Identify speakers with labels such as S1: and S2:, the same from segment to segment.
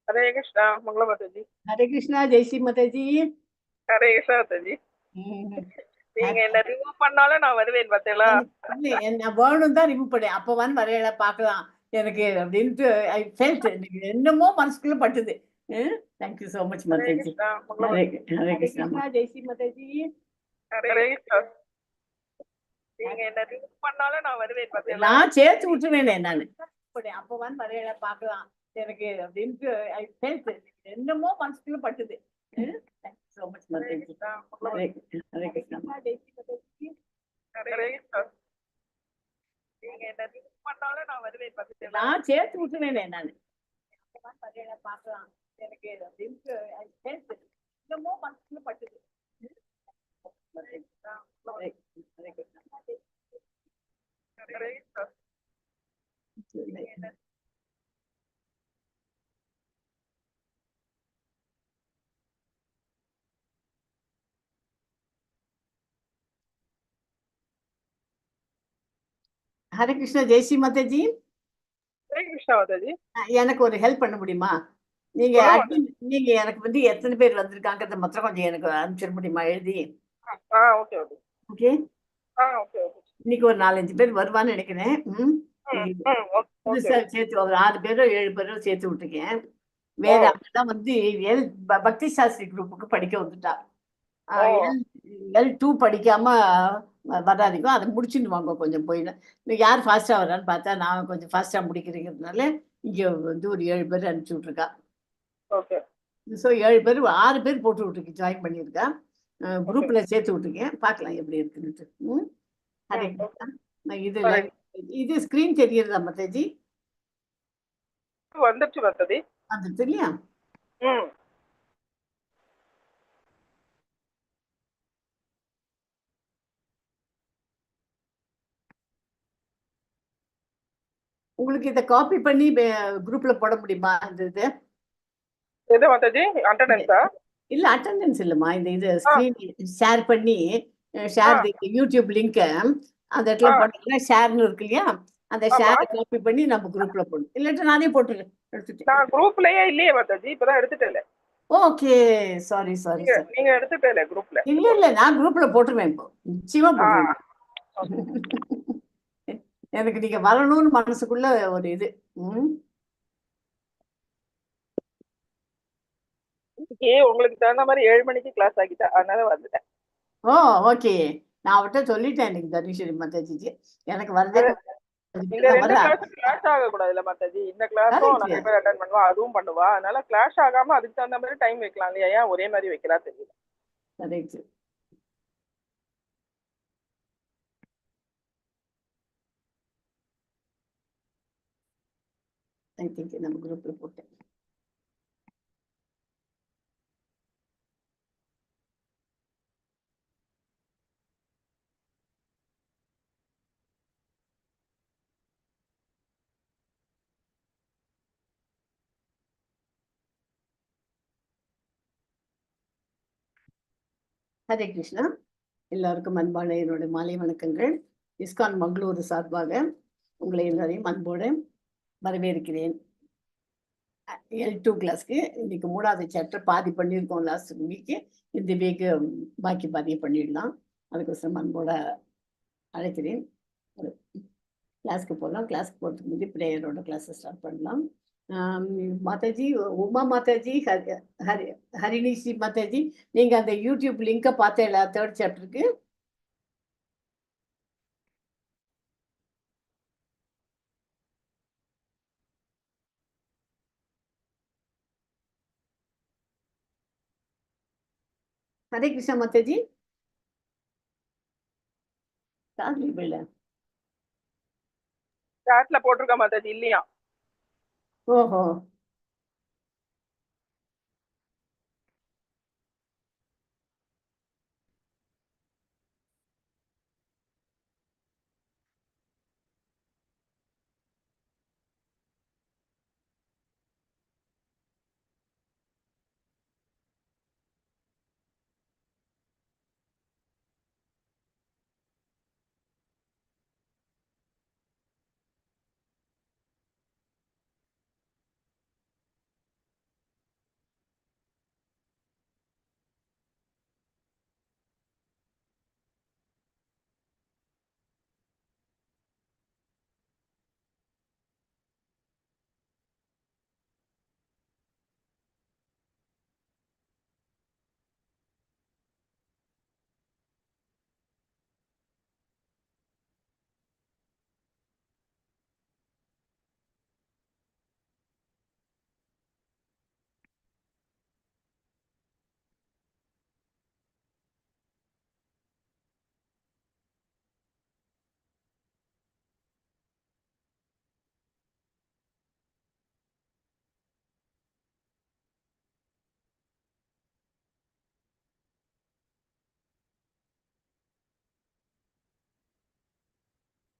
S1: ಹರೇ ಕೃಷ್ಣ, ಮಂಗಳ ಮಾತಾಜಿ.
S2: ஹரே கிருஷ்ணா, ஜெய் ஸ்ரீ மாதாஜி.
S1: ஹரே கிருஷ்ணா மாதாஜி.
S2: ம்.
S1: நீங்க என்ன ரிமூவ் பண்ணாலும் நான் வருவேன் பாத்தீங்களா?
S2: இல்ல, நான் வேணும் தான் ரிமூவ் பண்ணேன். அப்ப வந்து வரையல பார்க்கலாம் எனக்கு அப்படின்ட்டு I felt, எனக்கு என்னமோ மனசுக்குள்ள பட்டுது. Thank you so much
S1: Hare
S2: Mataji.
S1: Krishna, மங்கள.
S2: ஹரே ஹரே கிருஷ்ணா, ஜெய் ஸ்ரீ மாதாஜி.
S1: ஹரே கிருஷ்ணா. நீங்க என்ன ரிமூவ் பண்ணாலும் நான் வருவேன் பாத்தீங்களா?
S2: நான் சேர்த்து விட்டுருவேனே நானு. அப்ப வந்து வரையல பார்க்கலாம் எனக்கு அப்படின்ட்டு I felt, என்னமோ மனசுக்குள்ள பட்டுது. Thank you so much
S1: Hare
S2: Mataji.
S1: Krishna, மங்கள.
S2: ஹரே ஹரே கிருஷ்ணா, ஜெய் ஸ்ரீ மாதாஜி.
S1: ஹரே கிருஷ்ணா. நீங்க என்ன ரிமூவ் பண்ணாலும் நான் வருவேன் பாத்தீங்களா?
S2: நான் சேர்த்து விட்டுருவேனே நானு. அப்ப வந்து வரையல பார்க்கலாம் எனக்கு அப்படின்ட்டு I felt, என்னமோ மனசுக்குள்ள பட்டுது. ஹரே ஹரே கிருஷ்ணா.
S1: ஹரே கிருஷ்ணா. நீங்க என்ன
S2: ஹரே கிருஷ்ணா, ஜெய் ஸ்ரீ மாதாஜி.
S1: ஹரே கிருஷ்ணா மாதாஜி.
S2: எனக்கு ஒரு ஹெல்ப் பண்ண முடியுமா நீங்க?
S1: சொல்லுங்க.
S2: admin, நீங்க எனக்கு வந்து எத்தனை பேர் வந்திருக்காங்கிறத மாத்திரம் கொஞ்சம் எனக்கு அனுப்பிச்சிட முடியுமா எழுதி?
S1: ஆ, okay okay.
S2: Okay.
S1: ஆ, okay okay.
S2: இன்னைக்கு ஒரு நாலஞ்சு பேர் வருவான்னு நினைக்கிறேன். ம்.
S1: ம் ம் ஓகே.
S2: புதுசா சேர்த்து ஒரு ஆறு பேரோ ஏழு பேரோ சேர்த்து விட்டுருக்கேன். வேற அப்பதான் வந்து எல் பக்தி சாஸ்திரி குரூப்புக்கு படிக்க வந்துட்டா. எல் எல் டூ படிக்காம வராதிங்கோ, அதை முடிச்சுட்டு வாங்க கொஞ்சம் போய். யார் ஃபாஸ்டா வரான்னு பார்த்தா நான் கொஞ்சம் ஃபாஸ்டா முடிக்கிறேங்கிறதுனால இங்க வந்து ஒரு ஏழு பேர் அனுப்பிச்சு விட்ருக்கா.
S1: ஓகே.
S2: ஸோ ஏழு பேர், ஆறு பேர் போட்டு விட்டுருக்கு, ஜாயின் பண்ணியிருக்கா. குரூப்ல சேர்த்து விட்டுருக்கேன். பார்க்கலாம் எப்படி இருக்குன்னுட்டு. ம், ஹரே கிருஷ்ணா. நான் இது
S1: ஹரே.
S2: இது ஸ்க்ரீன் தெரியுறதா மாதாஜி?
S1: வந்துருச்சு மாதாஜி.
S2: வந்துடுது இல்லையா?
S1: ம்.
S2: உங்களுக்கு இதை காப்பி பண்ணி குரூப்ல போட முடியுமா இந்த இது?
S1: எது மாதாஜி, அட்டெண்டன்ஸா?
S2: இல்ல, அட்டெண்டன்ஸ் இல்லம்மா. இந்த இது ஸ்க்ரீன் ஷேர் பண்ணி, ஷேர் யூடியூப் லிங்க் அந்த இடத்துல போட்டீங்கன்னா ஷேர்னு இருக்கு இல்லையா? அந்த ஷேரை காப்பி பண்ணி நம்ம குரூப்ல போடணும். இல்லாட்டி நானே போட்டுருக்கேன், எடுத்துட்டேன்.
S1: நான் குரூப்லயே இல்லையே மாதாஜி, இப்பதான் எடுத்துட்டேன்.
S2: Okay, sorry sorry.
S1: நீங்க நீங்க எடுத்துட்டேல குரூப்ல?
S2: இல்ல இல்ல, நான் குரூப்ல போட்டுருவேன் இப்போ. நிச்சயமா போட்டுருவேன். எனக்கு நீங்க வரணும்னு மனசுக்குள்ள ஒரு இது. ம்.
S1: இன்னைக்கு உங்களுக்கு தகுந்த மாதிரி 7 மணிக்கு கிளாஸ் ஆகிட்டா, அதனால வந்துட்டேன்.
S2: ஓ, ஓகே. நான் அவர்கிட்ட சொல்லிட்டேன் இன்னைக்கு, தனுஷரி மாதாஜிக்கு. எனக்கு வரதே
S1: இந்த ரெண்டு
S2: வரா.
S1: கிளாஸ் கிளாஷ் ஆக கூடாதுல்ல மாதாஜி? இந்த கிளாஸும்
S2: Correct.
S1: நிறைய பேர் அட்டன் பண்ணுவா, அதுவும் பண்ணுவா. அதனால கிளாஷ் ஆகாம அதுக்கு தகுந்த மாதிரி டைம் வைக்கலாம் இல்லையா? ஏன் ஒரே மாதிரி வைக்கிறா தெரியல.
S2: கரெக்ட். I think நம்ம குரூப்ல போட்டேன். ஹரே கிருஷ்ணா. எல்லாருக்கும் அன்பான என்னுடைய மாலை வணக்கங்கள். இஸ்கான் மங்களூரு சார்பாக உங்களை எல்லாரையும் அன்போடு வரவேற்கிறேன். எல் டூ கிளாஸ்க்கு இன்னைக்கு மூணாவது சாப்டர் பாதி பண்ணியிருக்கோம் லாஸ்ட் வீக்கு. இந்த வீக்கு பாக்கி பாதியை பண்ணிடலாம். அதுக்கோசரம் அன்போட அழைக்கிறேன். கிளாஸ்க்கு போகலாம். கிளாஸ்க்கு போகிறதுக்கு முந்தி ப்ரேயரோட கிளாஸை ஸ்டார்ட் பண்ணலாம். மாதாஜி, உமா மாதாஜி, ஹரி ஹரி ஹரிணி ஸ்ரீ மாதாஜி, நீங்க அந்த யூடியூப் லிங்கை பார்த்தேல தேர்ட் சாப்டருக்கு? ஹரே கிருஷ்ணா மாதாஜி. காதுல விழ.
S1: சாட்ல போட்டிருக்க மாதாஜி, இல்லையா?
S2: ஓஹோ.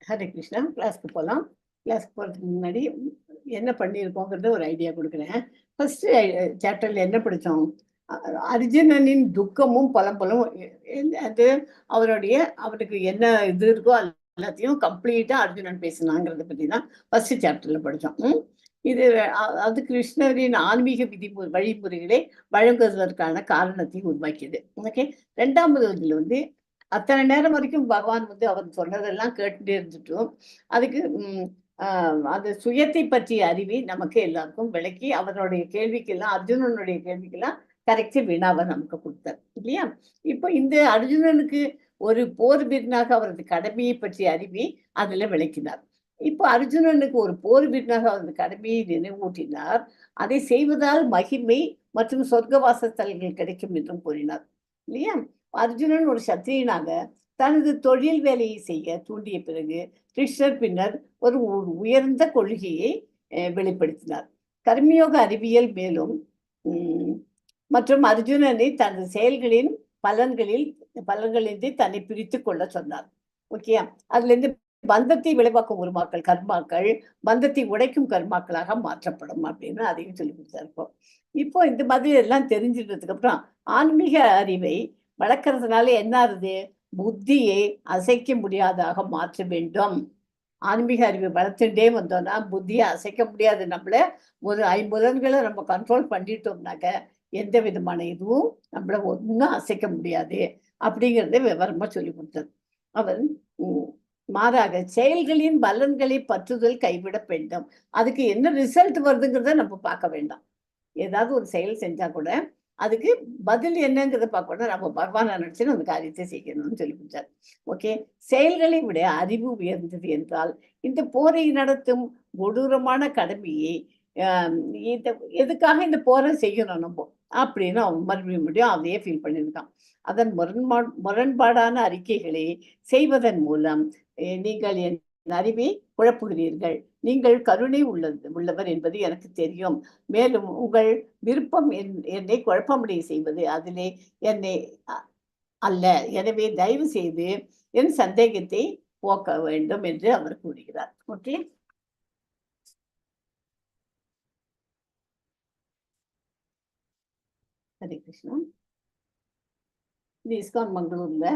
S2: ஹரே கிருஷ்ணா. கிளாஸ்க்கு போகலாம். கிளாஸ்க்கு போகிறதுக்கு முன்னாடி என்ன பண்ணியிருக்கோங்கிறத ஒரு ஐடியா கொடுக்குறேன். ஃபர்ஸ்ட் சாப்டர்ல என்ன படித்தோம்? அர்ஜுனனின் துக்கமும் புலம்பலும், அது அவருடைய அவருக்கு என்ன இது இருக்கோ எல்லாத்தையும் கம்ப்ளீட்டா அர்ஜுனன் பேசினாங்கிறத பத்தி தான் ஃபர்ஸ்ட் சாப்டர்ல படித்தோம். இது அது கிருஷ்ணரின் ஆன்மீக விதி வழிமுறைகளை வழங்குவதற்கான காரணத்தை உருவாக்கியது. ஓகே, ரெண்டாவது இதுல வந்து அத்தனை நேரம் வரைக்கும் பகவான் வந்து அவர் சொன்னதெல்லாம் கேட்டுட்டே இருந்துட்டும் அதுக்கு அந்த சுயத்தை பற்றிய அறிவை நமக்கு எல்லாருக்கும் விளக்கி அவருடைய கேள்விக்கெல்லாம், அர்ஜுனனுடைய கேள்விக்கெல்லாம் கரெக்டு வினாவை நமக்கு கொடுத்தார் இல்லையா? இப்போ இந்த அர்ஜுனனுக்கு ஒரு போர் வீரனாக அவரது கடமையை பற்றிய அறிவை அதுல விளக்கினார். இப்போ அர்ஜுனனுக்கு ஒரு போர் வீரனாக அவரது கடமையை நினைவூட்டினார். அதை செய்வதால் மகிமை மற்றும் சொர்க்கவாசஸ்தலங்கள் கிடைக்கும் என்றும் கூறினார் இல்லையா? அர்ஜுனன் ஒரு சத்திரியனாக தனது தொழில் வேலையை செய்ய தூண்டிய பிறகு கிருஷ்ணர் பின்னர் ஒரு உயர்ந்த கொள்கையை வெளிப்படுத்தினார். கர்மயோக அறிவியல் மேலும் மற்றும் அர்ஜுனனை தனது செயல்களின் பலன்களின்றி தன்னை பிரித்து கொள்ள சொன்னார். ஓகே, அதுல இருந்து பந்தத்தை விளைவாக்கும் உருமாக்கள் கர்மாக்கள் பந்தத்தை உடைக்கும் கர்மாக்களாக மாற்றப்படும் அப்படின்னு அதையும் சொல்லி கொடுத்தாரு. இப்போ இந்த மாதிரி எல்லாம் தெரிஞ்சிட்டதுக்கு அப்புறம் ஆன்மீக அறிவை வளர்க்கறதுனால என்ன ஆகுது? புத்தியை அசைக்க முடியாதாக மாற்ற வேண்டும். ஆன்மீக அறிவை வளர்த்துட்டே வந்தோம்னா புத்தியை அசைக்க முடியாது. நம்மள ஒரு ஐம்புலன்களை நம்ம கண்ட்ரோல் பண்ணிட்டோம்னாக்க எந்த விதமான இதுவும் நம்மள ஒன்றும் அசைக்க முடியாது அப்படிங்கிறத விவரமா சொல்லி கொடுத்தார் அவர். மாறாக செயல்களின் பலன்களை பற்றுதல் கைவிட வேண்டும். அதுக்கு என்ன ரிசல்ட் வருதுங்கிறத நம்ம பார்க்க வேண்டாம். ஏதாவது ஒரு செயல் செஞ்சா கூட அதுக்கு பதில் என்னங்கிறத பார்க்கணும். நம்ம பகவானை நினைச்சு அந்த காரியத்தை செய்யணும்னு சொல்லி கொடுத்தார். ஓகே, செயல்களை விட அறிவு உயர்ந்தது என்றால் இந்த போரை நடத்தும் கொடூரமான கடமையை இந்த எதுக்காக இந்த போரை செய்யணும் நம்ம அப்படின்னு அவன் மறுபடியும் முடியும் அதையே ஃபீல் பண்ணியிருக்கான். அதன் முரண்பாடான அறிக்கைகளை செய்வதன் மூலம் நீங்கள் என் அறிவை குழப்புகிறீர்கள். நீங்கள் கருணை உள்ளவர் என்பது எனக்கு தெரியும். மேலும் உங்கள் விருப்பம் என்னை குழப்பமடைய செய்வது அதிலே என்னை அல்ல. எனவே தயவு செய்து என் சந்தேகத்தை போக்க வேண்டும் என்று அவர் கூறுகிறார். ஓகே, ஹரே கிருஷ்ணா. இது இஸ்கான் மங்களூர்ல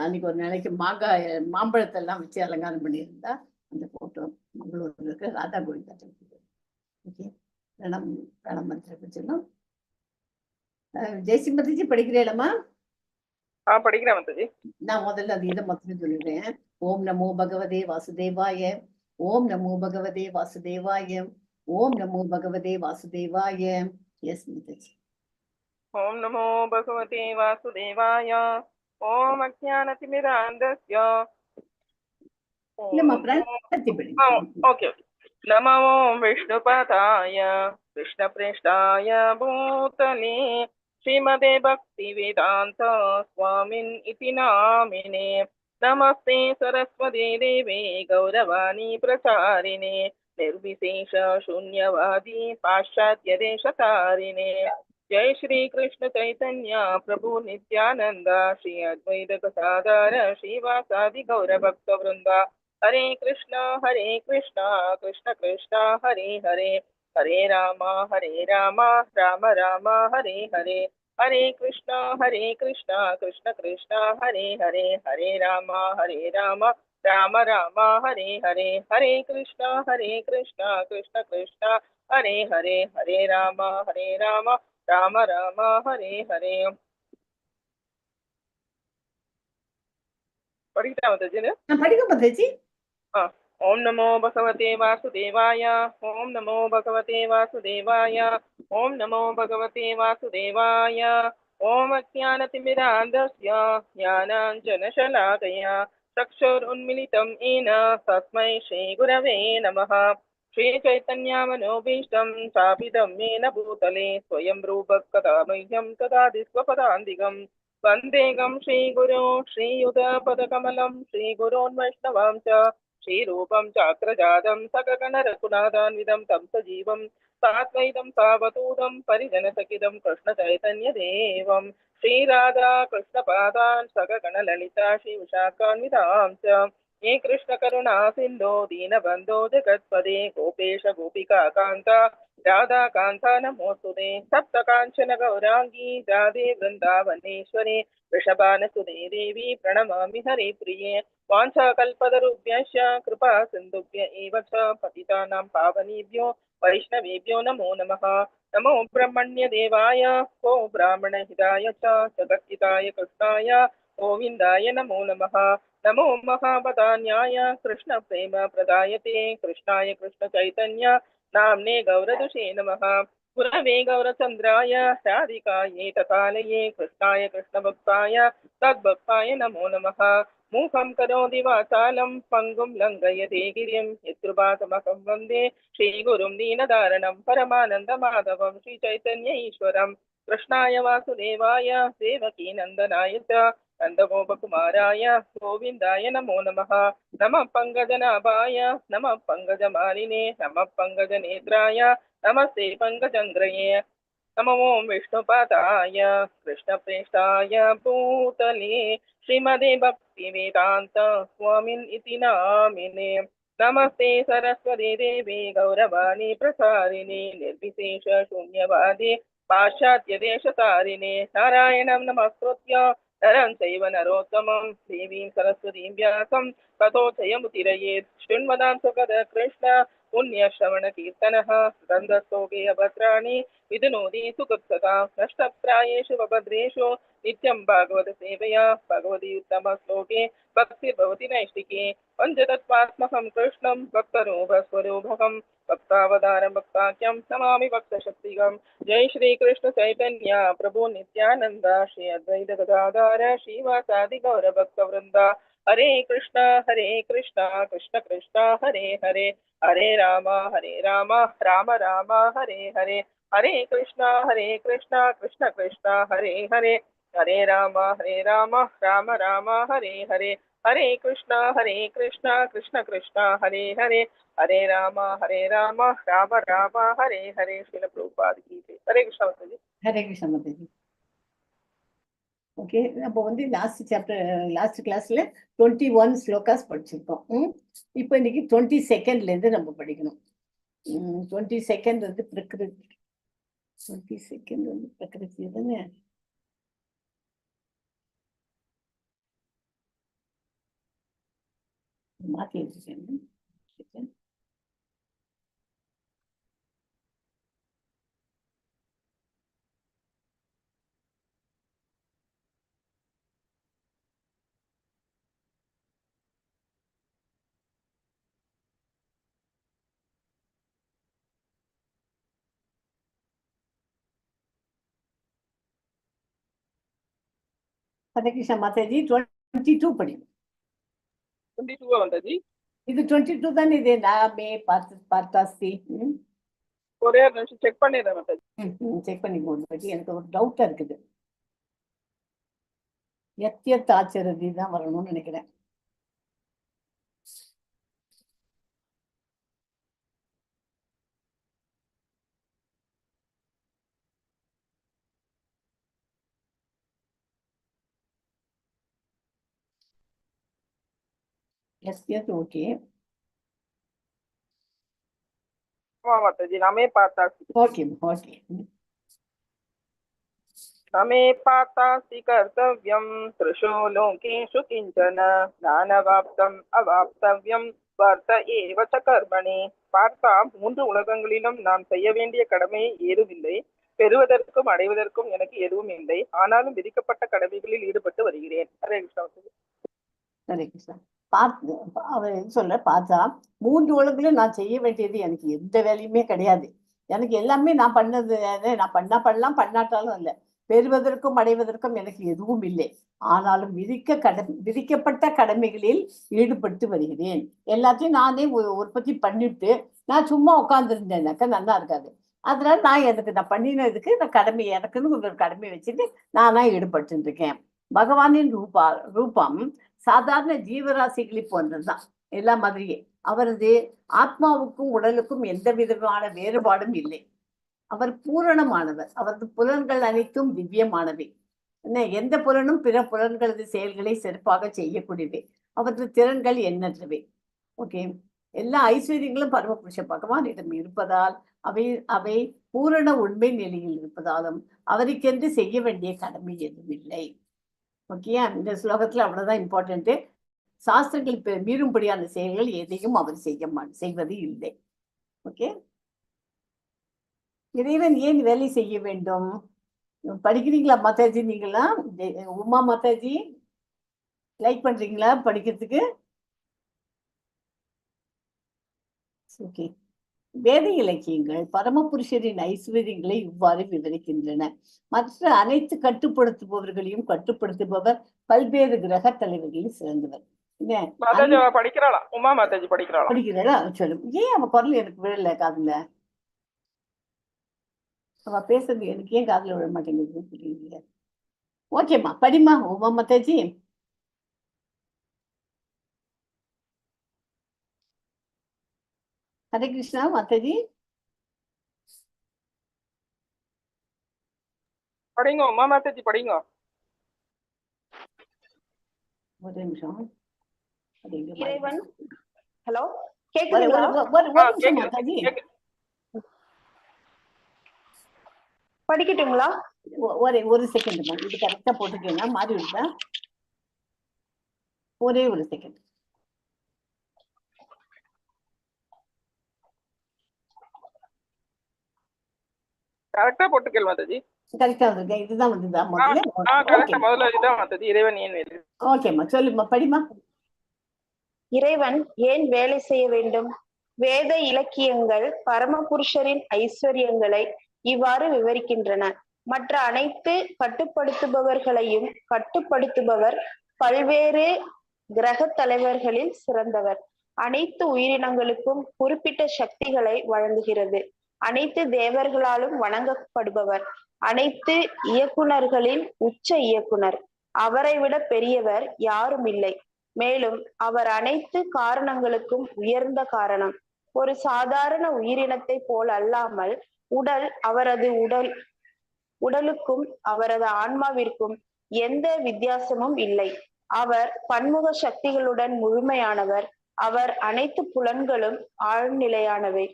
S2: அன்னைக்கு ஒரு நாளைக்கு மாங்காய் மாம்பழத்தெல்லாம் வச்சு அலங்காரம் பண்ணியிருந்தா அந்த போட்டோ மங்களூர்ல இருக்க ராதா கோவிந்தா டெம்பிள். ஓகே, பிரணம் பிரணம் மந்திரம் வச்சிடலாம். ஜெயசிம்மதிஜி படிக்கிறேடமா?
S1: படிக்கிறேன் மாதாஜி.
S2: நான் முதல்ல அது இதை மட்டும் சொல்லிடுறேன். ஓம் நமோ பகவதே வாசுதேவாய, ஓம் நமோ பகவதே வாசுதேவாய, ஓம் நமோ பகவதே வாசுதேவாய. எஸ் மாதாஜி.
S1: ஓம் நமோ பகவதே வாசுதேவாய. ஓம் அஜ்ஞானதிமிராந்தஸ்ய.
S2: இல்லம்மா, பிரணத்தி படி.
S1: Okay okay. நம ஓம் விஷ்ணுபதாய கிருஷ்ணபிரேஷ்டாய பூதலே ஸ்ரீமதே பக்தி வேதாந்த சுவாமின் இதி நாமினே. நமஸ்தே சரஸ்வதி தேவே கௌரவாணி பிரச்சாரிணே நிர்விசேஷ சூன்யவாதி பாশ্চাত্য தேசதாரிணே. जय श्री कृष्ण चैतन्य प्रभु नित्यानंद श्री अद्वैत गदाधर श्रीवासादि गौर भक्त वृंद. हरे कृष्ण हरे कृष्ण कृष्ण कृष्ण हरे हरे, हरे राम हरे राम राम राम हरे हरे. हरे कृष्ण हरे कृष्ण कृष्ण कृष्ण हरे हरे, हरे राम हरे राम राम राम हरे हरे. हरे कृष्ण हरे कृष्ण कृष्ण कृष्ण हरे हरे, हरे राम हरे राम ராம ராம ஹரே ஹரே. படிக்கிட்டா மாதாஜி?
S2: நான் படிக்க மாதாஜி.
S1: ஓம் நமோ பகவதே வாசுதேவாய, ஓம் நமோ பகவதே வாசுதேவாய, ஓம் நமோ பகவதே வாசுதேவாய. ஓம் அஜ்ஞானதிமிராந்தஸ்ய ஞானாஞ்சனசலாகயா சக்ஷுருன்மிலிதம் ஏன தஸ்மை ஸ்ரீ குரவே நமः. श्री चैतन्यामनोभीष्टं स्थापितं येन भूतले स्वयं रूपः कदा मह्यं ददाति स्वपदान्तिकं. वन्देऽहं श्रीगुरो श्रीयुतपदकमलं श्रीगुरोन् वैष्णवां च श्रीरूपं चाक्रजातं सकगणरघुनाथान्वितं तं सजीवं साद्वैतं सावधूतं परिजनसखितं कृष्णचैतन्यदेवं श्रीराधा कृष्णपादान् सकगणललिता श्रीविशाखान्वितां च. हे कृष्ण करुणा सिन्धो दीनबन्धो जगत्पदे गोपेश गोपिका कान्ता राधा कान्ता नमोऽस्तुते। सप्त काञ्चन गौराङ्गी राधे वृन्दावनेश्वरी वृषभानुसुते देवी प्रणमामि हरिप्रिये। वाञ्छाकल्पतरुभ्यश्च कृपा सिन्धुभ्य एव च पतितानां पावनेभ्यो वैष्णवेभ्यो नमो नमः। नमो ब्रह्मण्य देवाय को ब्राह्मणहिताय च जगद्धिताय कृष्णाय गोविन्दाय नमो नमः। नमो महावदान्याय कृष्ण प्रेम प्रदायते कृष्णाय कृष्ण चैतन्य नाम्ने गौरदुषे नमः। गुरवे गौरचन्द्राय राधिकायै तथालये कृष्णाय कृष्णभक्ताय तद्भक्ताय नमो नमः। मूकं करोति वाचालं पङ्गुं लङ्घयते गिरिं यत्कृपातमहं वन्दे श्रीगुरुं दीनदारणं परमानन्दमाधवं श्रीचैतन्य ईश्वरं। कृष्णाय वासुदेवाय देवकीनन्दनाय च नन्दगोपकुमाराय गोविन्दाय नमो नमः। नमः पङ्कजनाभाय नमः पङ्कजमालिने नमः पङ्कजनेत्राय नमस्ते पङ्कजङ्ग्रये। नमो ॐ विष्णुपादाय कृष्णप्रेष्ठाय भूतले श्रीमदे भक्तिवेदान्त स्वामिन् इति नामिने। नमस्ते सरस्वती देवी गौरवाणी प्रसारिणे निर्विशेष शून्यवादी पाश्चात्य देशतारिणे। नारायणं नमस्कृत्य नरं चैव नरोत्तमं देवीं सरस्वतीं व्यासं ततो जयमुदीरयेत्। शृण्वतां सुखद कृष्ण पुण्यश्रवणकीर्तनः गन्धस्तोके अभद्राणि विदुनोति सुकृत्सता नष्टप्रायेषु अभद्रेषु नित्यं भागवत सेवया भगवती उत्तमश्लोके भक्तिर्भवति नैष्टिके। पञ्चतत्त्वात्मकं कृष्णं भक्तरूपस्वरूपकं भक्तावतारं भक्ताख्यं नमामि भक्तशक्तिकं। जय श्री कृष्ण चैतन्य प्रभु नित्यानंद श्री अद्वैत गदाधर श्रीवासादि गौर भक्त वृंद। हरे कृष्ण कृष्ण कृष्ण हरे हरे हरे राम राम राम हरे हरे। हरे कृष्ण कृष्ण कृष्ण हरे हरे हरे राम राम राम हरे हरे। हरे कृष्ण कृष्ण कृष्ण हरे हरे हरे राम राम राम हरे हरे। श्रील प्रभुपाद की जय। हरे कृष्ण माताजी।
S2: ஹரே கிருஷ்ணா மாதாஜி. ஓகே, நம்ம வந்து last chapter last கிளாஸ்ல 21 ஸ்லோகாஸ் படிச்சிருக்கோம். இப்போ இன்னைக்கு 22ல இருந்து நம்ம படிக்கணும். 22 வந்து பிரகிருதி, 22 வந்து பிரகிருதி தானே? மாத்தி வச்சிருக்கேன். ஹரே கிருஷ்ணா மாதாஜி, 22 படிக்கும்.
S1: 22 மாதாஜி.
S2: இது 22 தானே? இது நாமே பார்த்து பார்த்தாஸ்தி.
S1: ஒரே ஒரு நிமிஷம் செக் பண்ணிடுறேன் மாதாஜி.
S2: செக் பண்ணி போது எனக்கு ஒரு டவுட்டா இருக்குது. எத்யத் ஆச்சரதி தான் வரணும்னு நினைக்கிறேன். S S okay.
S1: ஆமா மாதாஜி, நாமே பார்த்தாஸ்தி.
S2: Okay okay.
S1: नमे पातास्ति कर्तव्यं त्रिषु लोकेषु किञ्चन नानवाप्तम् अवाप्तव्यं வர்த்த ஏவ ச கர்மணி. பார்த்தா மூன்று உலகங்களிலும் நாம் செய்ய வேண்டிய கடமை ஏதுமில்லை. பெறுவதற்கும் அடைவதற்கும் எனக்கு எதுவும் இல்லை. ஆனாலும் விதிக்கப்பட்ட கடமைகளில் ஈடுபட்டு வருகிறேன். ஹரே கிருஷ்ணா.
S2: ஹரே கிருஷ்ணா. பார்த்து அவர் என்ன சொல்ற பார்த்தா, மூன்று உலகங்களும் நான் செய்ய வேண்டியது எனக்கு எந்த வேலையுமே கிடையாது. எனக்கு எல்லாமே நான் பண்ணது, நான் பண்ணா பண்ணலாம், பண்ணாட்டாலும் இல்லை. பெறுவதற்கும் அடைவதற்கும் எனக்கு எதுவும் இல்லை. ஆனாலும் விதிக்கப்பட்ட கடமைகளில் ஈடுபட்டு வருகிறேன். எல்லாத்தையும் நானே உற்பத்தி பண்ணிட்டு நான் சும்மா உட்காந்துருந்தேன்னாக்கா நல்லா இருக்காது. அதனால நான் எனக்கு நான் பண்ணினதுக்கு நான் கடமை, எனக்குன்னு ஒரு கடமை வச்சுட்டு நானா ஈடுபட்டு இருக்கேன். பகவானின் ரூபம் சாதாரண ஜீவராசிகளை போன்றதுதான், எல்லா மாதிரியே. அவரது ஆத்மாவுக்கும் உடலுக்கும் எந்த விதமான வேறுபாடும் இல்லை. அவர் பூரணமானவர். அவரது புலன்கள் அனைத்தும் திவ்யமானவை. என்ன, எந்த புலனும் பிற புலன்களது செயல்களை சிறப்பாக செய்யக்கூடியவை. அவரது திறன்கள் எண்ணற்றவை. ஓகே, எல்லா ஐஸ்வர்யங்களும் பரமபுருஷ பகவானிடம் இருப்பதால் அவை அவை பூரண உண்மை நிலையில் இருப்பதாலும் அவருக்கென்று செய்ய வேண்டிய கடமை எதுவும் இல்லை. ஓகேயா? இந்த ஸ்லோகத்துல அவ்வளவுதான் இம்பார்ட்டன்ட். சாஸ்திரங்கள் மீறும்படியான செயல்கள் எதையும் அவர் செய்வது இல்லை. ஓகே, இறைவன் ஏன் வேலை செய்ய வேண்டும்? படிக்கிறீங்களா மாதாஜி? நீங்களா உமா மாதாஜி லைக் பண்றீங்களா படிக்கிறதுக்கு? ஓகே. வேத இலக்கியங்கள் பரமபுருஷரின் ஐஸ்வர்யங்களை இவ்வாறு விவரிக்கின்றன. மற்ற அனைத்து கட்டுப்படுத்துபவர்களையும் கட்டுப்படுத்துபவர், பல்வேறு கிரக தலைவர்களில் சிறந்தவர். என்ன?
S1: மாதாஜி அவ படிக்கிறாளா? உமா மாதாஜி படிக்கிறாளா?
S2: படிக்கிறாளா? சொல்லு. ஏன் அவ குரல் எனக்கு விழல காதுல? அவ பேசுறது எனக்கு ஏன் காதுல விழ மாட்டேங்குது புரியல. ஓகேம்மா, படிமா உமா மாதாஜி. ஹரே கிருஷ்ணா மாதாஜி.
S1: படிங்க உமா மாதாஜி, படிங்க.
S2: ஒரு நிமிஷம். அது எங்க
S3: இறைவன், ஹலோ,
S2: ஒரு
S3: கேக்குதுங்களா?
S2: ஒரு ஒரு
S1: ஆ,
S2: ஒரு நிமிஷம்
S1: கேக்குது,
S2: மாதாஜி.
S1: கேக்குது.
S3: படிக்கட்டுங்களா?
S2: ஒரே ஒரு செகண்ட்மா. இது கரெக்டா போட்டுக்கேன்னா மாறி விடுதா? ஒரே ஒரு செகண்ட்.
S1: கரெக்டா போட்டுக்கல் மாதாஜி.
S2: கரெக்டா வந்திருக்கேன். இதுதான் வந்ததா முதல்ல?
S1: ஆ,
S2: ஓகே.
S1: கரெக்டா. முதல்ல இதுதான் மாதாஜி, இறைவன் ஏன் வேலை.
S2: ஓகேம்மா, சொல்லுமா, படிமா.
S3: இறைவன் ஏன் வேலை செய்ய வேண்டும்? வேத இலக்கியங்கள் பரமபுருஷரின் ஐஸ்வர்யங்களை இவ்வாறு விவரிக்கின்றன. மற்ற அனைத்து கட்டுப்படுத்துபவர்களையும் கட்டுப்படுத்துபவர், பல்வேறு கிரக தலைவர்களில் சிறந்தவர், அனைத்து உயிரினங்களுக்கும் குறிப்பிட்ட சக்திகளை வழங்குகிறது, அனைத்து தேவர்களாலும் வணங்கப்படுபவர், அனைத்து இயக்குனர்களின் உச்ச இயக்குனர், அவரை விட பெரியவர் யாரும் இல்லை. மேலும் அவர் அனைத்து காரணங்களுக்கும் உயர்ந்த காரணம். ஒரு சாதாரண உயிரினத்தை போல் அல்லாமல் உடல் அவரது உடலுக்கும் அவரது ஆன்மாவிற்கும் எந்த வித்தியாசமும் இல்லை. அவர் பன்முக சக்திகளுடன் முழுமையானவர். அவர் அனைத்து புலன்களும் ஆழ்நிலையானவை.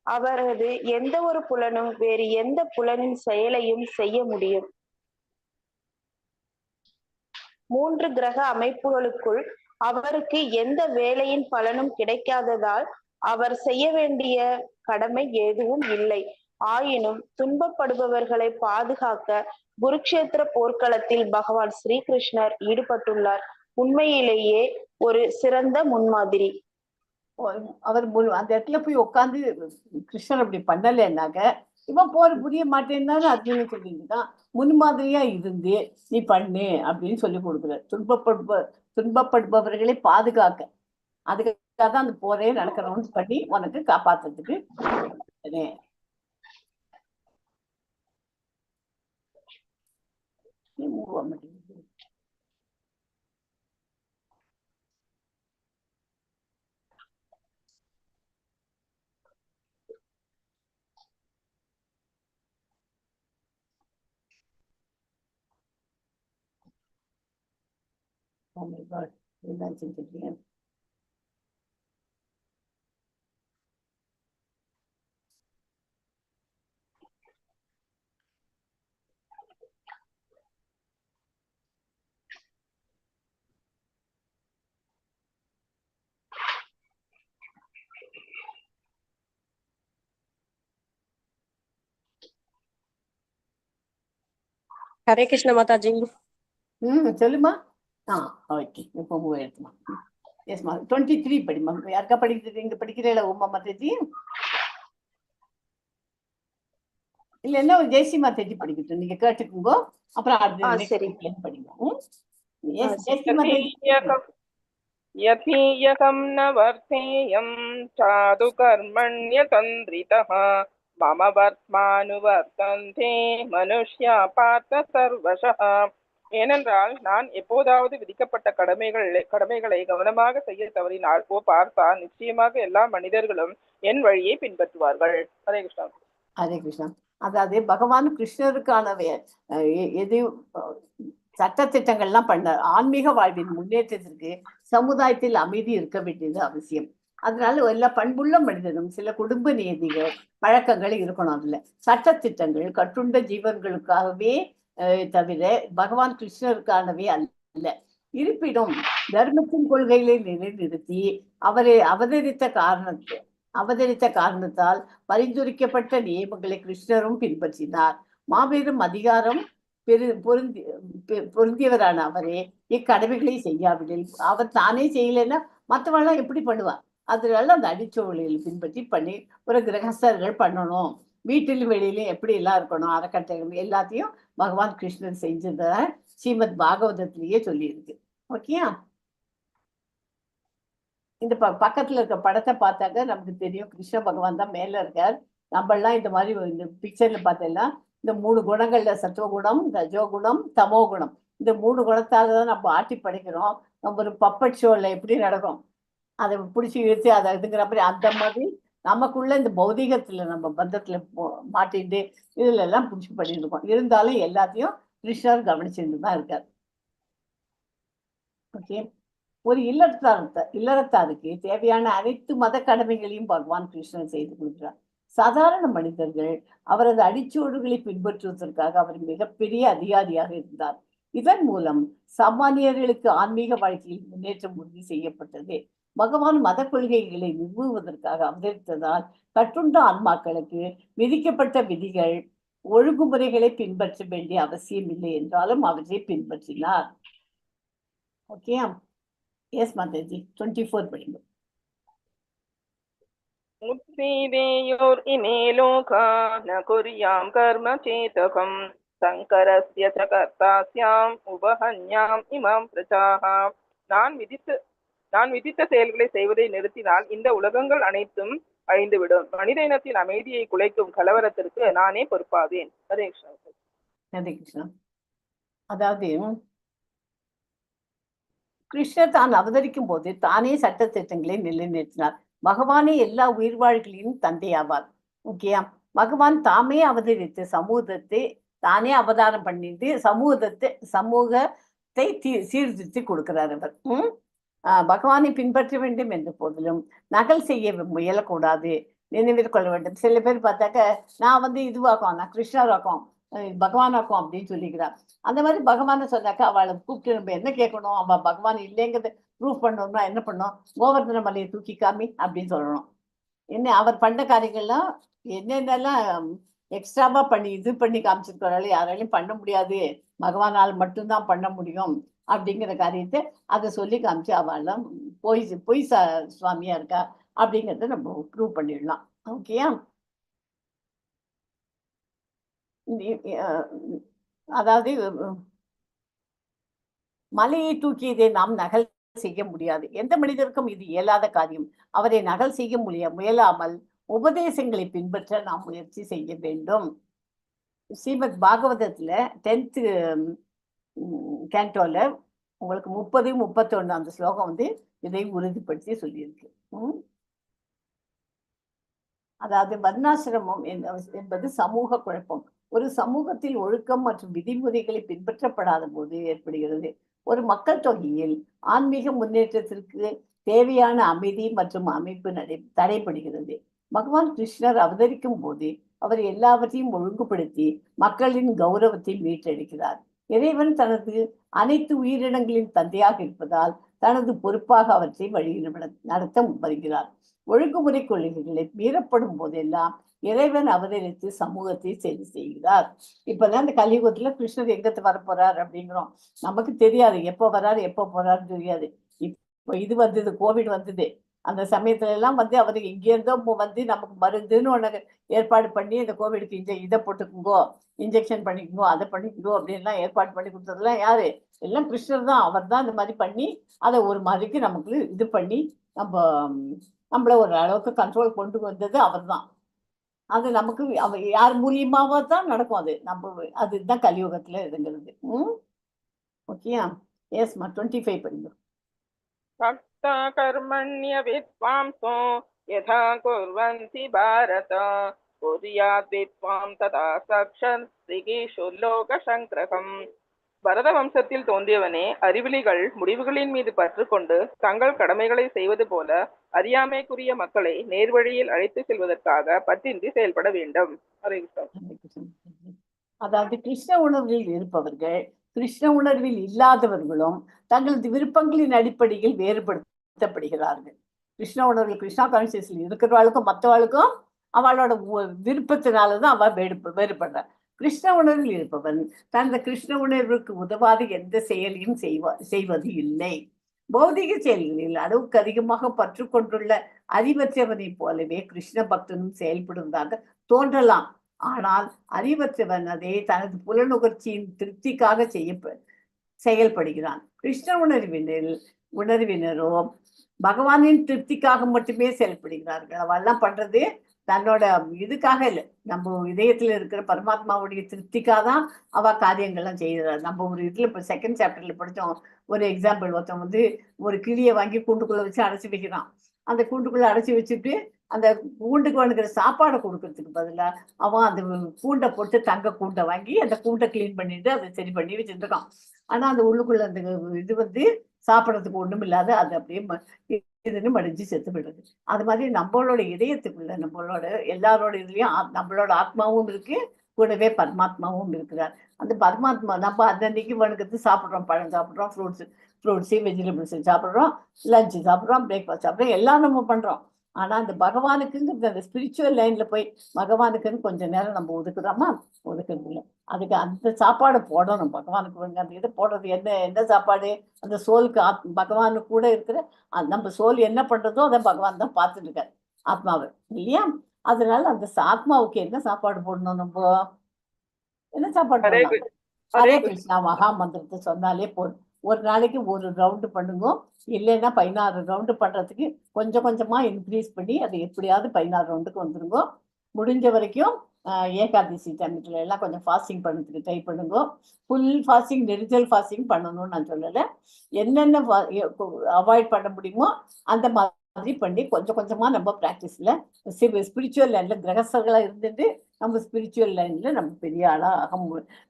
S3: அவரது எந்த ஒரு புலனும் வேறு எந்த புலனின் செயலையும் செய்ய முடியும். 3 கிரக அமைப்புகளுக்குள் அவருக்கு எந்த வேலையின் பலனும் கிடைக்காததால் அவர் செய்ய வேண்டிய கடமை எதுவும் இல்லை. ஆயினும் துன்பப்படுபவர்களை பாதுகாக்க குருக்ஷேத்திர போர்க்களத்தில் பகவான் ஸ்ரீகிருஷ்ணர் ஈடுபட்டுள்ளார். உண்மையிலேயே ஒரு சிறந்த முன்மாதிரி.
S2: அவர் அந்த இடத்துல போய் உட்கார்ந்து கிருஷ்ணர் அப்படி பண்ணலைன்னாக்க இவன் போர் புரிய மாட்டேன்னு அர்ஜுனன் சொல்லிட்டு முன்மாதிரியா இருந்து நீ பண்ணு அப்படின்னு சொல்லி கொடுக்குறார். துன்பப்படுபவர்களை பாதுகாக்க, அதுக்காக தான் அந்த போரே நடக்கணும்னு பண்ணி உனக்கு காப்பாத்துறதுக்கு. மூவ் ஆக மாட்டேங்குது. Oh my God, என்னாச்சுன்னு தெரியல.
S4: ஹரே கிருஷ்ண மாதாஜி.
S2: சொல்லுமா. ஓகே, இப்போ மூவ் எடுத்துமா. எஸ்மா, 23 படிமா. யாருக்கா படிக்கிறது? இங்க படிக்கிறீங்களா உமா மாதாஜி? இல்ல என்ன ஒரு ஜெயஸ்ரீ மாதாஜி படிக்கட்டும், நீங்க கேட்டுக்குங்க. அப்புறம்
S3: ஆ,
S2: அடுத்து
S3: சரி.
S2: நெக்ஸ்ட் படிங்க. எஸ்
S3: சரி.
S2: ஜெயஸ்ரீ மாதாஜி.
S1: यथीयकं न वर्तेयं சாது கர்மண்யதந்திரிதः மம வர்த்மானுவர்த்தந்தே மனுஷ்யா பார்த்த சர்வசः. ஏனென்றால் நான் எப்போதாவது விதிக்கப்பட்ட கடமைகளை கவனமாக செய்ய தவறினால், ஓ பார்த்தா, நிச்சயமாக எல்லா மனிதர்களும் என் வழியை பின்பற்றுவார்கள். ஹரே கிருஷ்ணா.
S2: ஹரே கிருஷ்ணா. அதாவது பகவான் கிருஷ்ணருக்கான எது சட்டத்திட்டங்கள்லாம் பண்ணார். ஆன்மீக வாழ்வின் முன்னேற்றத்திற்கு சமுதாயத்தில் அமைதி இருக்க வேண்டியது அவசியம். அதனால எல்லா பண்புள்ள மனிதனும் சில குடும்ப நியதிகள் பழக்கங்கள் இருக்கணும். அதுல சட்டத்திட்டங்கள் கட்டுண்ட ஜீவன்களுக்காகவே தவிர பகவான் கிருஷ்ணருக்கானவே அல்ல. இருப்பினும் தர்மத்தின் கொள்கைகளை நிலைநிறுத்தி அவரை அவதரித்த காரணத்தால் பரிந்துரைக்கப்பட்ட நியமங்களை கிருஷ்ணரும் பின்பற்றினார். மாபெரும் அதிகாரம் பெரு பொருந்தி பொருந்தியவரான அவரே இக்கடமைகளை செய்யாவிடில், அவர் தானே செய்யலைன்னா மற்றவெல்லாம் எப்படி பண்ணுவார்? அதனால அந்த அடிச்சுவடுகளை பின்பற்றி பண்ணி ஒரு கிரகஸ்தர்கள் பண்ணணும். வீட்டிலும் வெளியிலும் எப்படி எல்லாம் இருக்கணும், அறக்கட்டளை எல்லாத்தையும் பகவான் கிருஷ்ணர் செஞ்சதை ஸ்ரீமத் பாகவதத்திலேயே சொல்லியிருக்கு. ஓகேயா? இந்த பக்கத்துல இருக்க படத்தை பார்த்தாக்க நமக்கு தெரியும், கிருஷ்ண பகவான் தான் மேல இருக்கார். நம்ம எல்லாம் இந்த மாதிரி இந்த பிக்சர்ல பார்த்தெல்லாம் இந்த 3 குணங்கள்ல சத்துவகுணம், ரஜோகுணம், தமோ குணம், இந்த 3 குணத்தால தான் நம்ம ஆட்டி படைக்கிறோம். நம்ம ஒரு பப்பட் ஷோல எப்படி நடக்கும், அதை பிடிச்சி இழுத்து அதை இதுங்கிற மாதிரி அந்த மாதிரி நமக்குள்ள இந்த பௌதிகத்துல நம்ம பந்தத்துல மாட்டிட்டு இதுல எல்லாம் பிடிச்சி பண்ணிட்டு இருக்கோம். இருந்தாலும் எல்லாத்தையும் கிருஷ்ணர் கவனிச்சுட்டு தான் இருக்கார். ஓகே, ஒரு இல்லறத்தாருக்கு தேவையான அனைத்து மத கடமைகளையும் பகவான் கிருஷ்ணர் செய்து கொடுக்கிறார். சாதாரண மனிதர்கள் அவரது அடிச்சுவடுகளை பின்பற்றுவதற்காக அவர் மிகப்பெரிய அதிகாரியாக இருந்தார். இதன் மூலம் சாமானியர்களுக்கு ஆன்மீக வாழ்க்கையில் முன்னேற்றம் உறுதி செய்யப்பட்டது. பகவான் மத கொள்கைகளை நிறுவுவதற்காக அவதரித்ததால் கட்டுண்ட ஆன்மாக்களுக்கு விதிக்கப்பட்ட விதிகள் ஒழுங்குமுறைகளை பின்பற்ற வேண்டிய அவசியம் இல்லை என்றாலும் அவற்றை பின்பற்றினார். ஓகே, எஸ் மாதாஜி, 24 படிங்க.
S1: उत्सीदेयोर्इमे लोका न कुर्यां कर्म चेतकं சங்கரஸ்ய ச கர்த்தா ஸ்யாம் உபஹன்யாம் இமாம் பிரஜாஹ. நான் விதித்த செயல்களை செய்வதை நிறுத்தினால் இந்த உலகங்கள் அனைத்தும் அழிந்துவிடும். மனித இனத்தின் அமைதியை குலைக்கும் கலவரத்திற்கு நானே பொறுப்பாவேன். ஹரே கிருஷ்ணா.
S2: ஹரே கிருஷ்ணா. அதாவது கிருஷ்ணர் தான் அவதரிக்கும் போது தானே சட்டத்திட்டங்களை நிலைநிறுத்தினார். பகவானே எல்லா உயிர்வாழ்களின் தந்தையாவார். ஓகேயா? பகவான் தாமே அவதரித்து சமூகத்தை தானே அவதாரம் பண்ணிட்டு சமூகத்தை சீர்திருத்தி கொடுக்கிறார் அவர். பகவானை பின்பற்ற வேண்டும் என்ற போதிலும் நகல் செய்ய முயலக்கூடாது, நினைவில் கொள்ள வேண்டும். சில பேர் பார்த்தாக்க நான் வந்து இதுவாக்கும், நான் கிருஷ்ணராக்கும், பகவானாக்கும் அப்படின்னு சொல்லிக்கிறார். அந்த மாதிரி பகவானை சொன்னாக்கா அவளை கூப்பிட்டு நம்ம என்ன கேட்கணும்? அவ பகவான் இல்லைங்கிறத ப்ரூஃப் பண்ணணும்னா என்ன பண்ணணும்? கோவர்தன மலையை தூக்கி காமி அப்படின்னு சொல்லணும். என்ன அவர் பண்ண காரியங்கள்லாம் என்னென்னலாம் எக்ஸ்ட்ராவா பண்ணி இது பண்ணி காமிச்சிருக்கிறாள், யாராலையும் பண்ண முடியாது, பகவானால் மட்டும்தான் பண்ண முடியும் அப்படிங்கிற காரியத்தை அதை சொல்லி காமிச்சு அவெல்லாம் பொய் பொய் சுவாமியா இருக்கா அப்படிங்கிறத நம்ம ப்ரூவ் பண்ணிடலாம். ஓகேயா? அதாவது மலையை தூக்கியதை நாம் நகல் செய்ய முடியாது. எந்த மனிதருக்கும் இது இயலாத காரியம். அவரை நகல் செய்ய முயலாமல் உபதேசங்களை பின்பற்ற நாம் முயற்சி செய்ய வேண்டும். ஸ்ரீமத் பாகவதத்துல 10th கேண்டோல உங்களுக்கு 30, 31 அந்த ஸ்லோகம் வந்து இதை உறுதிப்படுத்தி சொல்லியிருக்கு. அதாவது வர்ணாசிரமம் என்பது சமூக குழப்பம். ஒரு சமூகத்தில் ஒழுக்கம் மற்றும் விதிமுறைகளை பின்பற்றப்படாத போது ஏற்படுகிறது. ஒரு மக்கள் தொகையில் ஆன்மீக முன்னேற்றத்திற்கு தேவையான அமைதி மற்றும் அமைப்பு தடைபடுகிறது. பகவான் கிருஷ்ணர் அவதரிக்கும் போது அவர் எல்லாவற்றையும் ஒழுங்குபடுத்தி மக்களின் கௌரவத்தை மீட்டெடுக்கிறார். இறைவன் தனது அனைத்து உயிரினங்களின் தந்தையாக இருப்பதால் தனது பொறுப்பாக அவற்றை வழி நடத்த வருகிறார். ஒழுங்குமுறை கொள்கைகளை மீறப்படும் போதெல்லாம் இறைவன் அவதரித்து சமூகத்தை சரி செய்கிறார். இப்பதான் இந்த கலியுகத்துல கிருஷ்ணர் எங்கத்து வரப்போறார் அப்படிங்கிறோம். நமக்கு தெரியாது எப்போ வர்றாரு எப்போ போறாருன்னு தெரியாது. இப்போ இது வந்தது, கோவிட் வந்தது, அந்த சமயத்துல எல்லாம் வந்து அவரு எங்கேருந்தோ வந்து நமக்கு மருந்துன்னு ஒண்ணு ஏற்பாடு பண்ணி இந்த கோவிடுக்கு இதை போட்டுக்குங்கோ, இன்ஜெக்ஷன் பண்ணிக்குங்கோ, அதை பண்ணிக்குங்கோ அப்படின்லாம் ஏற்பாடு பண்ணி கொடுத்ததெல்லாம் யாரு? எல்லாம் கிருஷ்ணர் தான். அவர் தான் இந்த மாதிரி பண்ணி அதை ஒரு மாதிரிக்கு நமக்கு இது பண்ணி நம்மள ஒரு அளவுக்கு கண்ட்ரோல் கொண்டு வந்தது அவர் தான். அது நமக்கு அவ யார் மூலியமாவோ தான் நடக்கும். அது நம்ம அதுதான் கலியுகத்துல இதுங்கிறது. ஓகேயா? எஸ்மா, 25 படிங்க.
S1: பக்தா கர்மண்ய வித்வாம்சோ யதா குர்வந்தி பாரத குர்யாத் வித்வாம் ததா சக்ஷன் ஸ்ரீகிஷு லோக சங்கிரகம். பரத வம்சத்தில் தோன்றியவனே, அறிவிலிகள் முடிவுகளின் மீது பற்று கொண்டு தங்கள் கடமைகளை செய்வது போல அறியாமைக்குரிய மக்களை நேர்வழியில் அழைத்து செல்வதற்காக பற்றின்றி செயல்பட வேண்டும். ஹரே கிருஷ்ணா.
S2: ஹரே கிருஷ்ணா. அதாவது கிருஷ்ண உணர்வில் இருப்பவர்கள் கிருஷ்ண உணர்வில் இல்லாதவர்களும் தங்களது விருப்பங்களின் அடிப்படையில் வேறுபடுத்தப்படுகிறார்கள். கிருஷ்ண உணர்வில், கிருஷ்ணா கான்சியஸ்ல இருக்கிறவாளுக்கும் மற்றவாளுக்கும் அவளோட விருப்பத்தினாலதான் அவ வேறுபடுறா. கிருஷ்ண உணர்வில் இருப்பவன் தனது கிருஷ்ண உணர்வுக்கு உதவாத எந்த செயலையும் செய்வது இல்லை. பௌதிக செயல்களில் அளவுக்கு அதிகமாக பற்று கொண்டுள்ள அறிவற்றவனைப் போலவே கிருஷ்ண பக்தனும் செயல்படுவதாக தோன்றலாம். ஆனால் அறிவற்றவன் அதை தனது புலனுகர்ச்சியின் திருப்திக்காக செயல்படுகிறான். கிருஷ்ண உணர்வினரோ பகவானின் திருப்திக்காக மட்டுமே செயல்படுகிறார்கள். அவெல்லாம் பண்றது தன்னோட இதுக்காக இல்லை, நம்ம இதயத்துல இருக்கிற பரமாத்மாவுடைய திருப்திக்காக தான் அவ காரியங்கள்லாம் செய்கிறார். நம்ம ஒரு இதுல இப்ப செகண்ட் சாப்டர்ல படிச்சோம் ஒரு எக்ஸாம்பிள். ஒருத்தன் வந்து ஒரு கிளியை வாங்கி கூண்டுக்குள்ள வச்சு அடைச்சி வைக்கிறான். அந்த கூண்டுக்குள்ள அடைச்சி வச்சுட்டு அந்த கூண்டுக்கு வேணுங்கிற சாப்பாடை கொடுக்கறதுக்கு பதிலா அவன் அந்த கூண்டை போட்டு தங்க கூண்டை வாங்கி அந்த கூண்டை கிளீன் பண்ணிட்டு அதை சரி பண்ணி வச்சுட்டு இருக்கான். ஆனா அந்த உள்ளுக்குள்ள அந்த இது வந்து சாப்பிடறதுக்கு ஒண்ணும் இல்லாத அது அப்படியே இதுன்னு மடிஞ்சு செத்து போயிடுது. அது மாதிரி நம்மளோட இதயத்துக்குள்ள நம்மளோட எல்லாரோட இதுலயும் நம்மளோட ஆத்மாவும் இருக்கு, கூடவே பரமாத்மாவும் இருக்கிறார். அந்த பரமாத்மா நம்ம அன்னன்னைக்கு வேணுங்கிறது சாப்பிட்றோம், பழம் சாப்பிட்றோம், ஃப்ரூட்ஸு வெஜிடபிள்ஸ் சாப்பிட்றோம், லஞ்சு சாப்பிட்றோம், பிரேக்ஃபாஸ்ட் சாப்பிட்றோம், எல்லாம் நம்ம பண்றோம். ஆனா அந்த பகவானுக்குங்கிறது அந்த ஸ்பிரிச்சுவல் லைன்ல போய் பகவானுக்குன்னு கொஞ்ச நேரம் நம்ம ஒதுக்குறோமா? ஒதுக்குறது இல்லை. அதுக்கு அந்த சாப்பாடு போடணும் பகவானுக்கு வேணுங்க. அந்த இதை போடுறது என்ன, என்ன சாப்பாடு? அந்த சோலுக்கு பகவானு கூட இருக்கிற நம்ம சோல் என்ன பண்றதோ அதை பகவான் தான் பார்த்துட்டு இருக்காரு ஆத்மாவை, இல்லையா? அதனால அந்த ஆத்மாவுக்கு என்ன சாப்பாடு போடணும்? நம்ம என்ன சாப்பாடு
S1: ஹரே
S2: போடலாம்?
S1: ஹரே
S2: ஹரே கிருஷ்ணா மகா மந்திரத்தை சொன்னாலே போதும். ஒரு நாளைக்கு ஒரு ரவுண்டு பண்ணுங்க, இல்லைன்னா 16 ரவுண்டு பண்றதுக்கு கொஞ்சம் கொஞ்சமா இன்க்ரீஸ் பண்ணி அது எப்படியாவது 16 ரவுண்டுக்கு வந்துருங்க. முடிஞ்ச வரைக்கும் ஏகாதசி டைமத்துல எல்லாம் கொஞ்சம் ஃபாஸ்டிங் பண்ணுறதுக்கு ட்ரை பண்ணுங்க. ஃபுல் ஃபாஸ்டிங், நெரிஜல் ஃபாஸ்டிங் பண்ணணும்னு நான் சொல்லலை. என்னென்ன அவாய்ட் பண்ண முடியுமோ அந்த மாதிரி பண்ணி கொஞ்சம் கொஞ்சமா நம்ம ப்ராக்டிஸ்ல ஸ்பிரிச்சுவல் லைன்ல கிரகஸ்தர்களா இருந்துட்டு நம்ம ஸ்பிரிச்சுவல் லைன்ல நம்ம பெரிய ஆளா ஆக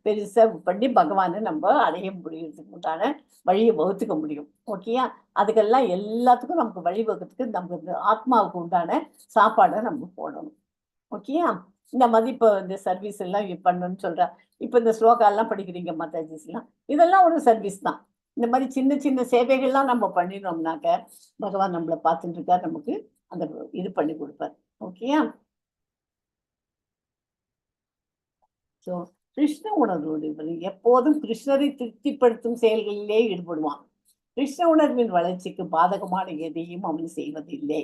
S2: பெருசா பண்ணி பகவானை நம்ம அடைய முடியறதுக்கு உண்டான வழியை வகுத்துக்க முடியும். ஓகேயா? அதுக்கெல்லாம் எல்லாத்துக்கும் நமக்கு வழி வகுத்துக்கு நமக்கு ஆத்மாவுக்கு உண்டான சாப்பாடை நம்ம போடணும். ஓகேயா? இந்த மாதிரி இப்போ இந்த சர்வீஸ் எல்லாம் பண்ணணும்னு சொல்றேன். இப்போ இந்த ஸ்லோகா எல்லாம் படிக்கிறீங்க மாதாஜிஸ் எல்லாம், இதெல்லாம் ஒரு சர்வீஸ் தான். இந்த மாதிரி சின்ன சின்ன சேவைகள்லாம் நம்ம பண்ணினோம்னாக்க பகவான் நம்மளை பார்த்துட்டு இருக்கார், நமக்கு அந்த இது பண்ணி கொடுப்பார். ஓகேயா? ஸோ கிருஷ்ண உணர்வோடு எப்போதும் கிருஷ்ணரை திருப்திப்படுத்தும் செயல்களிலே ஈடுபடுவான். கிருஷ்ண உணர்வின் வளர்ச்சிக்கு பாதகமான எதையும் அவன் செய்வதில்லை.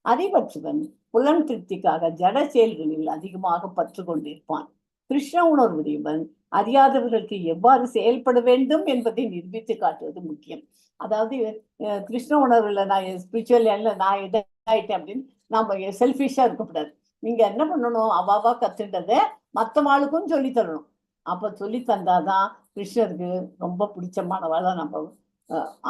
S2: அறிவற்றவன் புலன் திருப்திக்காக ஜட செயல்களில் அதிகமாக பற்று கொண்டிருப்பான். கிருஷ்ண உணர்வுடையவன் அறியாதவர்களுக்கு எவ்வாறு செயல்பட வேண்டும் என்பதை நிரூபித்து காட்டுவது முக்கியம். அதாவது கிருஷ்ண உணர்வுல நான் ஸ்பிரிச்சுவல் லைன்ல நான் இதாயிட்டேன் அப்படின்னு நாம செல்ஃபிஷா இருக்கக்கூடாது. நீங்க என்ன பண்ணணும், அவாவா கத்துன்றதை மற்றவாளுக்கும் சொல்லி தரணும். அப்ப சொல்லி தந்தாதான் கிருஷ்ணருக்கு ரொம்ப பிடிச்சமானவாளா நம்ம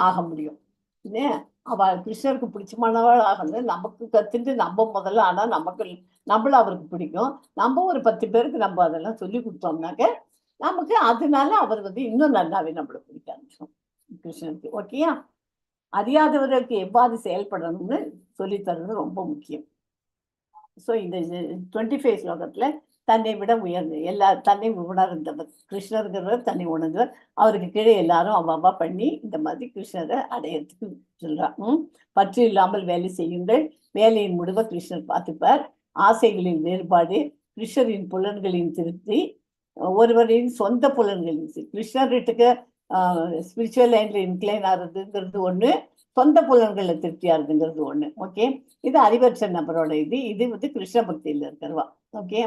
S2: ஆக முடியும். ஏன் அவ கிருஷ்ணருக்கு பிடிச்சமானவாள் ஆகணும், நமக்கு கத்துட்டு நம்ம முதல்ல, ஆனா நமக்கு நம்மள அவருக்கு பிடிக்கும். நம்ம ஒரு 10 பேருக்கு நம்ம அதெல்லாம் சொல்லி கொடுத்தோம்னாக்க நமக்கு அதனால அவர் வந்து இன்னும் நல்லாவே நம்மளை பிடிக்க ஆரம்பிச்சிடும் கிருஷ்ணருக்கு. ஓகேயா? அறியாதவர்களுக்கு எவ்வாறு செயல்படணும்னு சொல்லித்தர்றது ரொம்ப முக்கியம். ஸோ இந்த 25 ஸ்லோகத்துல தன்னை விட உயர்ந்த எல்லா தன்னை உணர்ந்தவர் கிருஷ்ணருங்கிறவர் தன்னை உணர்ந்தவர், அவருக்கு கீழே எல்லாரும் அவ்வா பண்ணி இந்த மாதிரி கிருஷ்ணரை அடையிறதுக்கு சொல்றான். பற்று இல்லாமல் வேலை செய்யுங்கள், வேலையின் முடிவை கிருஷ்ணர் பார்த்துப்பார். ஆசைகளின் வேறுபாடு, கிருஷ்ணரின் புலன்களின் திருப்தி, ஒருவரின் சொந்த புலன்களின் திருப்தி. கிருஷ்ணர்கிட்ட ஸ்பிரிச்சுவல் லைன்ல இன்க்ளைன் ஆகுறதுங்கிறது ஒண்ணு, சொந்த புலன்களில் திருப்தி ஆகுதுங்கிறது ஒண்ணு. ஓகே, இது அறிவற்ற நபரோட இது, இது வந்து கிருஷ்ண பக்தியில இருக்கிறவா. ஓகே,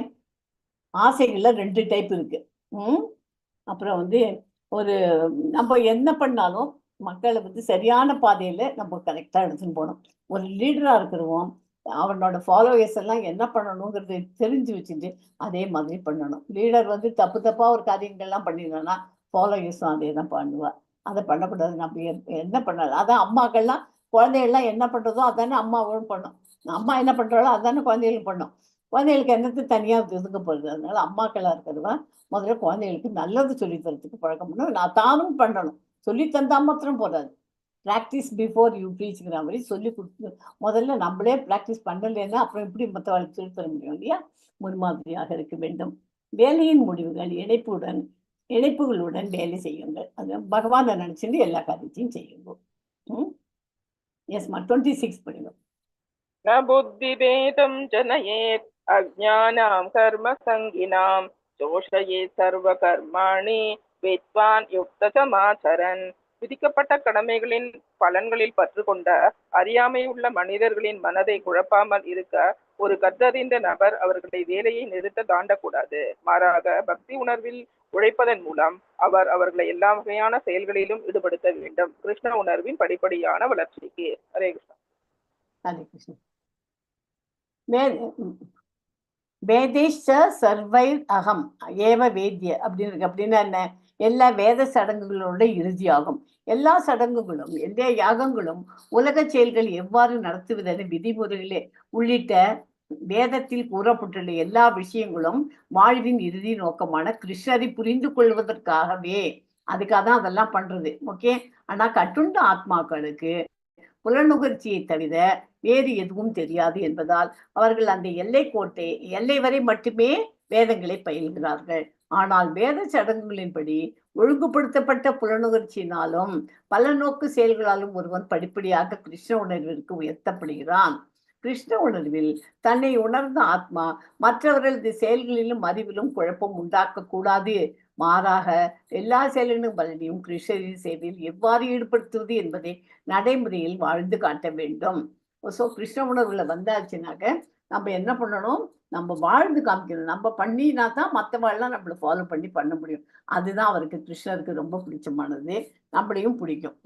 S2: ஆசைகள்ல 2 டைப் இருக்கு. அப்புறம் வந்து ஒரு நம்ம என்ன பண்ணாலும் மக்களை வந்து சரியான பாதையில நம்ம கரெக்டா எடுத்துன்னு போகணும். ஒரு லீடரா இருக்கிறவோம் அவனோட ஃபாலோவர்ஸ் எல்லாம் என்ன பண்ணணுங்கிறது தெரிஞ்சு வச்சுட்டு அதே மாதிரி பண்ணணும். லீடர் வந்து தப்பு தப்பா ஒரு காரியங்கள்லாம் பண்ணிடுறோம்னா ஃபாலோவர்ஸும் அதே தான் பண்ணுவா. அதை பண்ணக்கூடாது. நம்ம என்ன பண்ணலாம், அதான் அம்மாக்கள்லாம் குழந்தைகள்லாம் என்ன பண்றதோ அதானே அம்மாவும் பண்ணும், அம்மா என்ன பண்றாளோ அதானே குழந்தைகளும் பண்ணும். குழந்தைகளுக்கு என்னத்து தனியாக ஒதுங்க போகுது? அதனால அம்மாக்களாக இருக்கிறவா முதல்ல குழந்தைகளுக்கு நல்லது சொல்லித் தரத்துக்கு பழக்கம் பண்ணணும். நான் தானும் பண்ணணும். சொல்லி தந்தா மாத்திரம் போதாது. ப்ராக்டிஸ் பிஃபோர் you ப்ரீச்சுங்கிற மாதிரி சொல்லி கொடுத்து முதல்ல நம்மளே ப்ராக்டிஸ் பண்ணலைன்னா அப்புறம் எப்படி மற்றவர்களுக்கு சொல்லித் தர முடியும், இல்லையா? முன்மாதிரியாக இருக்க வேண்டும். வேலையின் முடிவுகள் இணைப்புகளுடன் வேலை செய்யுங்கள். அது பகவானை நினைச்சுட்டு எல்லா காரியத்தையும் செய்யுங்க. ம், எஸ்மா, 26 படிங்க.
S1: न बुद्धिभेदं जनयेत् अज्ञानां कर्मसङ्गिनां चोषयेत् सर्वकर्माणि வித்வான் யுக்தசமாச்சரன். விதிக்கப்பட்ட கடமைகளின் பலன்களில் பற்று கொண்ட அறியாமை உள்ள மனிதர்களின் மனதை குழப்பாமல் இருக்க ஒரு கற்றறிந்த நபர் அவர்களை வேலையை நிறுத்த தாண்டக்கூடாது. மாறாக பக்தி உணர்வில் உழைப்பதன் மூலம் அவர் அவர்களை எல்லா வகையான செயல்களிலும் ஈடுபடுத்த வேண்டும். கிருஷ்ண உணர்வின் படிப்படியான வளர்ச்சிக்கு. ஹரே கிருஷ்ணா.
S2: ஹரே கிருஷ்ணா. வேதைஷ்ச சர்வைர் அகம் ஏவ வேத்ய அப்படின்னு இருக்கு. அப்படின்னா என்ன? எல்லா வேத சடங்குகளோட இறுதியாகும். எல்லா சடங்குகளும் எல்லா யாகங்களும் உலக செயல்கள் எவ்வாறு நடத்துவதென விதிமுறைகளே உள்ளிட்ட வேதத்தில் கூறப்பட்டுள்ள எல்லா விஷயங்களும் வாழ்வின் இறுதி நோக்கமான கிருஷ்ணரை புரிந்து கொள்வதற்காகவே. அதுக்காக தான் அதெல்லாம் பண்றது. ஓகே. ஆனா கட்டுண்ட ஆத்மாக்களுக்கு புலனுகர்ச்சியை தவிர வேறு எதுவும் தெரியாது என்பதால் அவர்கள் அந்த எல்லை வரை மட்டுமே வேதங்களை பயில்கிறார்கள். ஆனால் வேத சடங்குகளின்படி ஒழுங்குபடுத்தப்பட்ட புலனுகர்ச்சியினாலும் பல நோக்கு செயல்களாலும் ஒருவன் படிப்படியாக கிருஷ்ண உணர்விற்கு உயர்த்தப்படுகிறான். கிருஷ்ண உணர்வில் தன்னை உணர்ந்த ஆத்மா மற்றவர்களது செயல்களிலும் அறிவிலும் குழப்பம் உண்டாக்க கூடாது. மாறாக எல்லா செயலிலும் பலனையும் கிருஷ்ணரின் சேவையில் எவ்வாறு ஈடுபடுத்துவது என்பதை நடைமுறையில் வாழ்ந்து காட்ட வேண்டும். ஸோ கிருஷ்ண உணர்வுல வந்தாச்சுனாக்க நம்ம என்ன பண்ணணும்? நம்ம வாழ்ந்து காமிக்கணும். நம்ம பண்ணினா தான் மற்றவாள்லாம் நம்மளை ஃபாலோ பண்ணி பண்ண முடியும். அதுதான் அவருக்கு, கிருஷ்ணருக்கு ரொம்ப பிடிச்சமானது. நம்மளையும் பிடிக்கும்.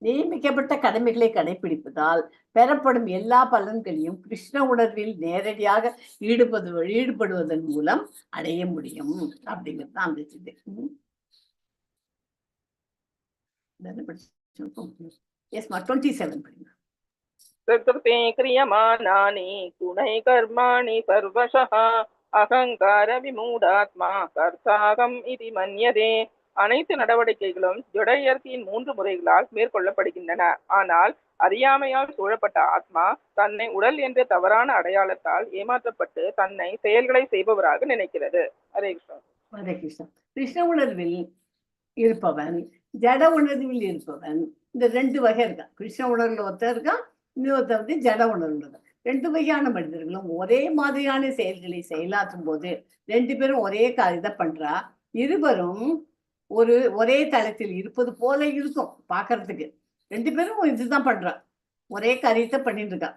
S2: நியமிக்கப்பட்ட கடமைகளை கடைபிடிப்பதால் பெறப்படும் எல்லா பலன்களையும் கிருஷ்ண உணர்வில் நேரடியாக ஈடுபடுவதன் மூலம் அடைய முடியும் அப்படிங்கிறது தான் அந்த இது. எஸ்மா, 27 படிங்க.
S1: प्रकृते क्रियमाणानि गुणैः कर्माणि सर्वशः அகங்கார விமூடாத்மா கர்த்தாகம் இது மன்யதே. அனைத்து நடவடிக்கைகளும் ஜட இயற்கையின் மூன்று முறைகளால் மேற்கொள்ளப்படுகின்றன. ஆனால் அறியாமையால் சூழப்பட்ட ஆத்மா தன்னை உடல் என்ற தவறான அடையாளத்தால் ஏமாற்றப்பட்டு தன்னை செயல்களை செய்பவராக நினைக்கிறது. ஹரே கிருஷ்ணா.
S2: ஹரே கிருஷ்ணா. கிருஷ்ண உணர்வில் இருப்பவன், ஜட உணர்வில் இருப்பவன், இந்த ரெண்டு வகை இருக்கான். கிருஷ்ண உணர்வுல ஒருத்தன் இருக்கான், இன்னொருத்தன் வந்து ஜட உணர்வுல இருக்கான். ரெண்டு வகையான மனிதர்களும் ஒரே மாதிரியான செயல்களை செயலாற்றும் போது ரெண்டு பேரும் ஒரே காரியத்தை பண்றா. இருவரும் ஒரே தளத்தில் இருப்பது போல இருக்கும் பாக்குறதுக்கு. ரெண்டு பேரும் இதுதான் பண்றா, ஒரே காரியத்தை பண்ணிட்டு இருக்கா.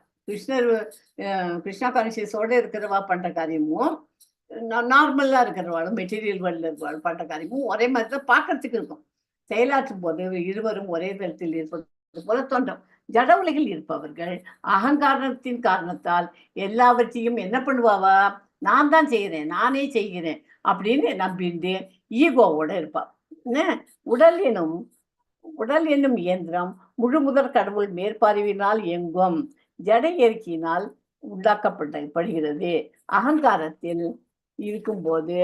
S2: கிருஷ்ணா கான்சியஸோட இருக்கிறவா பண்ற காரியமும் நார்மலா இருக்கிறவாளும் மெட்டீரியல் வேர்ல்ட்ல இருக்கிறவாளும் பண்ற காரியமும் ஒரே மாதிரி தான் பார்க்கறதுக்கு இருக்கும். செயலாற்றும் போது இருவரும் ஒரே தளத்தில் இருப்பது போல தோன்றும். ஜட உலகில் இருப்பவர்கள் அகங்காரத்தின் காரணத்தால் எல்லாவற்றையும் என்ன பண்ணுவாவா? நான் தான் செய்கிறேன், நானே செய்கிறேன் அப்படின்னு நம்பிட்டு ஈகோவோட இருப்பா. என்ன? உடல் என்னும் இயந்திரம் முழு முதற் கடவுள் மேற்பார்வையினால் இயங்கும் ஜட இயற்கையினால் உண்டாக்கப்பட்ட படுகிறது. அகங்காரத்தில் இருக்கும்போது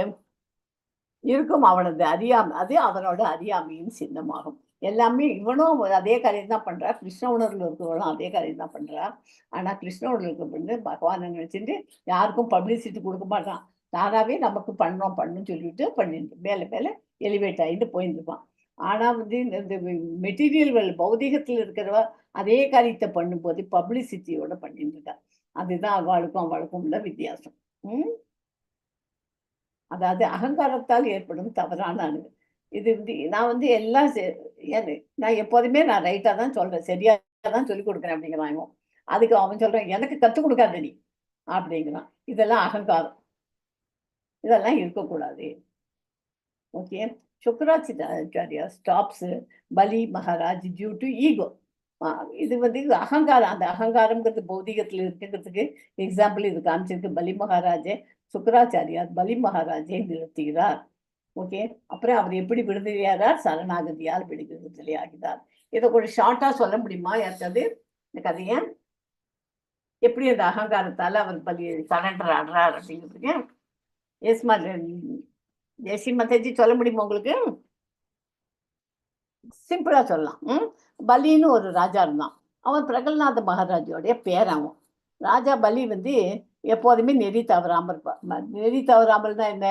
S2: இருக்கும் அவனது அறியாமை, அது அவனோட அறியாமையின் சின்னமாகும். எல்லாமே இவனும் அதே காரியம் தான் பண்றா. கிருஷ்ண உணர்வுல இருக்கிறவனும் அதே காரியம் தான் பண்றா. ஆனா கிருஷ்ண உணர்வுல இருக்க பகவானை நினைச்சிட்டு யாருக்கும் பப்ளிசிட்டி கொடுக்க மாட்டான். தானாவே நமக்கு பண்ணோம் பண்ணுன்னு சொல்லிட்டு பண்ணிட்டு மேல மேல எலிவேட் ஆகிட்டு போயிட்டு இருப்பான். ஆனா வந்து இந்த மெட்டீரியல் பௌதிகத்துல இருக்கிறவ அதே காரியத்தை பண்ணும்போது பப்ளிசிட்டியோட பண்ணிட்டு இருக்கா. அதுதான் அவளுக்கும் அவளுக்கும் உள்ள வித்தியாசம். அதாவது அகங்காரத்தால் ஏற்படும் தவறான அணுகு. இது வந்து நான் வந்து எல்லாம் நான் எப்போதுமே நான் ரைட்டா தான் சொல்றேன், சரியா தான் சொல்லிக் கொடுக்குறேன் அப்படிங்கிறான் இவன். அதுக்கு அவன் சொல்றான், எனக்கு கத்துக் கொடுக்காத நீ அப்படிங்கிறான். இதெல்லாம் அகங்காரம், இதெல்லாம் இருக்கக்கூடாது. Okay. Shukracharya stops Bali Maharaj due to ego. இது வந்து அகங்காரம். அந்த அகங்காரம்ங்கிறது பௌதிகத்துல இருக்குங்கிறதுக்கு எக்ஸாம்பிள் இது காமிச்சிருக்கு. பலி மகாராஜே, சுக்கராச்சாரியார் பலி மகாராஜை நிறுத்துகிறார். ஓகே. அப்புறம் அவர் எப்படி விடுதலையாகிறார்? சரணாகதியால் விடுதலையாகிறார். இதை கொஞ்சம் ஷார்ட்டா சொல்ல முடியுமா யாருக்காவது இந்த கதையை? எப்படி அந்த அகங்காரத்தால அவர் பலி சரண்டர் ஆடுறார் அப்படிங்கிறதுக்கு. எஸ் மா, ஜெயஸ்ரீ மாதாஜி, சொல்ல முடியுமா உங்களுக்கு? சிம்பிளா சொல்லலாம். பலின்னு ஒரு ராஜா இருந்தான். அவன் பிரகல்நாத மகாராஜோடைய பேரவன். ராஜா பலி வந்து எப்போதுமே நெறி தவறாமல் இருப்பார். நெறி தவறாமல் தான் என்ன,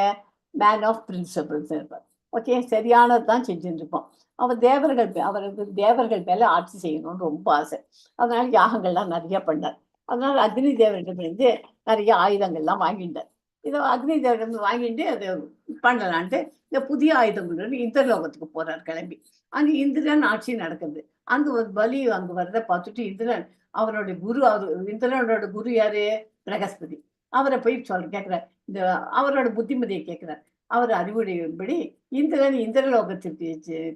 S2: மேன் ஆஃப் பிரின்சிபல்ஸ் இருப்பார். ஓகே, சரியானது தான் செஞ்சுட்டு இருப்பான். அவன் தேவர்கள் அவருக்கு தேவர்கள் மேல ஆட்சி செய்யணும்னு ரொம்ப ஆசை. அதனால யாகங்கள்லாம் நிறைய பண்ணார். அதனால அக்னி தேவரிடம் இருந்து நிறைய ஆயுதங்கள்லாம் வாங்கிட்டார். இதை அக்னி தேவரிடம் வாங்கிட்டு அதை பண்ணலான்ட்டு இந்த புதிய ஆயுதங்களுடன் இந்திரலோகத்துக்கு போறார் கிளம்பி. அங்க இந்திரன் ஆட்சி நடக்குது. அங்க ஒரு பலி அங்க வர்றதை பார்த்துட்டு இந்திரன் அவருடைய குரு, அவர் இந்திரனோட குரு யாரு, பிரகஸ்பதி, அவரை போய் கேட்கிறார். இந்த அவரோட புத்திமதியை கேட்கிறார். அவர் அறிவுரையின்படி இந்திரன் இந்திரலோகத்திற்கு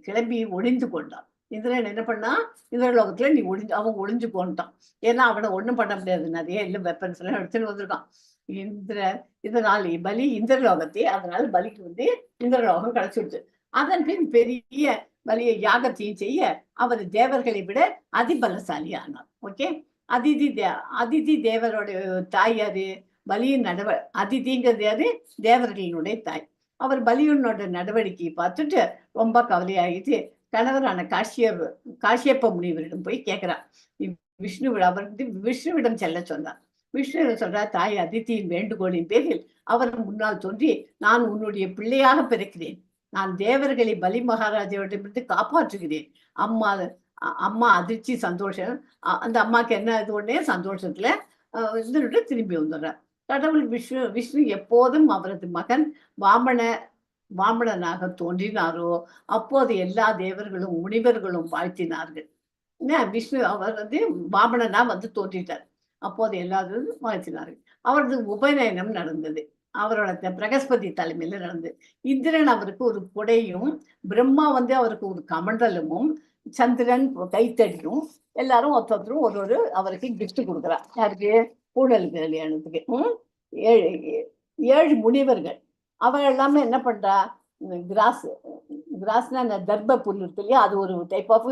S2: கிளம்பி ஒளிந்து கொண்டான். இந்திரன் என்ன பண்ணா, இந்திரலோகத்துல நீ ஒளிஞ்சு, அவன் ஒளிஞ்சு போன்ட்டான். ஏன்னா அவனை ஒண்ணும் பண்ண முடியாது, நிறைய இல்லை வெப்பன்ஸ் எல்லாம் எடுத்துன்னு வந்திருக்கான். இந்திர இதனால் பலி இந்திரலோகத்தை, அதனால பலிக்கு வந்து இந்திரலோகம் கிடைச்சிடுச்சு. அதன் பின் பெரிய பலிய யாகத்தையும் செய்ய அவர் தேவர்களை விட அதிபலசாலி ஆனார். ஓகே, அதிதி தேவருடைய தாய் யாரு, பலியின் அதிதிங்கிறது யாரு, தேவர்களினுடைய தாய். அவர் பலியனோட நடவடிக்கையை பார்த்துட்டு ரொம்ப கவலையாகிட்டு கணவரான காஷ்யப்ப முனிவரிடம் போய் கேட்கிறார். விஷ்ணு அவர் வந்து விஷ்ணுவிடம் செல்ல சொன்னார். விஷ்ணு சொல்றார், தாய் அதித்தியின் வேண்டுகோளின் பேரில் அவர் முன்னால் தோன்றி, நான் உன்னுடைய பிள்ளையாக பிறக்கிறேன், நான் தேவர்களை பலி மகாராஜாவிடமிருந்து காப்பாற்றுகிறேன். அம்மா அம்மா அதிர்ச்சி சந்தோஷம். அந்த அம்மாக்கு என்ன இது உடனே சந்தோஷத்துல இருந்துட்டு திரும்பி வந்துடுறார். கடவுள் விஷ்ணு விஷ்ணு எப்போதும் அவரது மகன் வாமனனாக தோன்றினாரோ அப்போது எல்லா தேவர்களும் முனிவர்களும் வாழ்த்தினார்கள். என்ன, விஷ்ணு அவர் வந்து வாமனனா வந்து தோன்றிட்டார். அப்போது எல்லாரும் வாழ்த்தினார்கள். அவரது உபநயனம் நடந்தது. அவரோட பிரகஸ்பதி தலைமையில நடந்தது. இந்திரன் அவருக்கு ஒரு குடையும், பிரம்மா வந்து அவருக்கு ஒரு கமண்டலமும், சந்திரன் கைத்தடியும், எல்லாரும் ஒருத்தரும் ஒரு ஒரு அவருக்கு கிஃப்ட் கொடுக்குறார். யாருக்கு? பூணல் கல்யாணத்துக்கு. ஏழு ஏழு முனிவர்கள் அவங்க எல்லாமே என்ன பண்றா, கிராஸ், கிராஸ்னா இந்த தர்ப புல் இருக்கு இல்லையா, அது ஒரு டைப் ஆஃப்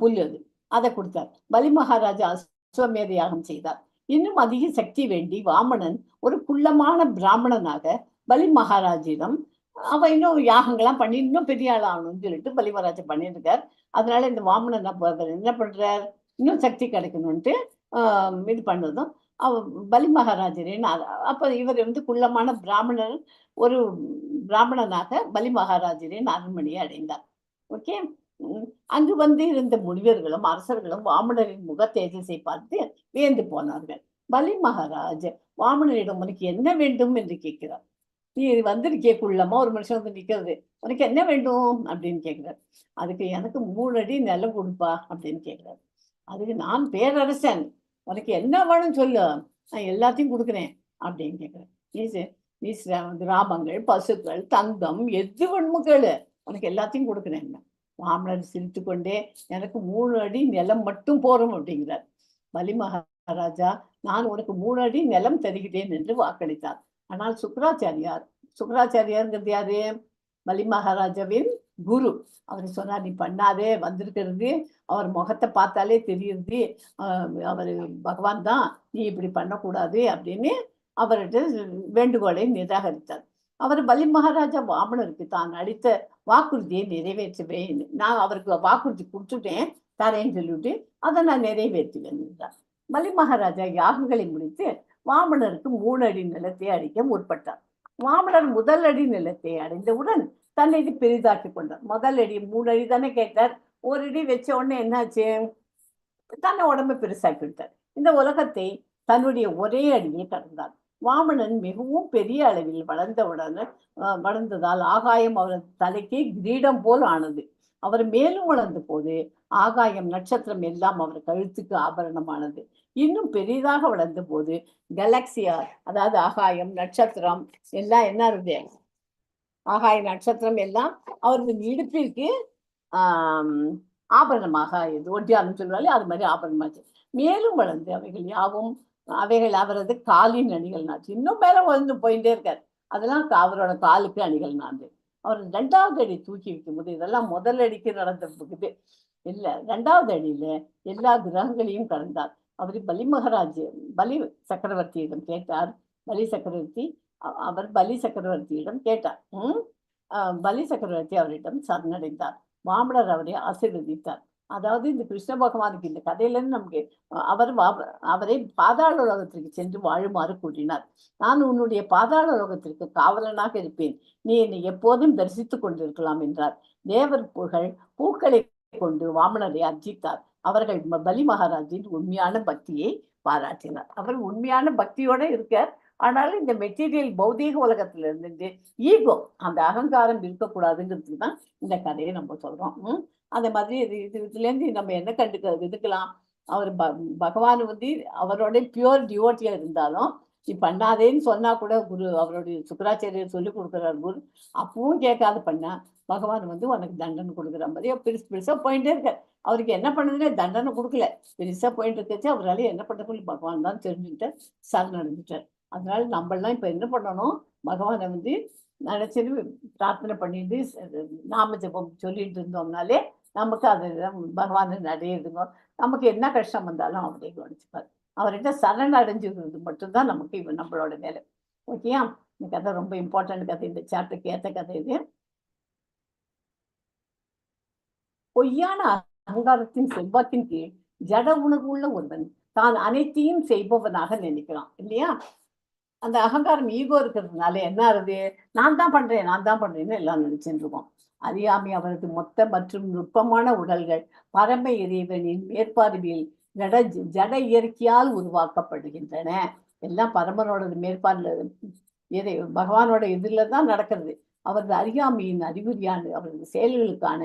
S2: புல், அது அதை கொடுத்தார். பலி மகாராஜா அஸ்வமேத யாகம் செய்தார். இன்னும் அதிக சக்தி வேண்டி வாமனன் ஒரு குள்ளமான பிராமணனாக பலி மகாராஜிடம், அவன் இன்னும் யாகங்கள்லாம் பண்ணி இன்னும் பெரிய ஆள் ஆகணும்னு சொல்லிட்டு பலி மகாராஜா பண்ணிட்டு இருக்கார். அதனால இந்த வாமனன் என்ன பண்றார், இன்னும் சக்தி கிடைக்கணும்ட்டு இது பண்ணதும் அவ பலி மகாராஜரின் அப்ப இவர் வந்து குள்ளமான பிராமணர், ஒரு பிராமணனாக பலி மகாராஜரின் அரண்மனையை அடைந்தார். ஓகே, அங்கு வந்து இருந்த முனிவர்களும் அரசர்களும் வாமனரின் முக தேஜஸை பார்த்து வியந்து போனார்கள். பலி மகாராஜ் வாமனரிடம் உனக்கு என்ன வேண்டும் என்று கேட்கிறார். நீ வந்திருக்கே குள்ளமா ஒரு மனுஷன் வந்து நிக்கிறது, உனக்கு என்ன வேண்டும் அப்படின்னு கேட்கிறார். அதுக்கு எனக்கு 3 அடி நிலம் கொடுப்பா அப்படின்னு கேட்கிறார். அதுக்கு நான் பேரரசன், உனக்கு என்ன வேணும் சொல்லு, நான் எல்லாத்தையும் கொடுக்குறேன் அப்படின்னு கேட்கிறேன். நீ கிராமங்கள், பசுக்கள், தங்கம், எது வேணுமோ கேளு, உனக்கு எல்லாத்தையும் கொடுக்குறேன். வாமனர் சிரித்து கொண்டே எனக்கு 3 அடி நிலம் மட்டும் போரும் அப்படிங்கிறார். பலி மகாராஜா நான் உனக்கு 3 அடி நிலம் தருகிறேன் என்று வாக்களித்தார். ஆனால் சுக்ராச்சாரியார்ங்கிறது யாரு? பலி மகாராஜாவின் குரு. அவர் சொன்னார், நீ பண்ணாதே, வந்திருக்கிறது அவர் முகத்தை பார்த்தாலே தெரியுது, அவர் பகவான் தான், நீ இப்படி பண்ணக்கூடாது அப்படின்னு அவர்கிட்ட வேண்டுகோளை நிராகரித்தார். அவர் பலி மகாராஜா வாமனருக்கு தான் அளித்த வாக்குறுதியை நிறைவேற்றுவேன், நான் அவருக்கு வாக்குறுதி கொடுத்துட்டேன் தரேன்னு சொல்லிவிட்டு அதை நான் நிறைவேற்றுவேன் என்றார். பலி மகாராஜா யாகங்களை முடித்து வாமனருக்கு 3 அடி நிலத்தை அடிக்க முற்பட்டார். வாமனர் முதல் அடி நிலத்தை அடைந்தவுடன் தன்னை இது பெரிதாக்கி கொண்டார். முதல் அடி 3 அடி தானே கேட்டார், 1 அடி வச்ச உடனே என்னாச்சு, தன்னை உடம்பை பெருசாக்கி விட்டார். இந்த உலகத்தை தன்னுடைய ஒரே அடியை கடந்தார். வாமனன் மிகவும் பெரிய அளவில் வளர்ந்ததால் ஆகாயம் அவரது தலைக்கு கிரீடம் போல் ஆனது. அவர் மேலும் வளர்ந்த போது ஆகாயம் நட்சத்திரம் எல்லாம் அவர் கழுத்துக்கு ஆபரணமானது. இன்னும் பெரிதாக வளர்ந்த போது கலாக்சியா, அதாவது ஆகாயம் நட்சத்திரம் எல்லாம் என்ன இருந்தது, ஆகாய நட்சத்திரம் எல்லாம் அவரது இடுப்பிற்கு ஆபரணமாக, இது ஒட்டியாருன்னு சொல்லுவாங்க, அது மாதிரி ஆபரணமாச்சு. மேலும் வளர்ந்து அவைகள் யாவும் அவைகள் அவரது காலின் அணிகள் நாச்சு. இன்னும் மேல வளர்ந்து போயிட்டே இருக்கார், அதெல்லாம் அவரோட காலுக்கு அணிகள் நாந்து. அவர் 2வது அடி தூக்கி வைக்கும் போது, இதெல்லாம் முதல் அடிக்கு நடந்த இது இல்ல, 2வது அடியில எல்லா கிரகங்களையும் கடந்தார். அவர் பலி பலி சக்கரவர்த்தியிடம் கேட்டார். பலி சக்கரவர்த்தி அவர் பலி சக்கரவர்த்தியிடம் கேட்டார். பலி சக்கரவர்த்தி அவரிடம் சரணடைந்தார். வாமனர் அவரை ஆசீர்வதித்தார். அதாவது இந்த கிருஷ்ண பகவானுக்கு இந்த கதையிலிருந்து நமக்கு அவர் அவரை பாதாள உலகத்திற்கு சென்று வாழுமாறு கூறினார். நான் உன்னுடைய பாதாள உலகத்திற்கு காவலனாக இருப்பேன், நீ என்னை எப்போதும் தரிசித்துக் கொண்டிருக்கலாம் என்றார். தேவர் புகழ் பூக்களை கொண்டு வாமனரை அர்ச்சித்தார். அவர்கள் பலி மகாராஜின் உண்மையான பக்தியை பாராட்டினார். அவர் உண்மையான பக்தியோட இருக்கார். ஆனாலும் இந்த மெட்டீரியல் பௌதீக உலகத்துல இருந்து ஈகோ, அந்த அகங்காரம் இருக்கக்கூடாதுங்கிறதுக்கு தான் இந்த கதையை நம்ம சொல்றோம். அந்த மாதிரி இது இது இதுலேருந்து நம்ம என்ன கண்டுக்க இதுக்கலாம், அவர் பகவான் வந்து அவரோட பியூர் டிவோட்டியா இருந்தாலும் நீ பண்ணாதேன்னு சொன்னா கூட குரு அவருடைய சுக்கராச்சாரியர் சொல்லி கொடுக்குறாரு குரு, அப்பவும் கேட்காத பண்ணா பகவான் வந்து உனக்கு தண்டனை கொடுக்குற மாதிரி பெருசு பெருசா போயிட்டே இருக்கார். அவருக்கு என்ன பண்ணுதுன்னே தண்டனை கொடுக்கல, பெருசா போயிட்டு இருக்கச்சு அவரால் என்ன பண்ண முடியும், பகவான் தான் தெரிஞ்சுக்கிட்டார், சரணடைஞ்சிட்டார். அதனால நம்மளாம் இப்ப என்ன பண்ணணும், பகவானை வந்து நினைச்சிட்டு பிரார்த்தனை பண்ணிட்டு நாம ஜபம் சொல்லிட்டு இருந்தோம்னாலே நமக்கு அது பகவானை அடையுதுங்க. நமக்கு என்ன கஷ்டம் வந்தாலும் அவரே கவனிச்சுப்பார். அவர்கிட்ட சரண் அடைஞ்சுக்கிறது மட்டும்தான் நமக்கு இவ நம்மளோட வேலை. ஓகேயா? இந்த கதை ரொம்ப இம்பார்ட்டன்ட் கதை, இந்த சாப்டருக்கு ஏற்ற கதை இது. பொய்யான அகங்காரத்தின் செல்வாக்கின் கீழ் ஜட உணர்வு உள்ள ஒருவன் தான் அனைத்தையும் செய்பவனாக நினைக்கிறான் இல்லையா? அந்த அகங்காரம் ஈகோ இருக்கிறதுனால என்ன ஆகுது, நான் தான் பண்றேன் நான் தான் பண்றேன்னு எல்லாம் நினைச்சுட்டு இருக்கோம். அறியாமை அவரது மொத்த மற்றும் நுட்பமான உடல்கள் பரம இறைவனின் மேற்பார்வையில் ஜட ஜட இயற்கையால் உருவாக்கப்படுகின்றன. எல்லாம் பரமனோட மேற்பார்வை இறை பகவானோட இதுல தான் நடக்கிறது. அவரது அறியாமையின் அறிகுறியான அவரது செயல்களுக்கான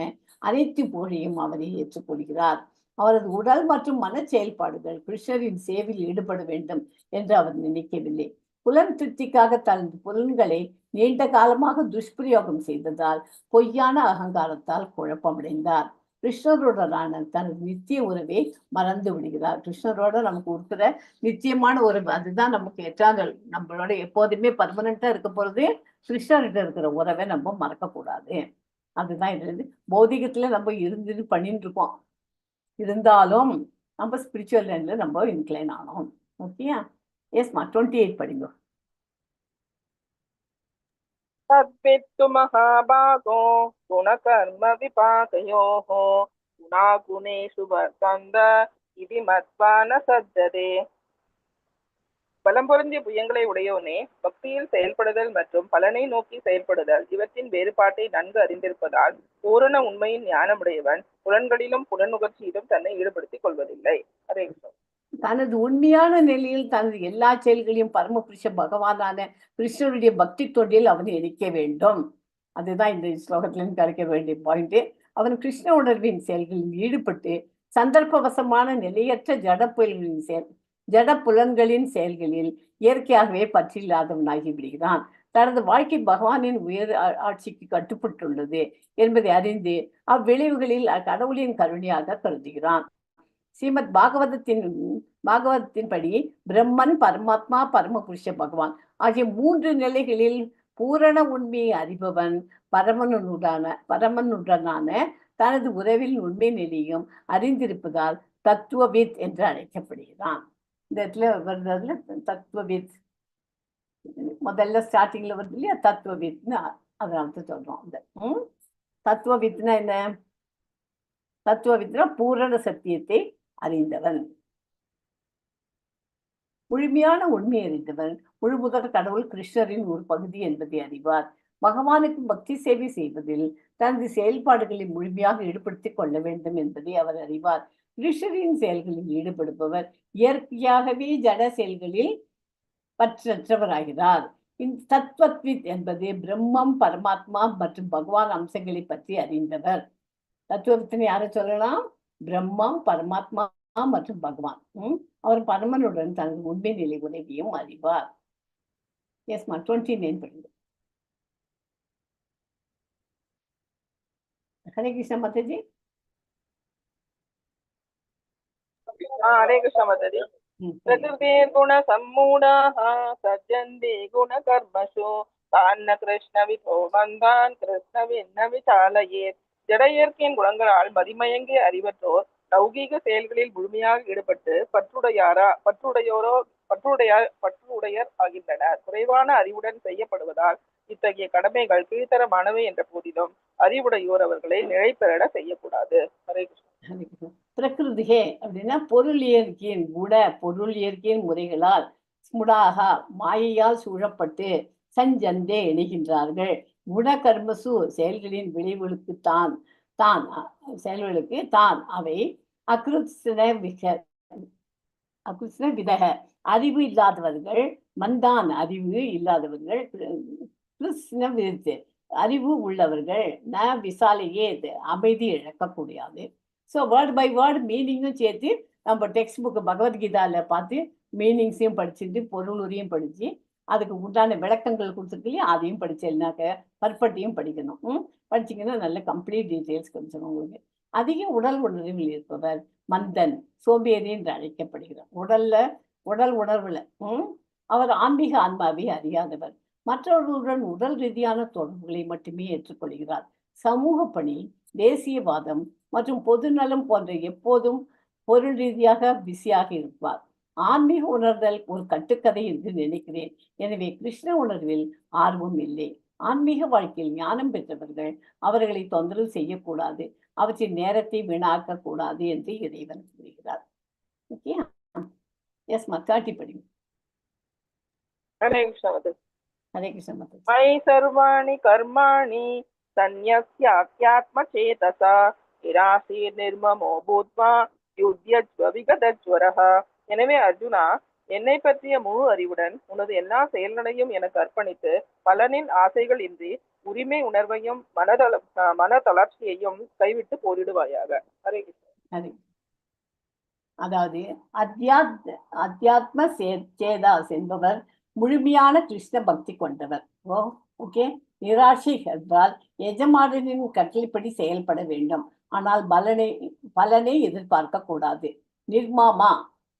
S2: அனைத்து புகழையும் அவரை ஏற்றுக்கொள்கிறார். அவரது உடல் மற்றும் மன செயல்பாடுகள் கிருஷ்ணரின் சேவையில் ஈடுபட வேண்டும் என்று அவர் நினைக்கவில்லை. புலன் திருப்திக்காக தனது புலன்களை நீண்ட காலமாக துஷ்பிரயோகம் செய்ததால் பொய்யான அகங்காரத்தால் குழப்பமடைந்தார். கிருஷ்ணருடனான தனது நித்திய உறவை மறந்து விடுகிறார். கிருஷ்ணரோட நமக்கு இருக்கிற நித்தியமான உறவு அதுதான் நமக்கு எட்டாங்கள், நம்மளோட எப்போதுமே பர்மனண்டா இருக்க போறது கிருஷ்ணர்கிட்ட இருக்கிற உறவை நம்ம மறக்கக்கூடாது. அதுதான் இது. பௌதிகத்துல நம்ம இருந்து பண்ணிட்டு இருக்கோம், இருந்தாலும் நம்ம ஸ்பிரிச்சுவல் லைன்ல நம்ம இன்க்ளைன் ஆனோம். ஓகேயா? எஸ்மா 28 படிங்க.
S1: தத்வித்து மகாபாகோ குணகர்ம விபாகயோः குணாகுணேஷு வர்த்தந்த இது மத்வா ந சஜ்ஜதே. பலம் பொருந்திய புயங்களை உடையோனே, பக்தியில் செயல்படுதல் மற்றும் பலனை நோக்கி செயல்படுதல் இவற்றின் வேறுபாட்டை நன்கு அறிந்திருப்பதால் பூரண உண்மையின் ஞானமுடையவன் புலன்களிலும் புலனுகர்ச்சியிலும் தன்னை ஈடுபடுத்திக் கொள்வதில்லை. ஹரே கிருஷ்ணா.
S2: தனது உண்மையான நிலையில் தனது எல்லா செயல்களையும் பரமபுருஷ பகவானான கிருஷ்ணருடைய பக்தி தொண்டில் அவன் இணைக்க வேண்டும். அதுதான் இந்த ஸ்லோகத்திலிருந்து கிடைக்க வேண்டிய பாயிண்ட். அவன் கிருஷ்ண உணர்வின் செயல்களில் ஈடுபட்டு சந்தர்ப்பவசமான நிலையற்ற ஜட புலன்களின் செயல்களில் இயற்கையாகவே பற்றில்லாதவனாகி விடுகிறான். தனது வாழ்க்கை பகவானின் உயர் ஆட்சிக்கு கட்டுப்பட்டுள்ளது என்பதை அறிந்து அவ்விளைவுகளில் கடவுளின் கருணையாக கருதுகிறான். ஸ்ரீமத் பாகவதத்தின் படி பிரம்மன், பரமாத்மா, பரமபுருஷ பகவான் ஆகிய மூன்று நிலைகளில் பூரண உண்மையை அறிபவன் பரமனுடனான தனது உறவில் உண்மை நிலையும் அறிந்திருப்பதால் தத்துவவித் என்று அழைக்கப்படுகிறான். இந்த இடத்துல வருதுல தத்துவவித், முதல்ல ஸ்டார்டிங்ல வருது இல்லையா தத்துவவித்னு, அதனால சொல்றோம். அந்த தத்துவவித்னா என்ன? தத்துவவித்னா பூரண சத்தியத்தை அறிந்தவன், முழுமையான உண்மை அறிந்தவன், முழுமுதற் கடவுள் கிருஷ்ணரின் ஒரு பகுதி என்பதை அறிவார். பகவானுக்கு பக்தி சேவை செய்வதில் தனது செயல்பாடுகளை முழுமையாக ஈடுபடுத்திக் கொள்ள வேண்டும் என்பதை அவர் அறிவார். கிருஷ்ணரின் செயல்களில் ஈடுபடுபவர் இயற்கையாகவே ஜட செயல்களில் பற்றற்றவராகிறார். இந்த தத்வத்வித் என்பது பிரம்மம், பரமாத்மா மற்றும் பகவான் அம்சங்களை பற்றி அறிந்தவர். தத்துவத்தினை யாரை சொல்லலாம்? பிரம்மம், பரமாத்மா மற்றும் பகவான். அவர் பரமனுடன் தனது உண்மை நிலை உதவியும் அறிவார். எஸ்மா 29 படிங்க. ஹரே கிருஷ்ணா மாதாஜி.
S1: ஹரே கிருஷ்ணா மாதாஜி. பிரகிருதேர் குண சம்மூடாஹ சஜ்ஜந்தி குண கர்மசு தான்ன கிருஷ்ண விதோ வந்தான் கிருஷ்ண வின்ன விசாலயேத். ஜட இயற்கையின் குணங்களால் மதிமயங்கிய அறிவற்றோர் லௌகீக செயல்களில் முழுமையாக ஈடுபட்டு பற்றுடையாரா பற்றுடையோரோ பற்றுடையார் பற்றுடையர் ஆகின்றனர். குறைவான அறிவுடன் செய்யப்படுவதால் இத்தகைய கடமைகள் கீழ்த்தரமானவை என்ற போதிலும் அறிவுடையோர் அவர்களை நிலைபெறட செய்யக்கூடாது. ஹரே கிருஷ்ணா.
S2: ஹரே கிருஷ்ணா. பிரகிருதிகே அப்படின்னா பொருள் இயற்கையின் குண பொருள் இயற்கையின் முறைகளால், ஸ்முடாக மாயையால் சூழப்பட்டு, சஞ்சந்தே இணைகின்றார்கள். குண கர்மசு செயல்களின் விளைவுகளுக்கு தான் தான் செயல்களுக்கு தான் அவை அகிருத்ஸ்ன விக அகிருத்ஸ்ன விதக அறிவு இல்லாதவர்கள், மந்தான் அறிவு இல்லாதவர்கள், கிருஷ்ண விருத்து அறிவு உள்ளவர்கள், ந விசாலையே அமைதி இழக்கக்கூடாது. ஸோ வேர்ட் பை வேர்டு மீனிங்கும் சேர்த்து நம்ம டெக்ஸ்ட் புக்கு பகவத்கீதாவில் பார்த்து மீனிங்ஸையும் படிச்சுட்டு பொருளுரையும் படித்து அதுக்கு உண்டான விளக்கங்கள் கொடுத்துருக்கு இல்லையா, அதையும் படிச்சேன்னாக்க பர்பட்டையும் படிக்கணும். படிச்சீங்கன்னா நல்ல கம்ப்ளீட் டீட்டெயில்ஸ் கிடைச்சிடும் உங்களுக்கு. அதிக உடல் உணர்வில் இருப்பவர் மந்தன், சோம்பேறி என்று அழைக்கப்படுகிறார். உடல் உணர்வுல அவர் ஆன்மீக ஆன்மாவை அறியாதவர். மற்றவர்களுடன் உடல் ரீதியான தொடர்புகளை மட்டுமே ஏற்றுக்கொள்கிறார். சமூக பணி, தேசியவாதம் மற்றும் பொதுநலம் போன்ற எப்போதும் பொருள் ரீதியாக பிஸியாக இருப்பார். ஆன்மீக உணர்தல் ஒரு கட்டுக்கதை என்று நினைக்கிறேன். எனவே கிருஷ்ண உணர்வில் ஆர்வம் இல்லை. ஆன்மீக வாழ்க்கையில் ஞானம் பெற்றவர்கள் அவர்களை தொந்தரவு செய்யக்கூடாது, அவற்றின் நேரத்தை வீணாக்க கூடாது என்று இறைவன் கூறுகிறார். ஓகே, எஸ் மா, 30 படிங்க.
S1: ஹரே கிருஷ்ணா மாதா.
S2: ஹரே கிருஷ்ண மாதா.
S1: மயி சர்வாணி கர்மாணி சந்நியஸ்யாத்யாத்மசேதசா நிராசீர் நிர்மமோ பூத்வா யுத்யஜ்வ விகதஜ்வரஹ. எனவே அர்ஜுனா, என்னை பற்றிய முழு அறிவுடன் உனது எல்லா செயல்களையும் எனக்கு அர்ப்பணித்து பலனின் ஆசைகள் இன்றி உரிமை உணர்வையும் மன தளர்ச்சியையும் கைவிட்டு போரிடுவாயாக. ஹரே கிருஷ்ணா.
S2: ஹரே. அதாவது அத்தியாத்ம சேதாஸ் என்பவர் முழுமையான கிருஷ்ண பக்தி கொண்டவர். ஓ ஓகே. நிராசை என்றால் எஜமானனின் கட்டளைப்படி செயல்பட வேண்டும், ஆனால் பலனை பலனை எதிர்பார்க்க கூடாது. நிர்மாமா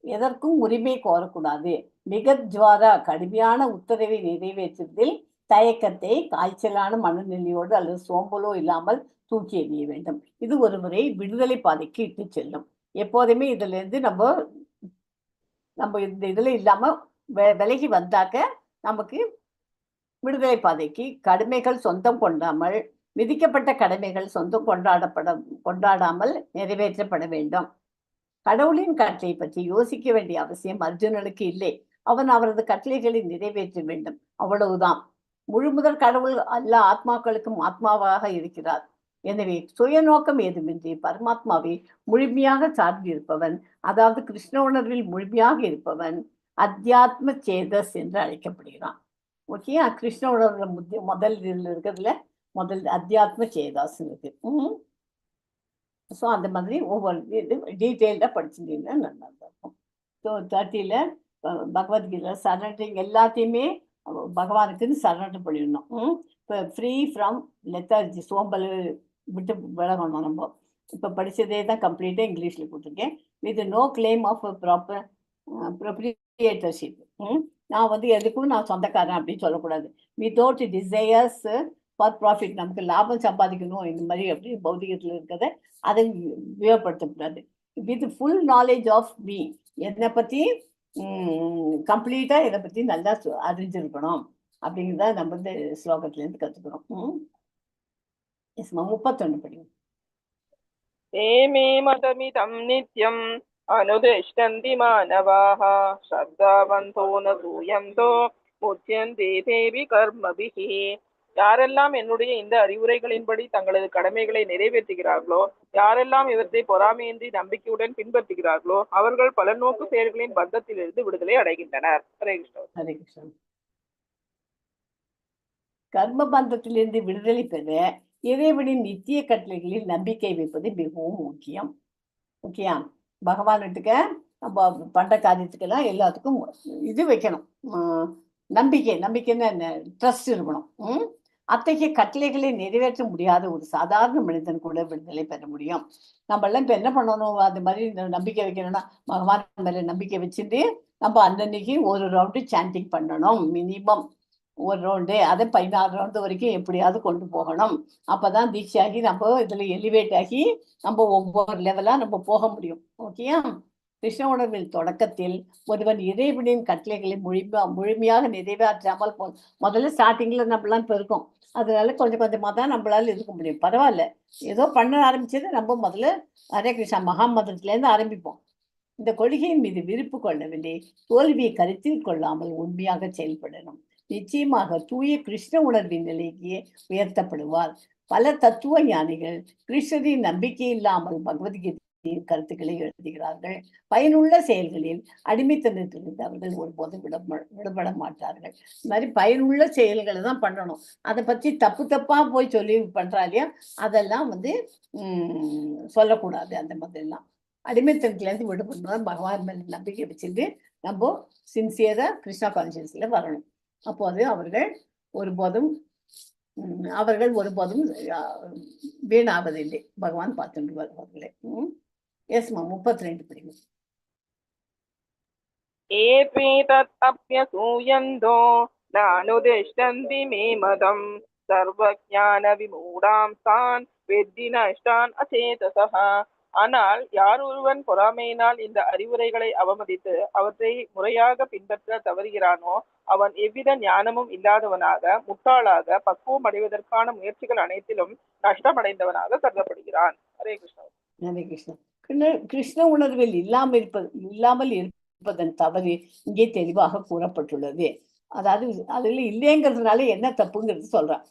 S2: எதற்கும் உரிமை கோரக்கூடாது. மிகத்வாரா கடுமையான உத்தரவை நிறைவேற்றுவதில் தயக்கத்தை காய்ச்சலான மனநிலையோடு அல்லது சோம்பலோ இல்லாமல் தூக்கி எறிய வேண்டும். இது ஒருவரை விடுதலை பாதைக்கு இட்டு செல்லும். எப்போதுமே இதுல இருந்து நம்ம நம்ம இந்த இதுல இல்லாம விலகி வந்தாக்க நமக்கு விடுதலை பாதைக்கு கடமைகள் சொந்தம் கொண்டாமல் விதிக்கப்பட்ட கடமைகள் சொந்தம் கொண்டாடாமல் நிறைவேற்றப்பட வேண்டும். கடவுளின் கட்டளை பற்றி யோசிக்க வேண்டிய அவசியம் அர்ஜுனனுக்கு இல்லை. அவன் அவரது கட்டளைகளை நிறைவேற்ற வேண்டும், அவ்வளவுதான். முழுமுதற் கடவுள் எல்லா ஆத்மாக்களுக்கும் ஆத்மாவாக இருக்கிறார். எனவே சுயநோக்கம் ஏதுமின்றி பரமாத்மாவை முழுமையாக சார்ந்திருப்பவன், அதாவது கிருஷ்ண உணர்வில் முழுமையாக இருப்பவன் அத்தியாத்ம சேதஸ் என்று அழைக்கப்படுகிறான். ஓகே, கிருஷ்ண உணர்வுல முதல் இதுல இருக்கிறதுல முதல் அத்தியாத்ம சேதாஸ் இருக்கு. ஸோ அந்த மாதிரி ஒவ்வொரு இது டீட்டெயில்டாக படிச்சிருந்தீங்கன்னா நல்லா இருக்கும். ஸோ 30ல் பகவத்கீதை சரண்டரிங் எல்லாத்தையுமே பகவானுக்குன்னு சரண்டர் பண்ணிடணும். இப்போ ஃப்ரீ ஃப்ரம் லெத்தார்ஜி, சோம்பல் விட்டு விலகணும். நம்ம இப்போ படித்ததே தான் கம்ப்ளீட்டாக இங்கிலீஷில் கொடுத்துருக்கேன். With no claim of proper proprietorship. நான் வந்து எதுக்கும் நான் சொந்தக்காரன் அப்படின்னு சொல்லக்கூடாது. வித்தவுட் டிசையர்ஸ் ஃபார் ப்ராஃபிட், நமக்கு லாபம் சம்பாதிக்கணும் இந்த மாதிரி அப்படி பௌதிகத்தில் இருக்கிறத அதை உபயோகப்படுத்தக்கூடாது. With full knowledge of me, என்னை பற்றி கம்ப்ளீட்டாக இதை பற்றி நல்லா அறிஞ்சிருக்கணும் அப்படிங்கிறத நம்ம இந்த ஸ்லோகத்துலேருந்து கற்றுக்கிறோம். எஸ்மா, 31 படிங்க.
S1: ते मे मतमिदं नित्यम् अनुतिष्ठन्ति मानवाः श्रद्धावन्तो न सूयन्तो मुच्यन्ते தேவி கர்மபிஹி. யாரெல்லாம் என்னுடைய இந்த அறிவுரைகளின்படி தங்களது கடமைகளை நிறைவேற்றுகிறார்களோ, யாரெல்லாம் இவற்றை பொறாமையின்றி நம்பிக்கையுடன் பின்பற்றுகிறார்களோ, அவர்கள் பல நோக்கு செயல்களின் பந்தத்திலிருந்து விடுதலை அடைகின்றனர். ஹரே கிருஷ்ணா.
S2: ஹரே கிருஷ்ணா. கர்ம பந்தத்திலிருந்து விடுதலை பெற இறைவனின் நித்திய கட்டளைகளில் நம்பிக்கை வைப்பது மிகவும் முக்கியம். ஓகேயா? பகவான்கிட்ட நம்ம பண்ற காரியத்துக்கெல்லாம் எல்லாத்துக்கும் இது வைக்கணும். நம்பிக்கை. நம்பிக்கைன்னா என்ன? ட்ரஸ்ட் இருக்கணும். அத்தகைய கட்டளைகளை நிறைவேற்ற முடியாத ஒரு சாதாரண மனிதன் கூட விடுதலை பெற முடியும். நம்ம எல்லாம் இப்ப என்ன பண்ணணும்? அது மாதிரி இந்த நம்பிக்கை வைக்கணும்னா பகவான் மேல நம்பிக்கை வச்சுட்டு நம்ம அன்னன்னைக்கு ஒரு ரவுண்டு சாண்டிங் பண்ணணும் மினிமம். ஒரு ரவுண்டு, அதை 16 ரவுண்டு வரைக்கும் எப்படியாவது கொண்டு போகணும். அப்பதான் தீட்சையாகி நம்ம இதுல எலிவேட் ஆகி நம்ம ஒவ்வொரு லெவலா நம்ம போக முடியும். ஓகேயா? கிருஷ்ண உணர்வில் தொடக்கத்தில் ஒருவன் இறைவனின் கட்டளைகளை முழுமையாக நிறைவேற்றாமல் போ முதல்ல ஸ்டார்டிங்ல நம்மளாம் இப்ப இருக்கோம். அதனால கொஞ்சம் கொஞ்சமா தான் நம்மளால இருக்க முடியும். பரவாயில்ல, ஏதோ பண்ண ஆரம்பிச்சது நம்ம முதல்ல ஹரே கிருஷ்ணா மகாமந்திரத்துல இருந்து ஆரம்பிப்போம். இந்த கொள்கையின் மீது விருப்பு கொள்ளவில்லை, தோல்வியை கருத்தில் கொள்ளாமல் உண்மையாக செயல்படணும். நிச்சயமாக தூய கிருஷ்ண உணர்வின் நிலைக்கு உயர்த்தப்படுவார். பல தத்துவ ஞானிகள் கிருஷ்ணரின் நம்பிக்கை இல்லாமல் பகவத்கீதையின் கருத்துக்களை எழுதுகிறார்கள். பயனுள்ள செயல்களில் அடிமைத்தனத்திலிருந்து அவர்கள் ஒருபோதும் விடுபட மாட்டார்கள். இந்த மாதிரி பயனுள்ள செயல்களை தான் பண்ணணும். அதை பற்றி தப்பு தப்பா போய் சொல்லி பண்றா இல்லையா, அதெல்லாம் வந்து சொல்லக்கூடாது. அந்த மாதிரிலாம் அடிமைத்தனத்திலேருந்து விடுபடணும். பகவான் மேல நம்பிக்கை வச்சுட்டு நம்ம சின்சியரா கிருஷ்ணா கான்சியஸ்ல வரணும். அப்போது அவர்கள் ஒருபோதும் வீணாவதில்லை. பகவான் பார்த்துட்டு வருவார்களே. எஸ்மா, 32 படிங்க.
S1: ஏபி தத் அப்யசூயந்தோ நானுதிஷ்டந்தி மே மதம் சர்வஜான விமூடாம் தான் வெத்தி நஷ்டான் அச்சேதசா. ஆனால் யார் ஒருவன் பொறாமையினால் இந்த அறிவுரைகளை அவமதித்து அவற்றை முறையாக பின்பற்ற தவறுகிறானோ அவன் எவ்வித ஞானமும் இல்லாதவனாக, முட்டாளாக, பக்குவம் அடைவதற்கான முயற்சிகள் அனைத்திலும் நஷ்டமடைந்தவனாக கருதப்படுகிறான். ஹரே கிருஷ்ணா.
S2: ஹரே கிருஷ்ணா. கிருஷ்ண கிருஷ்ண உணர்வில் இல்லாமல் இருப்பதன் தவறு இங்கே தெளிவாக கூறப்பட்டுள்ளது. அதாவது அதுல இல்லைங்கிறதுனால என்ன தப்புங்கிறது சொல்றான்.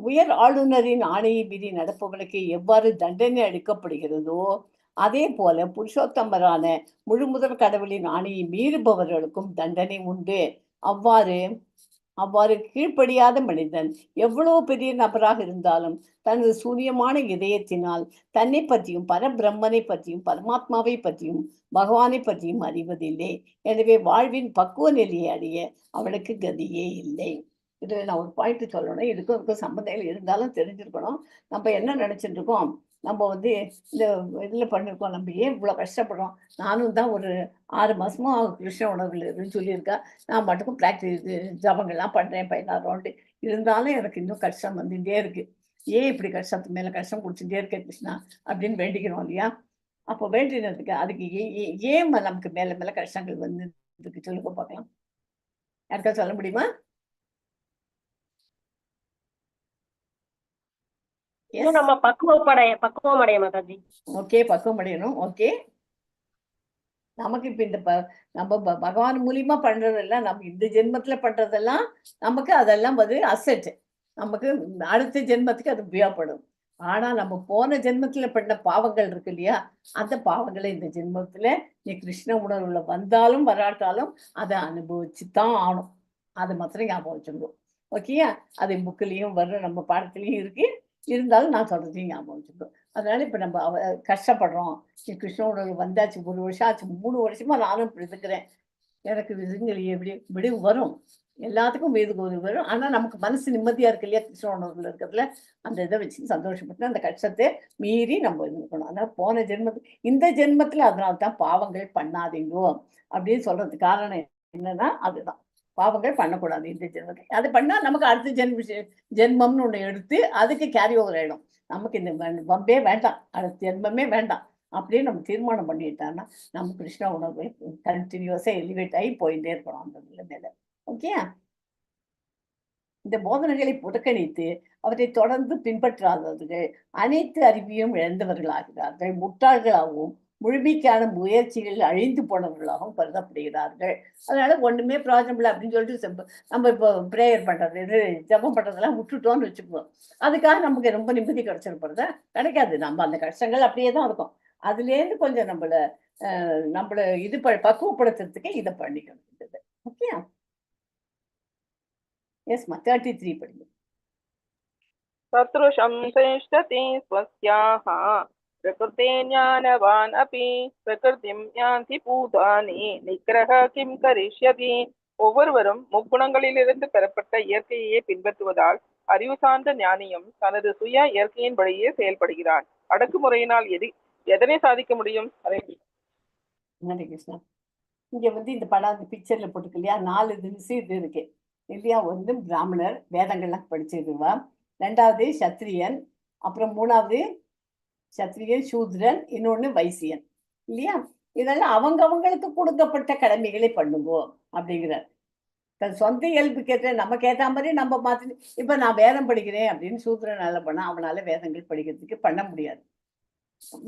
S2: உயர் ஆளுநரின் ஆணையை மீறி நடப்பவனுக்கு எவ்வாறு தண்டனை அளிக்கப்படுகிறதோ அதே போல புருஷோத்தமரான முழு முதல் கடவுளின் ஆணையை மீறுபவர்களுக்கும் தண்டனை உண்டு. அவ்வாறு அவ்வாறு கீழ்ப்படியாத மனிதன் எவ்வளவு பெரிய நபராக இருந்தாலும் தனது சூன்யமான இதயத்தினால் தன்னை பற்றியும் பரபிரம்மனை பற்றியும் பரமாத்மாவை பற்றியும் பகவானை பற்றியும் அறிவதில்லை. எனவே வாழ்வின் பக்குவ நிலையை அடைய அவனுக்கு கதியே இல்லை. இதுல நான் ஒரு பாயிண்ட் சொல்லணும். இதுக்கும் இதுக்கும் சம்பந்தம் இல்லை, இருந்தாலும் தெரிஞ்சிருக்கணும். நம்ம என்ன நினைச்சிட்டு இருக்கோம், நம்ம வந்து இந்த இதுல பண்ணிருக்கோம், நம்ம ஏன் இவ்வளவு கஷ்டப்படுறோம்? நானும் தான் ஒரு 6 மாசமா கிருஷ்ண உணர்வுல இருக்குன்னு சொல்லியிருக்கா. நான் மட்டுக்கும் ப்ராக்டிஸ் ஜபங்கள்லாம் பண்றேன் 16 ரவுண்டு, இருந்தாலும் எனக்கு இன்னும் கஷ்டம் வந்துட்டே இருக்கு. ஏன் இப்படி கஷ்டத்து மேல கஷ்டம் குடிச்சுட்டே இருக்க கிருஷ்ணா அப்படின்னு வேண்டிக்கிறோம் இல்லையா? அப்போ வேண்டினதுக்கு அதுக்கு ஏன் நமக்கு மேல மேல கஷ்டங்கள் வந்து இருக்கு சொல்லுங்க பார்க்கலாம். யாருக்கா சொல்ல முடியுமா?
S4: இன்னும் நம்ம பக்குவம் அடைய மாதாஜி.
S2: ஓகே, பக்குவம் அடையணும். ஓகே, நமக்கு இப்ப இந்த நம்ம பகவான் மூலியமா பண்றதெல்லாம், நம்ம இந்த ஜென்மத்துல பண்றதெல்லாம் நமக்கு அதெல்லாம் வந்து அசெட், நமக்கு அடுத்த ஜென்மத்துக்கு அது உபயோகப்படும். ஆனா நம்ம போன ஜென்மத்துல பண்ண பாவங்கள் இருக்கு இல்லையா, அந்த பாவங்களை இந்த ஜென்மத்துல நீ கிருஷ்ண உணர்வுல வந்தாலும் வராட்டாலும் அதை அனுபவிச்சுதான் ஆகணும். அதை மாத்திரம் ஞாபகம் வச்சுக்கோ. ஓகேயா? அது புக்கிலையும் வரும், நம்ம பாடத்துலயும் இருக்கு. இருந்தாலும் நான் சொல்றதையும் ஞாபகம் வச்சுக்கோ. அதனால இப்ப நம்ம கஷ்டப்படுறோம், கிருஷ்ண உணர்வு வந்தாச்சு, 1 வருஷம் ஆச்சு, 3 வருஷமா நானும் இப்படி இருக்கிறேன், எனக்கு இதுங்களை எப்படி விடிவு வரும், எல்லாத்துக்கும் வீதுக்கு உதவி வரும். ஆனா நமக்கு மனசு நிம்மதியா இருக்கு இல்லையா, கிருஷ்ண உணர்வுல இருக்கிறதுல அந்த இதை வச்சு சந்தோஷப்பட்டு அந்த கஷ்டத்தை மீறி நம்ம இருக்கணும். அதனால போன ஜென்மத்து இந்த ஜென்மத்துல அதனால்தான் பாவங்கள் பண்ணாதீங்கோ அப்படின்னு சொல்றதுக்கு காரணம் என்னன்னா அதுதான், பாவங்கள் பண்ணக்கூடாது இந்த ஜென்மத்துல. அது பண்ணா நமக்கு அடுத்த ஜென்மம்னு ஒண்ணு எடுத்து அதுக்கு கேரி ஓவர் ஆயிடும். நமக்கு இந்த வம்பே வேண்டாம், அடுத்த ஜென்மமே வேண்டாம் அப்படின்னு நம்ம தீர்மானம் பண்ணிட்டான்னா நம்ம கிருஷ்ணா உணர்வு கண்டினியூஸா எலிவேட் ஆகி போயிட்டே இருக்கணும் அந்த நிலைமையில. ஓகே, இந்த போதனைகளை புறக்கணித்து அவற்றை தொடர்ந்து பின்பற்றாதவர்கள் அனைத்து அறிவையும் இழந்தவர்களாகிறார்கள், முட்டாள்களாகவும் முழுமைக்கான முயற்சிகளில் அழிந்து போனவர்களாகவும் கருதப்படுகிறார்கள். அதனால ஒண்ணுமே பிரயோஜனம் இல்லை அப்படின்னு சொல்லிட்டு நம்ம இப்போ ப்ரேயர் பண்றது, இது ஜபம் பண்றதெல்லாம் விட்டுட்டோம்னு வச்சுக்குவோம். அதுக்காக நமக்கு ரொம்ப நிம்மதி கிடைச்சிருப்பறதா கிடைக்காது. நம்ம அந்த கஷ்டங்கள் அப்படியே தான் இருக்கும். அதுலேருந்து கொஞ்சம் நம்மளை இது பக்குவப்படுத்துறதுக்கு இதை பண்ணிக்கணும். ஓகே, எஸ்மா 33 படிங்க.
S1: சத்ருஷம் சேஷ்டதி ஸ்வஸ்யாஹ பிரகிருதே ஞானவான் அபி பிரகிருதிம் யாந்தி பூதானி நிக்ரஹ கிம் கரிஷ்யதி. ஒவ்வொருவரும் முக்குணங்களிலிருந்து பெறப்பட்ட இயற்கையையே பின்பற்றுவதால் அறிவு சார்ந்த ஞானியும் தனது சுய இயற்கையின்படியே செயல்படுகிறான். அடக்குமுறையினால் எதனை சாதிக்க முடியும்? ஹரே
S2: ஹரே கிருஷ்ணா. இங்க இந்த படம் அந்த பிக்சர்ல போட்டுருக்கு இல்லையா, 4 தினசு இது இருக்கு. இல்லையா? ஒன்று பிராமணர், வேதங்கள்லாம் படிச்சிருவா. ரெண்டாவது சத்திரியன், அப்புறம் மூணாவது சத்திரியன், சூத்ரன், இன்னொன்னு வைசியன், இல்லையா? இதெல்லாம் அவங்க அவங்களுக்கு கொடுக்கப்பட்ட கடமைகளை பண்ணுங்கோ அப்படிங்கிறார். தன் சொந்த இயல்புக்கேற்ற நமக்கு ஏற்ற மாதிரி நம்ம மாத்தி, இப்ப நான் வேதம் படிக்கிறேன் அப்படின்னு சூத்ரனால பண்ணா அவனால வேதங்கள் படிக்கிறதுக்கு பண்ண முடியாது.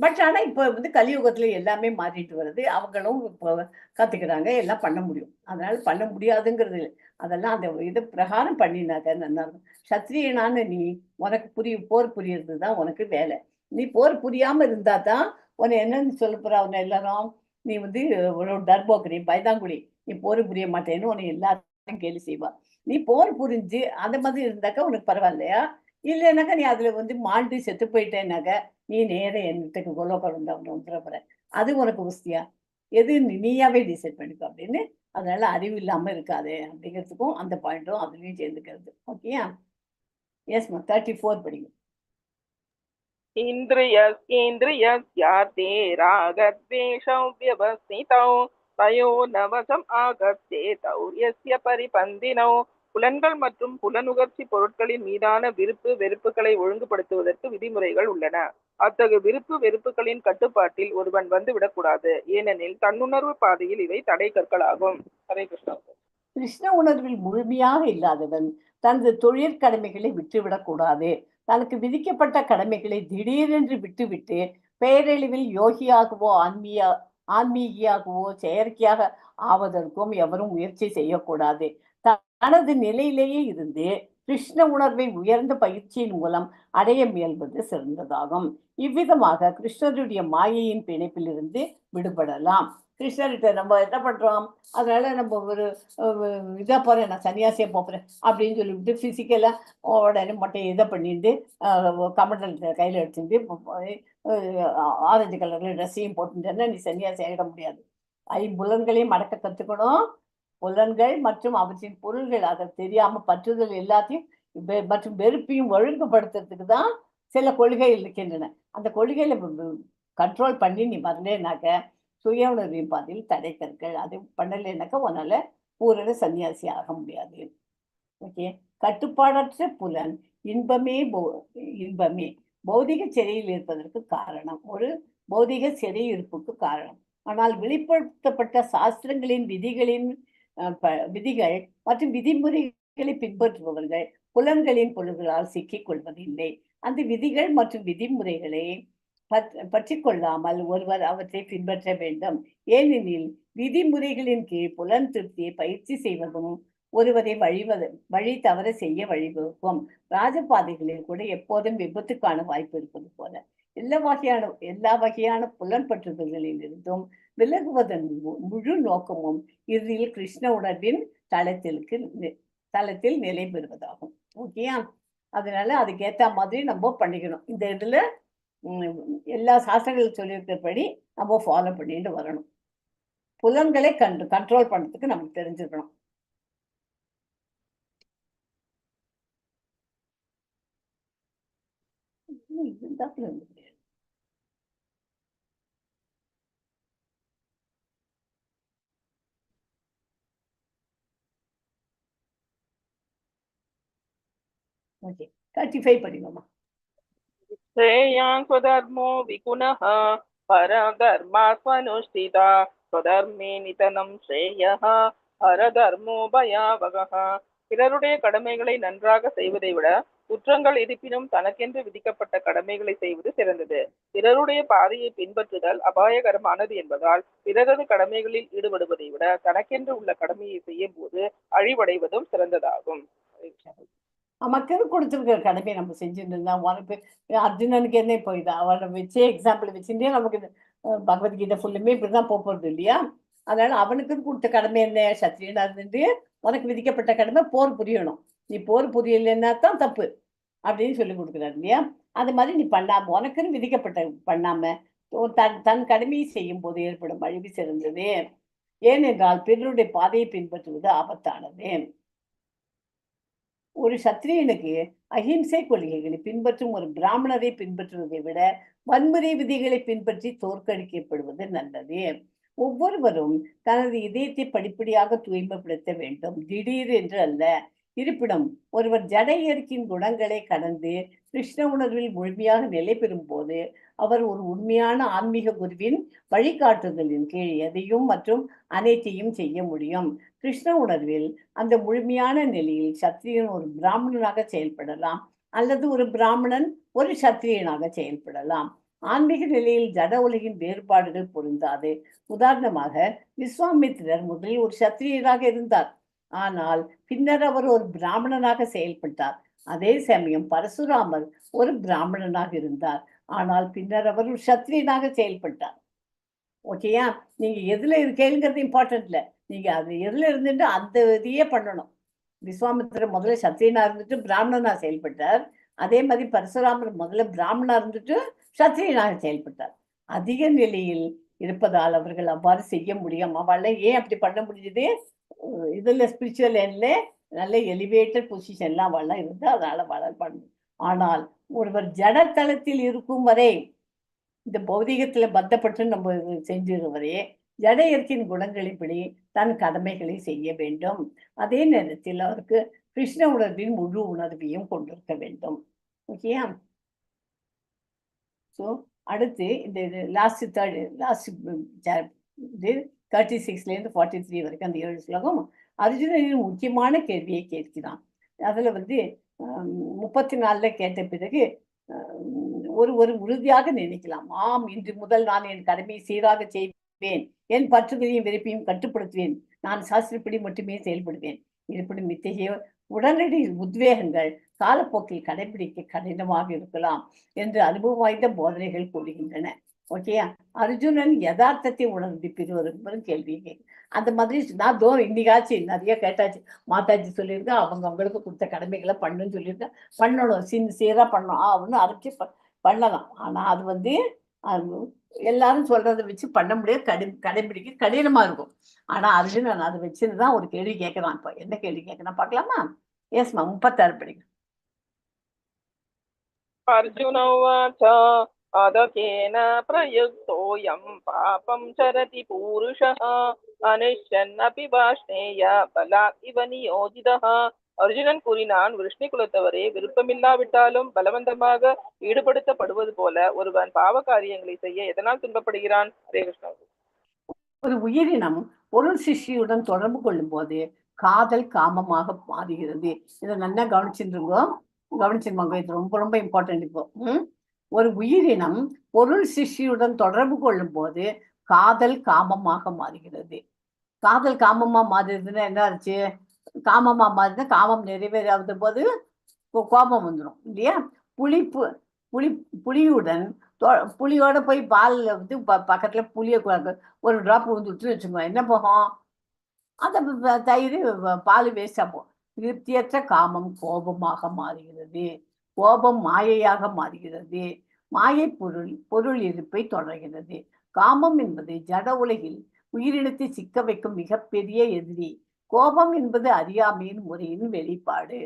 S2: பட் ஆனா இப்ப வந்து கலியுகத்துல எல்லாமே மாறிட்டு வருது, அவங்களும் இப்போ கத்துக்கிறாங்க, எல்லாம் பண்ண முடியும். அதனால பண்ண முடியாதுங்கிறது இல்லை. அதெல்லாம் அந்த இது பிரகாரம் பண்ணினாக்க நல்லா இருக்கும். சத்திரியனான நீ உனக்கு போர் புரியறது தான் உனக்கு வேலை. நீ போர் புரியாம இருந்தா தான் உன்னை என்னன்னு சொல்ல போற அவனை எல்லாரும், நீ வந்து ஒரு டர்போக்கரி பயந்தாங்குடி, நீ போர் புரிய மாட்டேன்னு உன்னை எல்லாத்தையும் கேலி செய்வா. நீ போர் புரிஞ்சு அந்த மாதிரி இருந்தாக்கா உனக்கு பரவாயில்லையா? இல்லைனாக்கா நீ அதுல வந்து மாண்டு செத்து போயிட்டேனாக்க நீ நேர என்னத்துக்கு கோலோகம் வந்துட போற, அது உனக்கு உஸ்தியா? எது நீயாவே டிசைட் பண்ணிக்கோ அப்படின்னு. அதனால அறிவு இல்லாம இருக்காது அப்படிங்கிறதுக்கும் அந்த பாயிண்டும் அதுலயும் சேர்ந்துக்கிறது. ஓகேயா? எஸ்மா, 34 படிங்க.
S1: இந்திரியஸ்யேந்திரியஸ்யார்த்தே ராகத்வேஷௌ வியவஸ்திதௌ தயோ நவசம் ஆகத்தே தௌ யஸ்ய பரிபந்தினௌ. புலன்கள் மற்றும் புலனுகர்ச்சி பொருட்களின் மீதான விருப்பு வெறுப்புகளை ஒழுங்குபடுத்துவதற்கு விதிமுறைகள் உள்ளன. அத்தகு விருப்பு வெறுப்புகளின் கட்டுப்பாட்டில் ஒருவன் வந்துவிடக்கூடாது. ஏனெனில் தன்னுணர்வு பாதையில் இவை தடை கற்களாகும். ஹரே கிருஷ்ணா.
S2: கிருஷ்ண உணர்வில் முழுமையாக இல்லாதவன் தனது தொழிற்கடமைகளை விட்டுவிடக்கூடாது. தனக்கு விதிக்கப்பட்ட கடமைகளை திடீரென்று விட்டுவிட்டு பேரழிவில் யோகியாகவோ ஆன்மீகியாகவோ செயற்கையாக ஆவதற்கும் எவரும் முயற்சி செய்யக்கூடாது. தனது நிலையிலேயே இருந்து கிருஷ்ண உணர்வை உயர்ந்த பயிற்சியின் மூலம் அடைய முயல்வது சிறந்ததாகும். இவ்விதமாக கிருஷ்ணருடைய மாயையின் பிணைப்பிலிருந்து விடுபடலாம். கிருஷ்ணர்கிட்ட நம்ம என்ன பண்றோம், அதனால நம்ம ஒரு இதாக போறேன், நான் சன்னியாசியா போறேன் அப்படின்னு சொல்லிவிட்டு பிசிக்கலா உடனே மொட்டையை இதை பண்ணிட்டு கமண்டலத்தை கையில எடுத்துட்டு ஆரஞ்சு கலர்ல ட்ரெஸ்ஸையும் போட்டுட்டேன்னா நீ சன்னியாசி ஆகிட முடியாது. ஐம்புலன்களையும் அடக்க கத்துக்கணும். புலன்கள் மற்றும் அவற்றின் பொருள்கள் அதை தெரியாம பற்றுதல் எல்லாத்தையும் மற்றும் வெறுப்பையும் ஒழுங்குபடுத்துறதுக்கு தான் சில கொள்கைகள் இருக்கின்றன. அந்த கொள்கையில கண்ட்ரோல் பண்ணி நீ வரலனாக்க சுய உணர்வின் பாதையில் தடை கற்கள். அது பண்ணலைனாக்கா உன்னால பூரண சன்னியாசி ஆக முடியாது. ஓகே. கட்டுப்பாடற்ற புலன் இன்பமே இன்பமே பௌதிக சிறையில் இருப்பதற்கு காரணம், ஒரு பௌதிக சிறையிருப்புக்கு காரணம். ஆனால் வெளிப்படுத்தப்பட்ட சாஸ்திரங்களின் விதிகளின் விதிகள் மற்றும் விதிமுறைகளை பின்பற்றுபவர்கள் புலன்களின் பொருள்களால் சிக்கிக் கொள்வதில்லை. அந்த விதிகள் மற்றும் விதிமுறைகளை பற்றி கொள்ளாமல் ஒருவர் அவற்றை பின்பற்ற வேண்டும். ஏனெனில் விதிமுறைகளின் கீழ் புலன் திருப்தியை பயிற்சி செய்வதும் ஒருவரை வழி தவற செய்ய வழிவகுக்கும். ராஜபாதைகளில் கூட எப்போதும் விபத்துக்கான வாய்ப்பு இருப்பது போல எல்லா வகையான புலன் பற்றுதல்களில் இருந்தும் விலகுவதன் முழு நோக்கமும் இறுதியில் கிருஷ்ண உணர்வின் தளத்தில் நிலை பெறுவதாகும். ஓகேயா? அதனால அதுக்கேற்ற மாதிரி நம்ம பண்ணிக்கணும். இந்த இதுல எல்லா சாஸ்திரங்களும் சொல்லியிருக்கிறபடி நம்ம ஃபாலோ பண்ணிட்டு வரணும். புலன்களை கண்ட்ரோல் பண்றதுக்கு நமக்கு தெரிஞ்சிருக்கணும். ஓகே, 35 படிங்கம்மா.
S1: श्रेयान् स्वधर्मो विगुणः परधर्मा स्वनुष्ठिता स्वधर्मे நிதனம் ஸ்ரேயः பரதர்மோ பயாவகः. பிறருடைய கடமைகளை நன்றாக செய்வதை விட குற்றங்கள் இருப்பினும் தனக்கென்று விதிக்கப்பட்ட கடமைகளை செய்வது சிறந்தது. பிறருடைய பாதையை பின்பற்றுதல் அபாயகரமானது என்பதால் பிறரது கடமைகளில் ஈடுபடுவதை விட தனக்கென்று உள்ள கடமையை செய்யும் போது அழிவடைவதும் சிறந்ததாகும்.
S2: நமக்கு கொடுத்துருக்கிற கடமையை நம்ம செஞ்சுட்டு இருந்தா உனக்கு அர்ஜுனனுக்கு என்ன இப்போ இது அவனை வச்சே எக்ஸாம்பிள் வச்சுட்டே நமக்கு இது, பகவத்கீதை ஃபுல்லுமே இப்படிதான் போக போறது இல்லையா? அதனால அவனுக்கு கொடுத்த கடமை என்ன? சத்திரியனா இருந்துட்டு உனக்கு விதிக்கப்பட்ட கடமை போர் புரியணும். நீ போர் புரியலைன்னா தான் தப்பு அப்படின்னு சொல்லி கொடுக்குறாரு இல்லையா? அது மாதிரி நீ பண்ணாம உனக்குன்னு விதிக்கப்பட்ட பண்ணாம தன் கடமையை செய்யும் போது ஏற்படும் அழிவு சிறந்தது. ஏனென்றால் பிறருடைய பாதையை பின்பற்றுவது ஆபத்தானது. ஒரு சத்திரியனுக்கு அஹிம்சை கொள்கைகளை பின்பற்றும் ஒரு பிராமணரை பின்பற்றுவதை விட வன்முறை விதிகளை பின்பற்றி தோற்கடிக்கப்படுவது நல்லது. ஒவ்வொருவரும் தனது இதயத்தை படிப்படியாக தூய்மைப்படுத்த வேண்டும், திடீர் என்று அல்ல. இருப்பினும் ஒருவர் ஜட இயற்கையின் குணங்களை கடந்து கிருஷ்ண உணர்வில் முழுமையாக நிலை பெறும் போது அவர் ஒரு உண்மையான ஆன்மீக குருவின் வழிகாட்டுதலின் கீழ் எதையும் மற்றும் அனைத்தையும் செய்ய முடியும். கிருஷ்ண உணர்வில் அந்த முழுமையான நிலையில் சத்திரியன் ஒரு பிராமணனாக செயல்படலாம் அல்லது ஒரு பிராமணன் ஒரு சத்திரியனாக செயல்படலாம். ஆன்மீக நிலையில் ஜட உலகின் வேறுபாடுகள் பொருந்தாது. உதாரணமாக, விஸ்வாமித்திரர் முதலில் ஒரு சத்திரியராக இருந்தார். ஆனால் பின்னர் அவர் ஒரு பிராமணனாக செயல்பட்டார். அதே சமயம் பரசுராமர் ஒரு பிராமணனாக இருந்தார். ஆனால் பின்னர் அவர் ஒரு சத்திரியனாக செயல்பட்டார். ஓகேயா? நீங்க எதுல இருக்கேங்கிறது இம்பார்ட்டன்ட் இல்லை. நீங்க அது எதுல இருந்துட்டு அந்த இதையே பண்ணணும். விஸ்வாமித்திரர் முதல்ல சத்திரியனா இருந்துட்டு பிராமணனா செயல்பட்டார். அதே மாதிரி பரசுராமர் முதல்ல பிராமணனா இருந்துட்டு சத்திரியனாக செயல்பட்டார். அதிக நிலையில் இருப்பதால் அவர்கள் அவ்வாறு செய்ய முடியும். அவள ஏன் அப்படி பண்ண முடிஞ்சது? இதுல ஸ்பிரிச்சுவல் லைன்ல நல்ல எலிவேட்டட் பொசிஷன்லாம் அவள்லாம் இருந்து அதனால வளர் பண்ண. ஆனால் ஒருவர் ஜடத்தலத்தில் இருக்கும் வரை, இந்த பௌதிகத்துல பந்தப்பட்டு நம்ம செஞ்சிருக்கிற வரையே ஜட இயற்கையின் குணங்களின்படி தன் கடமைகளை செய்ய வேண்டும். அதே நேரத்தில் அவருக்கு கிருஷ்ண உணர்வின் முழு உணர்வையும் கொண்டிருக்க வேண்டும். ஓகேயா? ஸோ அடுத்து இந்த லாஸ்ட் தேர்ட் லாஸ்ட் இது 36லேருந்து 43 வரைக்கும் அந்த 7 ஸ்லோகம் அர்ஜுனனின் முக்கியமான கேள்வியை கேட்கிறான். அதில் வந்து 34ல கேட்ட பிறகு ஒரு ஒரு உறுதியாக நினைக்கலாம். ஆம், இன்று முதல் நான் என் கடமையை சீராக செய்வேன், என் பற்றுகளையும் வெறுப்பையும் கட்டுப்படுத்துவேன், நான் சாஸ்திரப்படி மட்டுமே செயல்படுவேன். இருப்பினும் இத்தகைய உடனடி உத்வேகங்கள் காலப்போக்கில் கடைபிடிக்க கடினமாக இருக்கலாம் என்று அனுபவம் வாய்ந்த போதனைகள் கூறுகின்றன. ஓகேயா? அர்ஜுனன் யதார்த்தத்தை உணர்ந்து பின்வரும் கேள்வி கேட்க அந்த மாதிரி நான் தோ இன்னைக்காச்சு நிறைய கேட்டாச்சு. மாதாஜி சொல்லியிருக்கா, அவங்க அவங்களுக்கு கொடுத்த கடமைகளை பண்ணுன்னு சொல்லியிருக்கா, பண்ணணும், சின்சியரா பண்ணணும் அப்படின்னு அரைச்சி பண்ணலாம். ஆனா அது வந்து எல்லாரும் சொல்றதை வச்சு பண்ண முடியாது, கடைபிடிக்க கடினமா இருக்கும். ஆனா அர்ஜுனன் அதை வச்சுதான் ஒரு கேள்வி கேட்கறான். இப்ப என்ன கேள்வி கேட்கறான் பார்க்கலாமா? எஸ்மா, 36 படிங்க.
S1: அர்ஜுன உவாச்ச அதகேன பிரயுக்தோயம் பாபம் சரதி பூருஷः அனுஷ்யன் அபி வாஷ்ணேய பலாத் இவ நியோஜிதः. அர்ஜுனன் கூறினான், விருஷ்ணி குலத்தவரே, விருப்பமில்லாவிட்டாலும் பலவந்தமாக ஈடுபடுத்தப்படுவது போல ஒருவன் பாவ காரியங்களை செய்ய எதனால் துன்பப்படுகிறான்? ஹரே கிருஷ்ணா.
S2: ஒரு உயிரினம் பொருள் சிருஷ்டியுடன் தொடர்பு கொள்ளும் போது காதல் காமமாக மாறுகிறது. இதை நல்லா கவனிச்சுருங்கோ, கவனிச்சிருமாங்க, இது ரொம்ப ரொம்ப இம்பார்ட்டன்ட். இப்போ ஒரு உயிரினம் பொருள் சிருஷ்டியுடன் தொடர்பு கொள்ளும் போது காதல் காமமாக மாறுகிறது. காதல் காமமா மாறுதுன்னா என்ன ஆச்சு? காமமா மாறுதுன்னா காமம் நிறைவேறாத போது கோபம் வந்துடும் இல்லையா? புளிப்பு புளி புளியுடன் புளியோட போய் பாலில் வந்து பக்கத்துல புளிய ஒரு ட்ராப் விழுந்துட்டுன்னு வச்சுக்கோங்க, என்ன போகும்? அந்த தயிர் பால் வேஸ்டா போகும். திருப்தியற்ற காமம் கோபமாக மாறுகிறது. கோபம் மாயையாக மாறுகிறது. மாயை பொருள் பொருள் இருப்பை தொடர்கிறது. காமம் என்பது ஜட உலகில் உயிரினத்தை சிக்க வைக்கும் மிகப்பெரிய எதிரி. கோபம் என்பது அறியாமையின் முறையின் வெளிப்பாடு.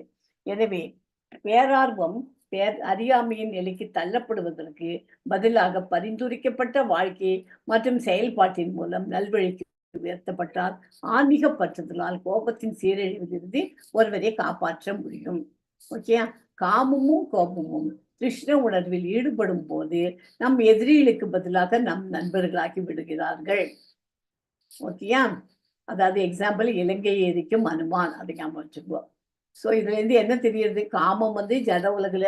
S2: எனவே பேரார்வம் அறியாமையின் நிலைக்கு தள்ளப்படுவதற்கு பதிலாக பரிந்துரைக்கப்பட்ட வாழ்க்கை மற்றும் செயல்பாட்டின் மூலம் நல்வழிக்கு உயர்த்தப்பட்டால் ஆன்மீக பற்றுதலால் கோபத்தின் சீரழிவிலிருந்து ஒருவரை காப்பாற்ற முடியும். ஓகே, காமமும் கோபமும் கிருஷ்ண உணர்வில் ஈடுபடும் போது நம் எதிரிகளுக்கு பதிலாக நம் நண்பர்களாகி விடுகிறார்கள். ஓகேயா? அதாவது எக்ஸாம்பிள் இலங்கை எரிக்கும் அனுமான், அதை ஞாபகம் வச்சுக்குவோம். ஸோ இதுல இருந்து என்ன தெரியுது? காமம் வந்து ஜட உலகுல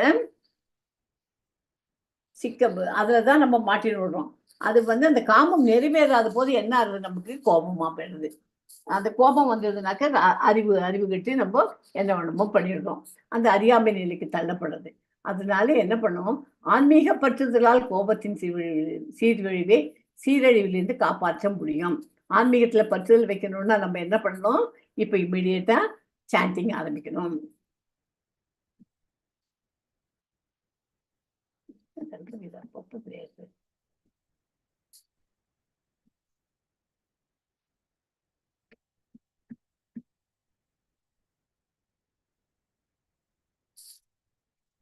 S2: சிக்க அதுலதான் நம்ம மாட்டின்னு விடுறோம். அது வந்து அந்த காமம் நிறைவேறாத போது என்ன ஆகுது? நமக்கு கோபமா போயிடுது. அந்த கோபம் வந்ததுனாக்க அறிவு அறிவு கட்டி நம்ம என்ன வேணுமோ பண்ணிடுறோம். அந்த அறியாமை நிலைக்கு தள்ளப்படுறது. அதனால என்ன பண்ணுவோம்? ஆன்மீக பற்றுதலால் கோபத்தின் சீர்வழிவை சீரழிவிலிருந்து காப்பாற்ற முடியும். ஆன்மீகத்துல பற்றுதல் வைக்கணும்னா நம்ம என்ன பண்ணணும்? இப்ப இம்மிடியட்டா சாண்டிங் ஆரம்பிக்கணும்.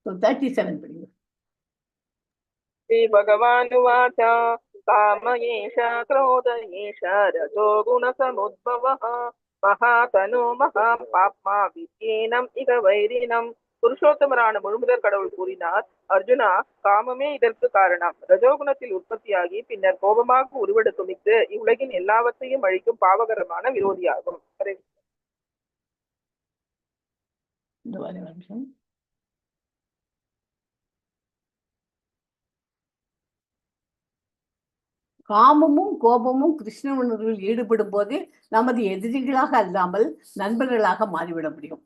S2: So 37 படிங்க.
S1: ஸ்ரீ பகவானுவாச்ச काम एष क्रोध एष रजो गुणसमुद्भवः மகாதனு மகா பாப்மா வித்யேனம் இக வைரினம். புருஷோத்தமரான முழுமுதற் கடவுள் கூறினார், அர்ஜுனா, காமமே இதற்கு காரணம். ரஜோகுணத்தில் உற்பத்தியாகி பின்னர் கோபமாக உருவெடுக்கும் இஃது இவ்வுலகின் எல்லாவற்றையும் அழிக்கும் பாவகரமான விரோதியாகும். ஹரே
S2: இந்த ஒரே ஒரு நிமிஷம். காமமும் கோபமும் கிருஷ்ண உணர்வில் ஈடுபடும் போது நமது எதிரிகளாக அல்லாமல் நண்பர்களாக மாறிவிட முடியும்.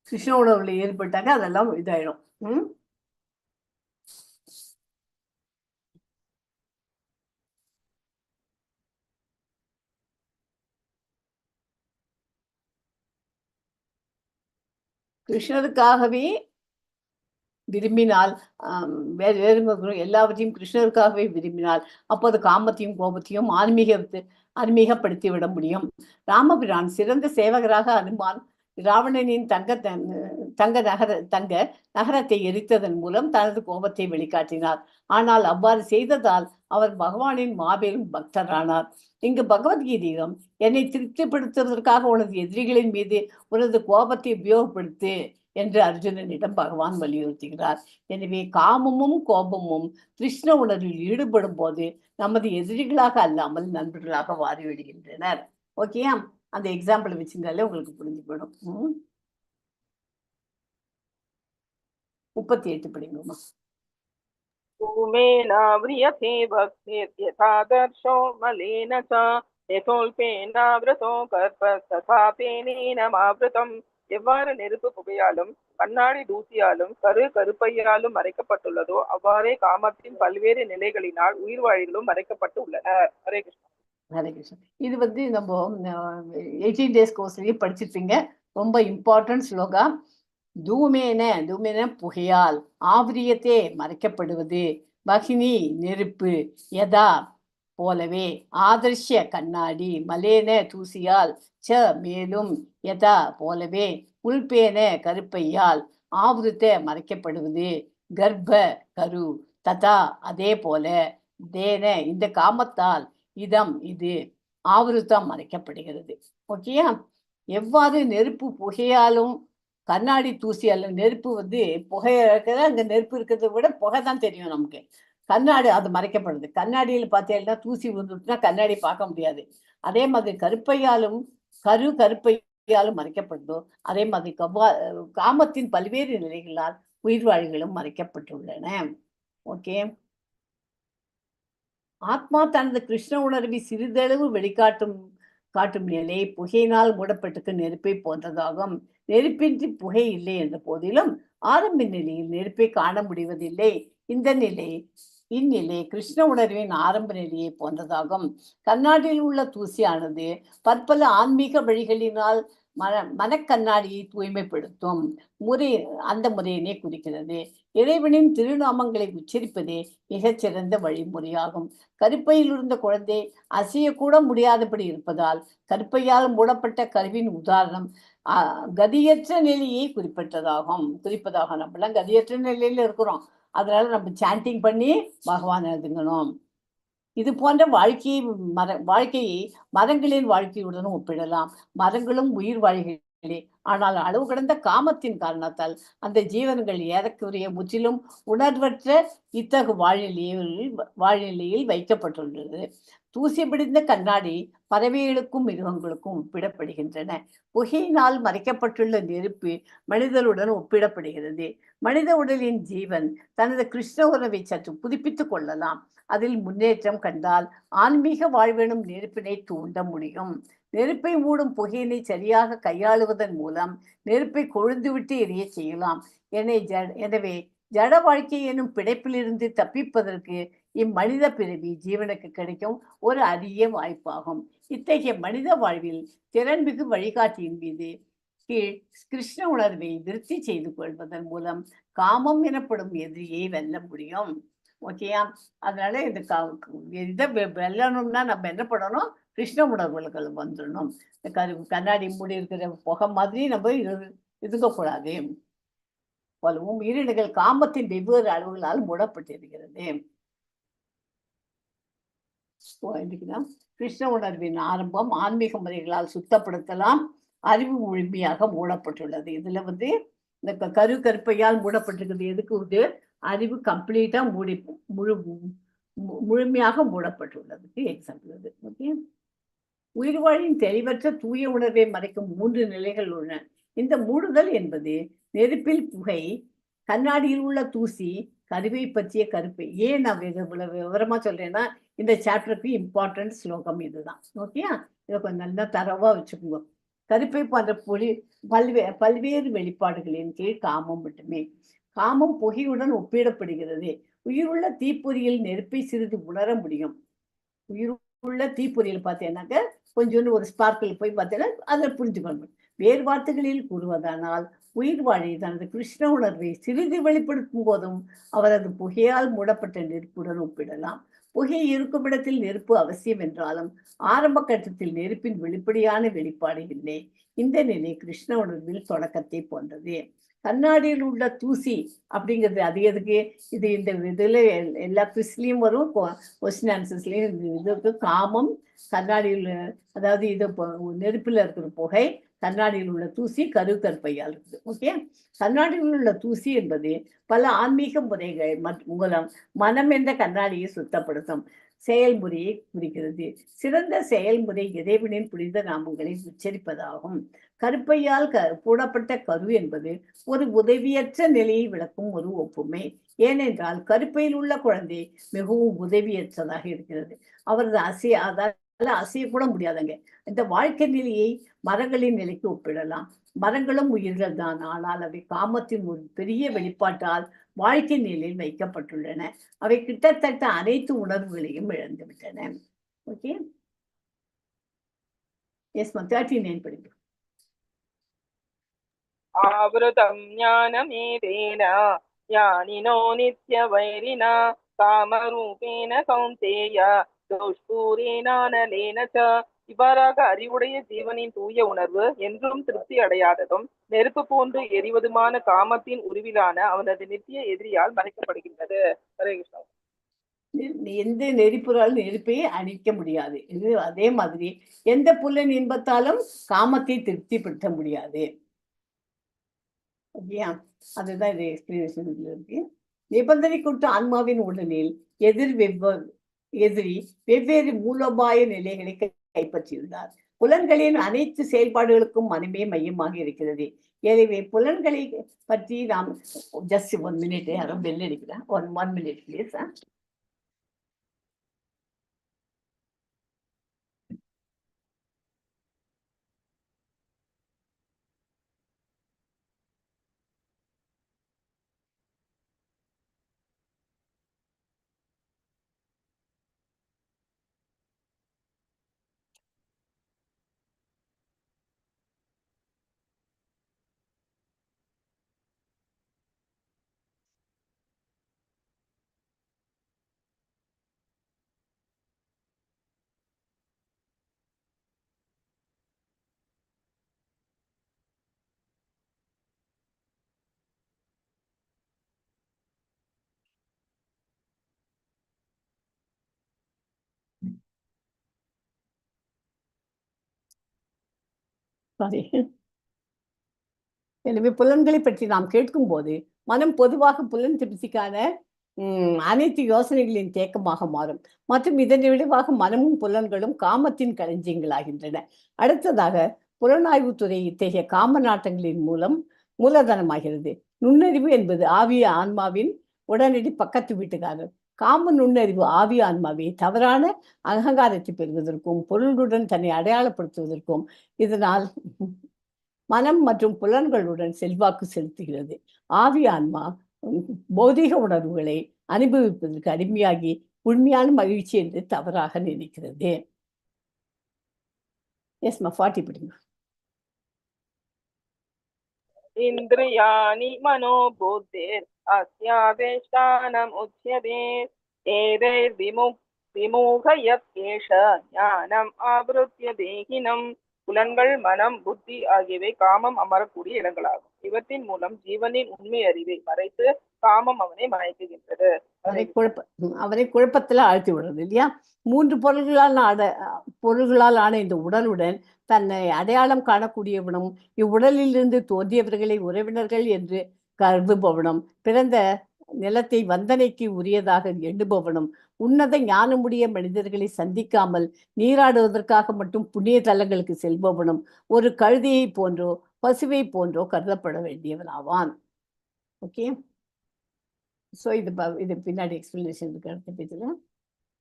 S2: கிருஷ்ண உணர்வில் ஈடுபட்டாக்க அதெல்லாம் இதாயிடும். ம் கிருஷ்ணருக்காகவே விரும்பினால், வேறு வேறு எல்லாவற்றையும் கிருஷ்ணருக்காகவே விரும்பினால் அப்போது காமத்தையும் கோபத்தையும் ஆன்மீகப்படுத்தி விட முடியும். ராமபிரான் சிறந்த சேவகராக அனுமான் ராவணனின் தங்க தங்க நகர தங்க நகரத்தை எரித்ததன் மூலம் தனது கோபத்தை வெளிக்காட்டினார். ஆனால் அவ்வாறு செய்ததால் அவர் பகவானின் மாபெரும் பக்தரானார். இங்கு பகவத்கீதையிலும் என்னை திருப்திப்படுத்துவதற்காக உனது எதிரிகளின் மீது உனது கோபத்தை உபயோகப்படுத்து என்று அர்ஜுனனிடம் பகவான் வலியுறுத்துகிறார். எனவே காமமும் கோபமும் கிருஷ்ண உணர்வில் ஈடுபடும் போது நமது எதிரிகளாக அல்லாமல் நண்பர்களாக மாறிவிடுகின்றனர். ஓகேயா? அந்த எக்ஸாம்பிள் வச்சிருந்தாலே உங்களுக்கு புரிஞ்சு போயிடும். 38 படிங்கம்மா.
S1: धूमेनाव्रियते भक्तिर्यथादर्शो मलेन च यथोल्पेनावृतो கர்ப்பஸ்ததா தேனேனமாவிருதம். எவ்வாறு நெருப்பு புகையாலும் கண்ணாடி தூசியாலும் கருப்பையாலும் மறைக்கப்பட்டுள்ளதோ அவ்வாறே காமத்தின் பல்வேறு நிலைகளினால் உயிர்வாழிகளும் மறைக்கப்பட்டு உள்ளனர். ஹரே கிருஷ்ணா.
S2: ஹரே கிருஷ்ணா. இது வந்து நம்ம 18 டேஸ் கோர்ஸ்லயே படிச்சிருப்பீங்க. ரொம்ப இம்பார்ட்டன்ட் ஸ்லோகா. தூமேன, தூமேன புகையால், ஆவ்ரியத்தே மறைக்கப்படுவது, பகினி நெருப்பு, யதா போலவே, ஆதர்ஷ கண்ணாடி, மலேன தூசியால், ச மேலும், யதா போலவே, உல்பேன கருப்பையால், ஆவ்ருத்த மறைக்கப்படுவது, கர்ப்ப கரு, ததா அதே போல, தேன இந்த காமத்தால், இதம் இது, ஆவ்ருத்தம் மறைக்கப்படுகிறது. ஓகேயா? எவ்வாறு நெருப்பு புகையாலும் கண்ணாடி தூசியாலும், நெருப்பு வந்து புகைய இருக்கிறத, அங்க நெருப்பு இருக்கிறத விட புகை தான் தெரியும் நமக்கு. கண்ணாடி அது மறைக்கப்படுது. கண்ணாடியில் பார்த்தீங்கன்னா தூசி விழுந்துட்டுனா கண்ணாடி பார்க்க முடியாது. அதே மாதிரி கருப்பையாலும் கருப்பையாலும் மறைக்கப்படுதோ அதே மாதிரி காமத்தின் பல்வேறு நிலைகளால் உயிர்வாழிகளும் மறைக்கப்பட்டுள்ளன. ஓகே. ஆத்மா தனது கிருஷ்ண உணர்வை சிறிதளவு வெளிக்காட்டும் காட்டும் நிலை புகையினால் மூடப்பட்டிருக்கும் நெருப்பை போன்றதாகும். நெருப்பின்றி புகை இல்லை என்ற போதிலும் ஆரம்ப நிலையில் நெருப்பை காண முடிவதில்லை. இந்த நிலை இந்நிலை கிருஷ்ண உணர்வின் ஆரம்ப நிலையை போன்றதாகும். கண்ணாடியில் உள்ள தூசியானது பற்பல ஆன்மீக வழிகளினால் மனக்கண்ணாடியை தூய்மைப்படுத்தும் முறை அந்த முறையினை குறிக்கிறது. இறைவனின் திருநாமங்களை உச்சரிப்பதே மிகச்சிறந்த வழிமுறையாகும். கருப்பையில் இருந்த குழந்தை அசையக்கூட முடியாதபடி இருப்பதால் கருப்பையால் மூடப்பட்ட கருவின் உதாரணம் கதியற்ற நிலையை குறிப்பதாகும். நம்மளாம் கதியற்ற நிலையில இருக்கிறோம். அதனால நம்ம சாண்டிங் பண்ணி பகவான் எழுதுங்கணும். இது போன்ற வாழ்க்கையை மரங்களின் வாழ்க்கையுடன் ஒப்பிடலாம். மரங்களும் உயிர் வாழ்களே. ஆனால் அளவு கடந்த காமத்தின் காரணத்தால் அந்த ஜீவன்கள் ஏறக்குறைய முற்றிலும் உணர்வற்ற இத்தகு வாழ்நிலையில் வைக்கப்பட்டுள்ளது. தூசி பிடிந்த கண்ணாடி பறவைகளுக்கும் மிருகங்களுக்கும் ஒப்பிடப்படுகின்றன. புகையினால் மறைக்கப்பட்டுள்ள நெருப்பு மனிதனுடன் ஒப்பிடப்படுகிறது. மனித உடலின் ஜீவன் தனது கிருஷ்ண உறவை சற்று புதுப்பித்துக் கொள்ளலாம். அதில் முன்னேற்றம் கண்டால் ஆன்மீக வாழ்வெனும் நெருப்பினை தூண்ட முடியும். நெருப்பை மூடும் புகையினை சரியாக கையாளுவதன் மூலம் நெருப்பை கொழுந்துவிட்டு எரிய செய்யலாம். எனவே ஜட வாழ்க்கை எனும் பிணைப்பிலிருந்து தப்பிப்பதற்கு இம்மனித பிறவி ஜீவனுக்கு கிடைக்கும் ஒரு அரிய வாய்ப்பாகும். இத்தகைய மனித வாழ்வில் திறன்மிகு வழிகாட்டியின் மீது கீழ் கிருஷ்ண உணர்வை விருத்தி செய்து கொள்வதன் மூலம் காமம் எனப்படும் எதிரியை வெல்ல முடியும். ஓகேயா? அதனால இந்த இதை வெல்லணும்னா நம்ம என்ன பண்ணணும்? கிருஷ்ண உணர்வுகள் வந்துடணும். இந்த கண்ணாடி மூடி இருக்கிற புகை மாதிரி நம்ம இருக்கக்கூடாது. போலவும் உயிரினங்கள் காமத்தின் வெவ்வேறு அளவுகளால் மூடப்பட்டிருக்கிறது. இதுக்குதான் கிருஷ்ண உணர்வின் ஆரம்பம் ஆன்மீக முறைகளால் சுத்தப்படுத்தலாம். அறிவு முழுமையாக மூடப்பட்டுள்ளது. இதுல வந்து இந்த கரு கருப்பையால் மூடப்பட்டிருக்குது. எதுக்கு வந்து அறிவு கம்ப்ளீட்டா மூடி முழுமையாக மூடப்பட்டுள்ளதுக்கு எக்ஸாம்பிள் இது. ஓகே, உயிர்வாழின் தெளிவற்ற தூய உணர்வை மறைக்கும் மூன்று நிலைகள் உள்ளன. இந்த மூடுதல் என்பது நெருப்பில் புகை, கண்ணாடியில் உள்ள தூசி, கருவை பற்றிய கருப்பை. ஏன் நான் இதை இவ்வளவு விவரமா சொல்றேன்னா இந்த சாப்டருக்கு இம்பார்ட்டன்ட் ஸ்லோகம் இதுதான். ஓகேயா, இதை கொஞ்சம் நல்லா தரவா வச்சுக்கோங்க. கருப்பை போன்ற பொலி பல்வேறு வெளிப்பாடுகளின் கீழ் காமம் மட்டுமே. காமம் புகையுடன் ஒப்பிடப்படுகிறது. உயிருள்ள தீப்பொறியில் நெருப்பை சிறிது உணர முடியும். உயிருள்ள தீப்பொறியில் பார்த்தீங்கன்னாக்க கொஞ்சோண்டு ஒரு ஸ்பார்க்கிள் போய் பார்த்தீங்கன்னா அதை புரிஞ்சுக்கணும். வேறு வார்த்தைகளில் கூறுவதானால் உயிர் வாழி தனது கிருஷ்ண உணர்வை சிறிது வெளிப்படுத்தும் போதும் அவரது புகையால் மூடப்பட்ட நெருப்புடன் ஒப்பிடலாம். புகை இருக்கும் இடத்தில் நெருப்பு அவசியம் என்றாலும் ஆரம்ப கட்டத்தில் நெருப்பின் வெளிப்படையான வெளிப்பாடு இல்லை. இந்த நிலை கிருஷ்ண உணர்வில் தொடக்கத்தை போன்றது. கண்ணாடியில் உள்ள தூசி அப்படிங்கிறது அது எதுக்கு? இது இந்த இதுல எல்லா குவிஸ்லயும் வரும், கொஸ்டின் ஆன்சர்ஸ்லயும் இது காமம், கண்ணாடியில், அதாவது இது நெருப்புல இருக்கிற புகை, கண்ணாடியில் உள்ள தூசி, கரு கருப்பையால் இருக்குது. ஓகே, கண்ணாடியில் உள்ள தூசி என்பது பல ஆன்மீக முறைகள் மூலம் மனம் என்ற கண்ணாடியை சுத்தப்படுத்தும் செயல்முறையை குறிக்கிறது. சிறந்த செயல்முறை இறைவனின் புனித நாமங்களை உச்சரிப்பதாகும். கருப்பையால் போடப்பட்ட கரு என்பது ஒரு உதவியற்ற நிலையை விளக்கும் ஒரு ஒப்புமை. ஏனென்றால் கருப்பையில் உள்ள குழந்தை மிகவும் உதவியற்றதாக இருக்கிறது. அவரது அதால் அசையக்கூட முடியாதுங்க. இந்த வாழ்க்கை நிலையை மரங்களின் நிலைக்கு ஒப்பிடலாம். மரங்களும் உயிர்கள் தான், ஆனால் அவை காமத்தின் ஒரு பெரிய வெளிப்பாட்டால் வாழ்க்கை நிலையில் வைக்கப்பட்டுள்ளன. அவை கிட்டத்தட்ட அனைத்து உணர்வுகளையும் இழந்துவிட்டன. ஓகே, எஸ் மா, 39 படிங்க.
S1: ஆவருதம் ஞானமேதேன ஞானினோ நித்ய வைரிணா காமரூபேண கௌந்தேய துஷ்பூரேனானலேன ச. இவ்வாறாக அறிவுடைய ஜீவனின் தூய உணர்வு என்றும் திருப்தி அடையாததும் நெருப்பு போன்று எரிவதுமான காமத்தின் உருவிலான அவனது நித்திய எதிரியால் மறைக்கப்படுகின்றது. ஹரே கிருஷ்ணா.
S2: எந்த நெருப்புறாலும் நெருப்பை அழிக்க முடியாது. இது அதே மாதிரி எந்த புலன் இன்பத்தாலும் காமத்தை திருப்திப்படுத்த முடியாது. ஓகேயா, அதுதான் இது எக்ஸ்பிளனேஷன் இருக்கு. நிபந்தனைக்குட்பட்ட ஆன்மாவின் உடலில் எதிரி வெவ்வேறு மூலோபாய நிலைகளை கைப்பற்றியுள்ளார். புலன்களின் அனைத்து செயல்பாடுகளுக்கும் மனமே மையமாக இருக்கிறது. எனவே புலன்களை பற்றி நாம் ஜஸ்ட் 1 மினிட், யாரும் பெல் அடிக்கிறேன். One minute please. Sorry. எனவே புலன்களை பற்றி நாம் கேட்கும் போது மனம் பொதுவாக புலன் திருப்திக்கான அனைத்து யோசனைகளின் தேக்கமாக மாறும் மற்றும் இதன் விளைவாக மனமும் புலன்களும் காமத்தின் களஞ்சியங்களாகின்றன. அடுத்ததாக புலனாய்வுத்துறை இத்தகைய காம நாட்டங்களின் மூலம் மூலதனமாகிறது. நுண்ணறிவு என்பது ஆவிய ஆன்மாவின் உடனடி பக்கத்து வீட்டுக்காரர். காம நுண்ணறிவு ஆவி ஆன்மாவை தவறான அகங்காரத்தை பெறுவதற்கும் பொருளுடன் தன்னை அடையாளப்படுத்துவதற்கும் இதனால் மனம் மற்றும் புலன்களுடன் செல்வாக்கு செலுத்துகிறது. ஆவி ஆன்மா பௌதிக உணர்வுகளை அனுபவிப்பதற்கு அடிமையாகி உண்மையான மகிழ்ச்சி என்று தவறாக நினைக்கிறது. எஸ்மா, 40 பிடிங்க.
S1: இந்திரியாணி மனோபுத்திர் அஸ்யாதிஷ்டானம் உச்யதே ஏதைர் விமூகயத் ஏஷ ஞானம் ஆவ்ருத்ய தேகினம் புலன்கள், மனம், புத்தி ஆகியவை காமம் அமரக்கூடிய இடங்களாகும். இவற்றின் மூலம் ஜீவனின் உண்மை அறிவை மறைத்து காமம் அவனை மயக்குகின்றது.
S2: அவரை குழப்பத்தில் ஆழ்த்தி விடுறது இல்லையா? மூன்று பொருள்களால் ஆன இந்த உடலுடன் தன்னை அடையாளம் காணக்கூடியவனும் இவ்வுடலிலிருந்து தோன்றியவர்களை உறவினர்கள் என்று கருதுபவனும் பிறந்த நிலத்தை வந்தனைக்கு உரியதாக எண்ணுபவனும் உன்னத ஞானமுடைய மனிதர்களை சந்திக்காமல் நீராடுவதற்காக மட்டும் புண்ணிய தலங்களுக்கு செல்பவனும் ஒரு கழுதையை போன்றோ பசுவை போன்றோ கருதப்பட வேண்டியவனாவான். ஓகே, ஸோ இது இது பின்னாடி எக்ஸ்பிளனேஷன் இருக்கு அடுத்த பேஜில்.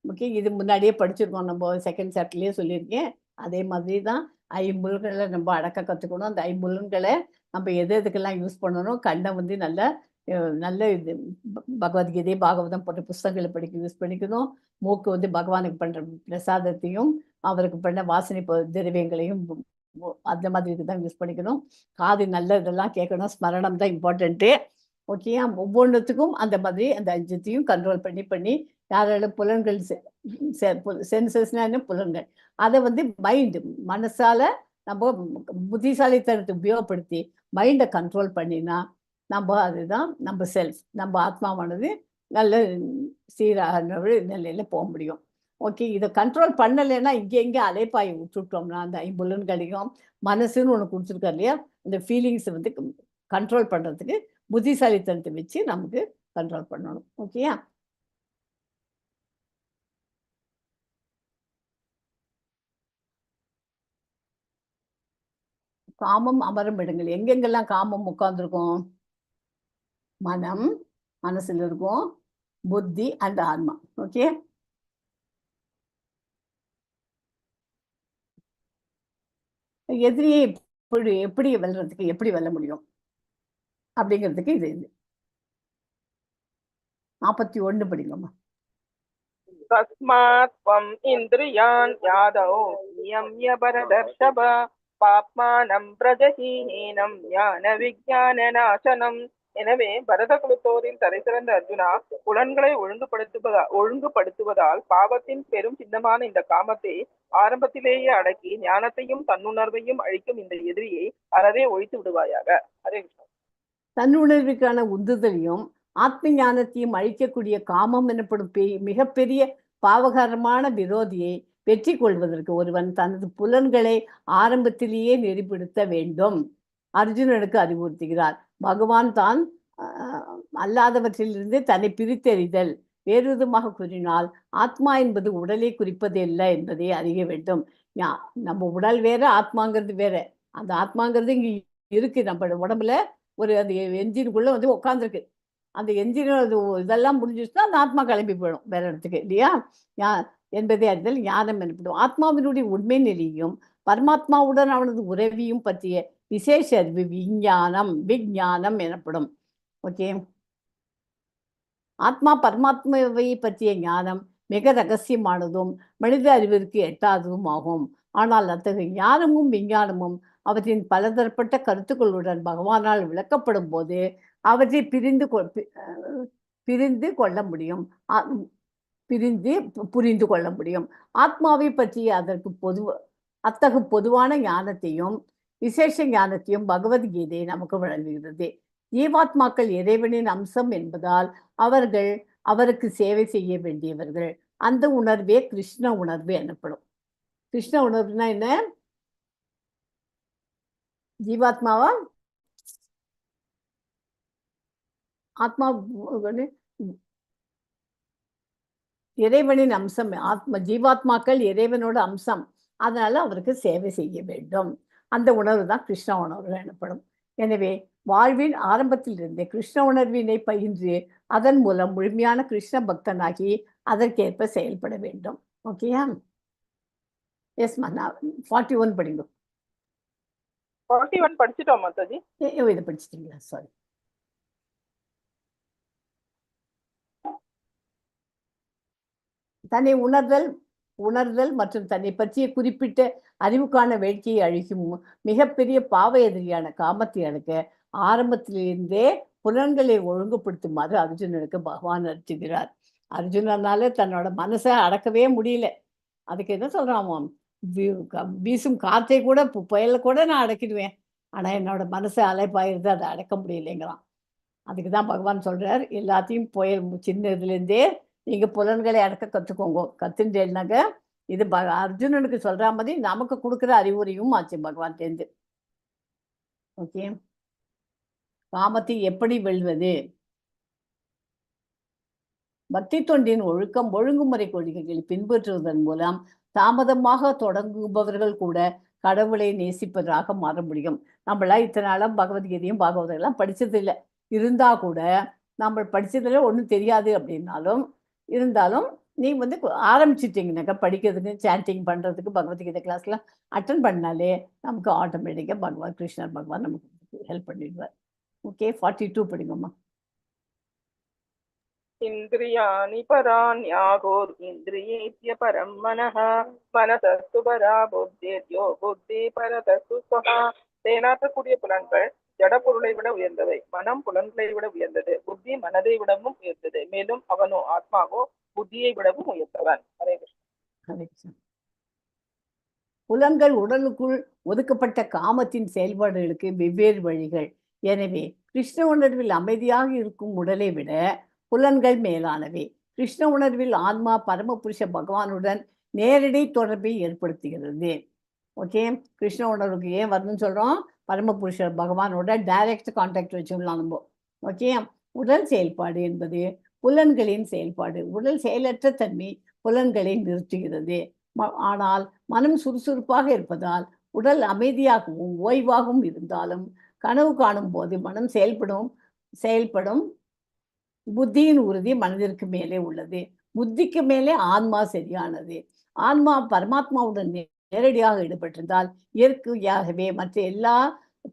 S2: ஓகே, இது முன்னாடியே படிச்சிருக்கோம், நம்ம செகண்ட் சாப்டர்லேயே சொல்லியிருக்கேன். அதே மாதிரி தான் ஐம்புலன்களை நம்ம அடக்க கற்றுக்கணும். அந்த ஐம்புலன்களை நம்ம எது எதுக்கெல்லாம் யூஸ் பண்ணணும், கண்ணை வந்து நல்ல நல்ல இது பகவத்கீதை பாகவதம் போன்ற புஸ்தகங்களை படிக்க யூஸ் பண்ணிக்கணும். மூக்கு வந்து பகவானுக்கு பண்ணுற பிரசாதத்தையும் அவருக்கு பண்ண வாசனை திரவியங்களையும் அந்த மாதிரி இதுக்கு தான் யூஸ் பண்ணிக்கணும். காது நல்ல இதெல்லாம் கேட்கணும், ஸ்மரணம் தான் இம்பார்ட்டண்ட்டு. ஓகேயா, ஒவ்வொன்றுத்துக்கும் அந்த மாதிரி அந்த அஞ்சத்தையும் கண்ட்ரோல் பண்ணி பண்ணி யாரால புலன்கள் சென்சஸ்னா என்ன புலன்கள், அதை வந்து மைண்டு மனசால நம்ம புத்திசாலித்தனத்தை உபயோகப்படுத்தி மைண்டை கண்ட்ரோல் பண்ணினா நம்ம அதுதான் நம்ம செல்ஃப், நம்ம ஆத்மாவானது நல்ல சீராக நிலையில போக முடியும். ஓகே, இதை கண்ட்ரோல் பண்ணலைன்னா இங்கே எங்கே அலைப்பாயை விட்டுட்டோம்னா அந்த ஐம்புலன்களையும் மனசுன்னு ஒன்று கொடுத்துருக்காரு இல்லையா, அந்த ஃபீலிங்ஸை வந்து கண்ட்ரோல் பண்ணுறதுக்கு புத்திசாலித்தனத்தை வச்சு நமக்கு கண்ட்ரோல் பண்ணணும். ஓகேயா, காமம் அமரும் இடங்கள் எங்கெங்கெல்லாம் காமம் உட்கார்ந்துருக்கும்? மனம், மனசுல இருக்கும், புத்தி அண்ட் ஆன்மா. ஓகே, எதிரியை எப்படி எப்படி வெல்றதுக்கு, எப்படி வெல்ல முடியும் அப்படிங்கிறதுக்கு இது இது 41 படிங்கம்மா.
S1: தஸ்மாத் த்வம் இந்திரியான் யாதவ் நியம்ய பரதர்ஷப பாப்மானம் பிரஜஹீனம் ஞான விஜ்ஞான நாசனம். எனவே பரத குலத்தோரில் தலை சிறந்த அர்ஜுனா, புலன்களை ஒழுங்குபடுத்துவதால் பாவத்தின் பெரும் சின்னமான இந்த காமத்தை ஆரம்பத்திலேயே அடக்கி ஞானத்தையும் தன்னுணர்வையும் அழிக்கும் இந்த எதிரியை அறவே ஒழித்து விடுவாயாக. ஹரே கிருஷ்ணா.
S2: தன்னுணர்வுக்கான உந்துதலையும் ஆத்ம ஞானத்தையும் அழிக்கக்கூடிய காமம் எனப்படும் மிகப்பெரிய பாவகரமான விரோதியை வெற்றி கொள்வதற்கு ஒருவன் தனது புலன்களை ஆரம்பத்திலேயே நெறிப்படுத்த வேண்டும் அர்ஜுனனுக்கு அறிவுறுத்துகிறார். பகவான் தான் அல்லாதவற்றிலிருந்து தன்னை பிரித்தெறிதல். வேறு விதமாக கூறினால் ஆத்மா என்பது உடலை குறிப்பது இல்லை என்பதை அறிய வேண்டும். நம்ம உடல் வேற, ஆத்மாங்கிறது வேற. அந்த ஆத்மாங்கிறது இங்க இருக்கு, நம்ம உடம்புல ஒரு அந்த என்ஜினுக்குள்ள வந்து உட்காந்துருக்கு. அந்த என்ஜின் அது இதெல்லாம் முடிஞ்சிச்சுன்னா அந்த ஆத்மா கிளம்பி போயிடும் வேற இடத்துக்கு இல்லையா? என்பதை அறிதல் ஞானம் எனப்படும். ஆத்மாவினுடைய உண்மை நிலையும் பரமாத்மாவுடன் அவனது உறவியும் பற்றிய விசேஷ அறிவு விஞ்ஞானம், விஞ்ஞானம் எனப்படும். ஓகே, ஆத்மா பரமாத்மாவை பற்றிய ஞானம் மிக ரகசியமானதும் மனித அறிவிற்கு எட்டாததும் ஆகும். ஆனால் அத்தகைய ஞானமும் விஞ்ஞானமும் அவற்றின் பலதரப்பட்ட கருத்துக்களுடன் பகவானால் விளக்கப்படும் போது அவற்றை பிரிந்து கொள்ள முடியும், பிரிந்து புரிந்து கொள்ள முடியும். ஆத்மாவை பற்றிய அதற்கு அத்தகு பொதுவான ஞானத்தையும் விசேஷ ஞானத்தையும் பகவத்கீதை நமக்கு வழங்குகிறது. ஜீவாத்மாக்கள் இறைவனின் அம்சம் என்பதால் அவர்கள் அவருக்கு சேவை செய்ய வேண்டியவர்கள். அந்த உணர்வே கிருஷ்ண உணர்வு எனப்படும். கிருஷ்ண உணர்வுனா என்ன? ஜீவாத்மாவா ஆத்மா? இறைவனின் அம்சம் ஆத்மா. ஜீவாத்மாக்கள் இறைவனோட அம்சம், அதனால அவருக்கு சேவை செய்ய வேண்டும். அந்த உணர்வு தான் கிருஷ்ண உணர்வு எனப்படும். எனவே வாழ்வின் ஆரம்பத்திலிருந்தே கிருஷ்ண உணர்வினை பயின்று அதன் மூலம் முழுமையான கிருஷ்ண பக்தனாகி அதற்கேற்ப செயல்பட வேண்டும். ஓகேயா? எஸ் மா, நான் 41 படிங்க.
S1: 41 படிச்சிட்டோம் மாதாஜி.
S2: இதை படிச்சிட்டீங்களா? சாரி. தன்னை உணர்தல் மற்றும் தன்னை பற்றிய குறிப்பிட்ட அறிவுக்கான வேட்கையை அழிக்கும் மிகப்பெரிய பாவ எதிரியான காமத்தை அடக்க ஆரம்பத்திலிருந்தே புலன்களை ஒழுங்குபடுத்துமாறு அர்ஜுனனுக்கு பகவான் அர்ஜுனால தன்னோட மனசை அடக்கவே முடியல. அதுக்கு என்ன சொல்றான்? வீசும் காற்றை கூட, புயலை கூட நான் அடக்கிடுவேன், ஆனா என்னோட மனசு அலைப்பாயிருது, அதை அடக்க முடியலைங்கிறான். அதுக்கு தான் பகவான் சொல்றார், எல்லாத்தையும் புயல் சின்ன இதுலேருந்தே நீங்க புலன்களை அடக்க கற்றுக்கோங்க. கத்துட்டேன்னாக்க இது அர்ஜுனனுக்கு சொல்ற மாதிரி நமக்கு கொடுக்குற அறிவுரையும் ஆச்சு பகவான் தேர்ந்து. ஓகே, காமத்தை எப்படி வெல்வது? பக்தி தொண்டின் ஒழுக்கம் ஒழுங்குமுறை கொள்கைகளை பின்பற்றுவதன் மூலம் தாமதமாக தொடங்குபவர்கள் கூட கடவுளை நேசிப்பதாக மாற முடியும். நம்மளாம் இத்தனை நாளாக பகவத்கீதையும் பாகவதம் எல்லாம் படிச்சது இல்லை, இருந்தா கூட நம்ம படிச்சதுல ஒன்றும் தெரியாது அப்படின்னாலும், இருந்தாலும் நீ வந்து ஆரம்பிச்சிட்டிங்கனாக்கா படிக்கிறதுக்கு, சாண்டிங் பண்றதுக்கு, பகவத்கீதை கிளாஸ்லாம் அட்டன் பண்ணாலே நமக்கு ஆட்டோமேட்டிக்காக பகவான் கிருஷ்ணர் பகவான் நமக்கு ஹெல்ப் பண்ணிடுவார். ஓகே, 42 படிங்கம்மா.
S1: இந்திரியாணி பராண்யாகோர் இந்திரியேத்ய பரம் மனஹ மனசஸ்து பரா புத்திர்யோ புத்தி பரதஸ்து ஸ்வஹா. செயலாற்றக்கூடிய புலன்கள் ஜட பொருளை விட உயர்ந்தவை. மனம் புலன்களை விட உயர்ந்தது. புத்தி மனதை விடவும் உயர்ந்தது. மேலும் அவனோ ஆத்மாவோ புத்தியை விடவும் உயர்ந்தவன். ஹரே கிருஷ்ணா.
S2: ஹரே கிருஷ்ணா. புலன்கள் உடலுக்குள் ஒதுக்கப்பட்ட காமத்தின் செயல்பாடுகளுக்கு வெவ்வேறு வழிகள். எனவே கிருஷ்ண உணர்வில் அமைதியாக இருக்கும் உடலை விட புலன்கள் மேலானவை. கிருஷ்ண உணர்வில் ஆன்மா பரமபுருஷ பகவானுடன் நேரடி தொடர்பை ஏற்படுத்துகிறது. ஓகே, கிருஷ்ண உணர்வுக்கு ஏன் வரணும்னு சொல்றோம்? பரமபுருஷ பகவானோட டைரக்ட் கான்டாக்ட் வச்சுடலாம் நம்ம. ஓகே, உடல் செயல்பாடு என்பது புலன்களின் செயல்பாடு. உடல் செயலற்ற தன்மை புலன்களை நிறுத்துகிறது. ஆனால் மனம் சுறுசுறுப்பாக இருப்பதால் உடல் அமைதியாகவும் ஓய்வாகவும் இருந்தாலும் கனவு காணும் போது மனம் செயல்படும். புத்தியின் உறுதி மனதிற்கு மேலே உள்ளது. புத்திக்கு மேலே ஆன்மா சரியானது. ஆன்மா பரமாத்மாவுடன் நேரடியாக ஈடுபட்டிருந்தால் இயற்கையாகவே மற்ற எல்லா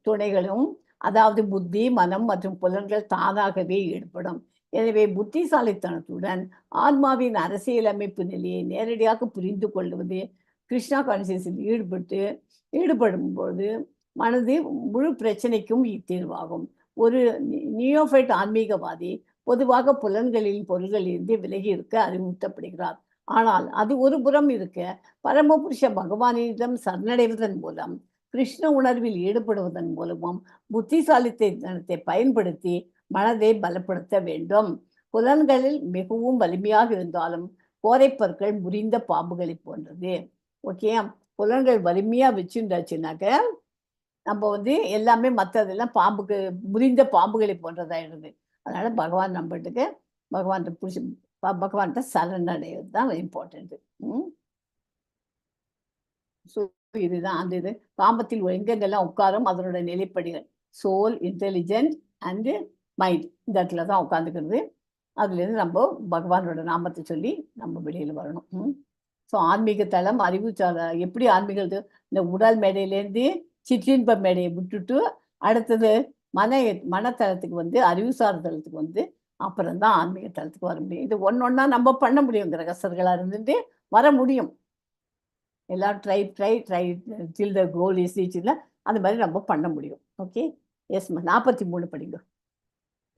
S2: துணைகளும், அதாவது புத்தி, மனம் மற்றும் புலன்கள் தானாகவே ஈடுபடும். எனவே புத்திசாலித்தனத்துடன் ஆன்மாவின் அரசியலமைப்பு நிலையை நேரடியாக புரிந்து கொள்வது கிருஷ்ணா கான்சியஸில் ஈடுபடும் போது மனது முழு பிரச்சனைக்கும் தீர்வாகும். ஒரு நியோஃபைட் ஆன்மீகவாதி பொதுவாக புலன்களின் பொருள்களிலிருந்து விலகி இருக்க அறிவுறுத்தப்படுகிறார். ஆனால் அது ஒரு புறம் இருக்க, பரமபுருஷ பகவானிடம் சரணடைவதன் மூலம், கிருஷ்ண உணர்வில் ஈடுபடுவதன் மூலமும் புத்திசாலித்தனத்தை பயன்படுத்தி மனதை பலப்படுத்த வேண்டும். புலன்களில் மிகவும் வலிமையாக இருந்தாலும் கோரைப்பற்கள் முறிந்த பாம்புகளை போன்றது. ஓகே, புலன்கள் வலிமையா வச்சுருந்தாச்சுனாக்க நம்ம வந்து எல்லாமே மற்றதெல்லாம் பாம்புக்கு முறிந்த பாம்புகளை போன்றதாயிடுது. அதனால பகவான் நம்மட்டுக்கு பகவான்கிட்ட புடிச்சு பகவான்கிட்ட சரணடைவது தான் இம்பார்ட்டன்ட்டு. ஸோ இதுதான் அந்த இது. காமத்தில் எங்கெங்கெல்லாம் உட்காரும் அதனோட நிலைப்படிகள் soul, intelligent and mind, இந்த இடத்துல தான் உட்காந்துக்கிறது. அதுலேருந்து நம்ம பகவானோட நாமத்தை சொல்லி நம்ம வெளியில் வரணும். ஸோ ஆன்மீக தளம் அறிவு எப்படி ஆன்மீக இந்த உடல் மேடையிலேருந்து சிற்றின்ப மேடையை விட்டுட்டு அடுத்தது மனத்தளத்துக்கு வந்து அறிவுசார் தளத்துக்கு வந்து அப்புறம்தான் ஆன்மீக தளத்துக்கு வர முடியும். இது ஒன்னொன்னா நம்ம பண்ண முடியும். கிரகஸ்தர்களாக இருந்துட்டு வர முடியும். எல்லாரும் try try try till the goal is ரீச்ல அந்த மாதிரி நம்ம பண்ண முடியும். ஓகே, எஸ் 43 படிங்க.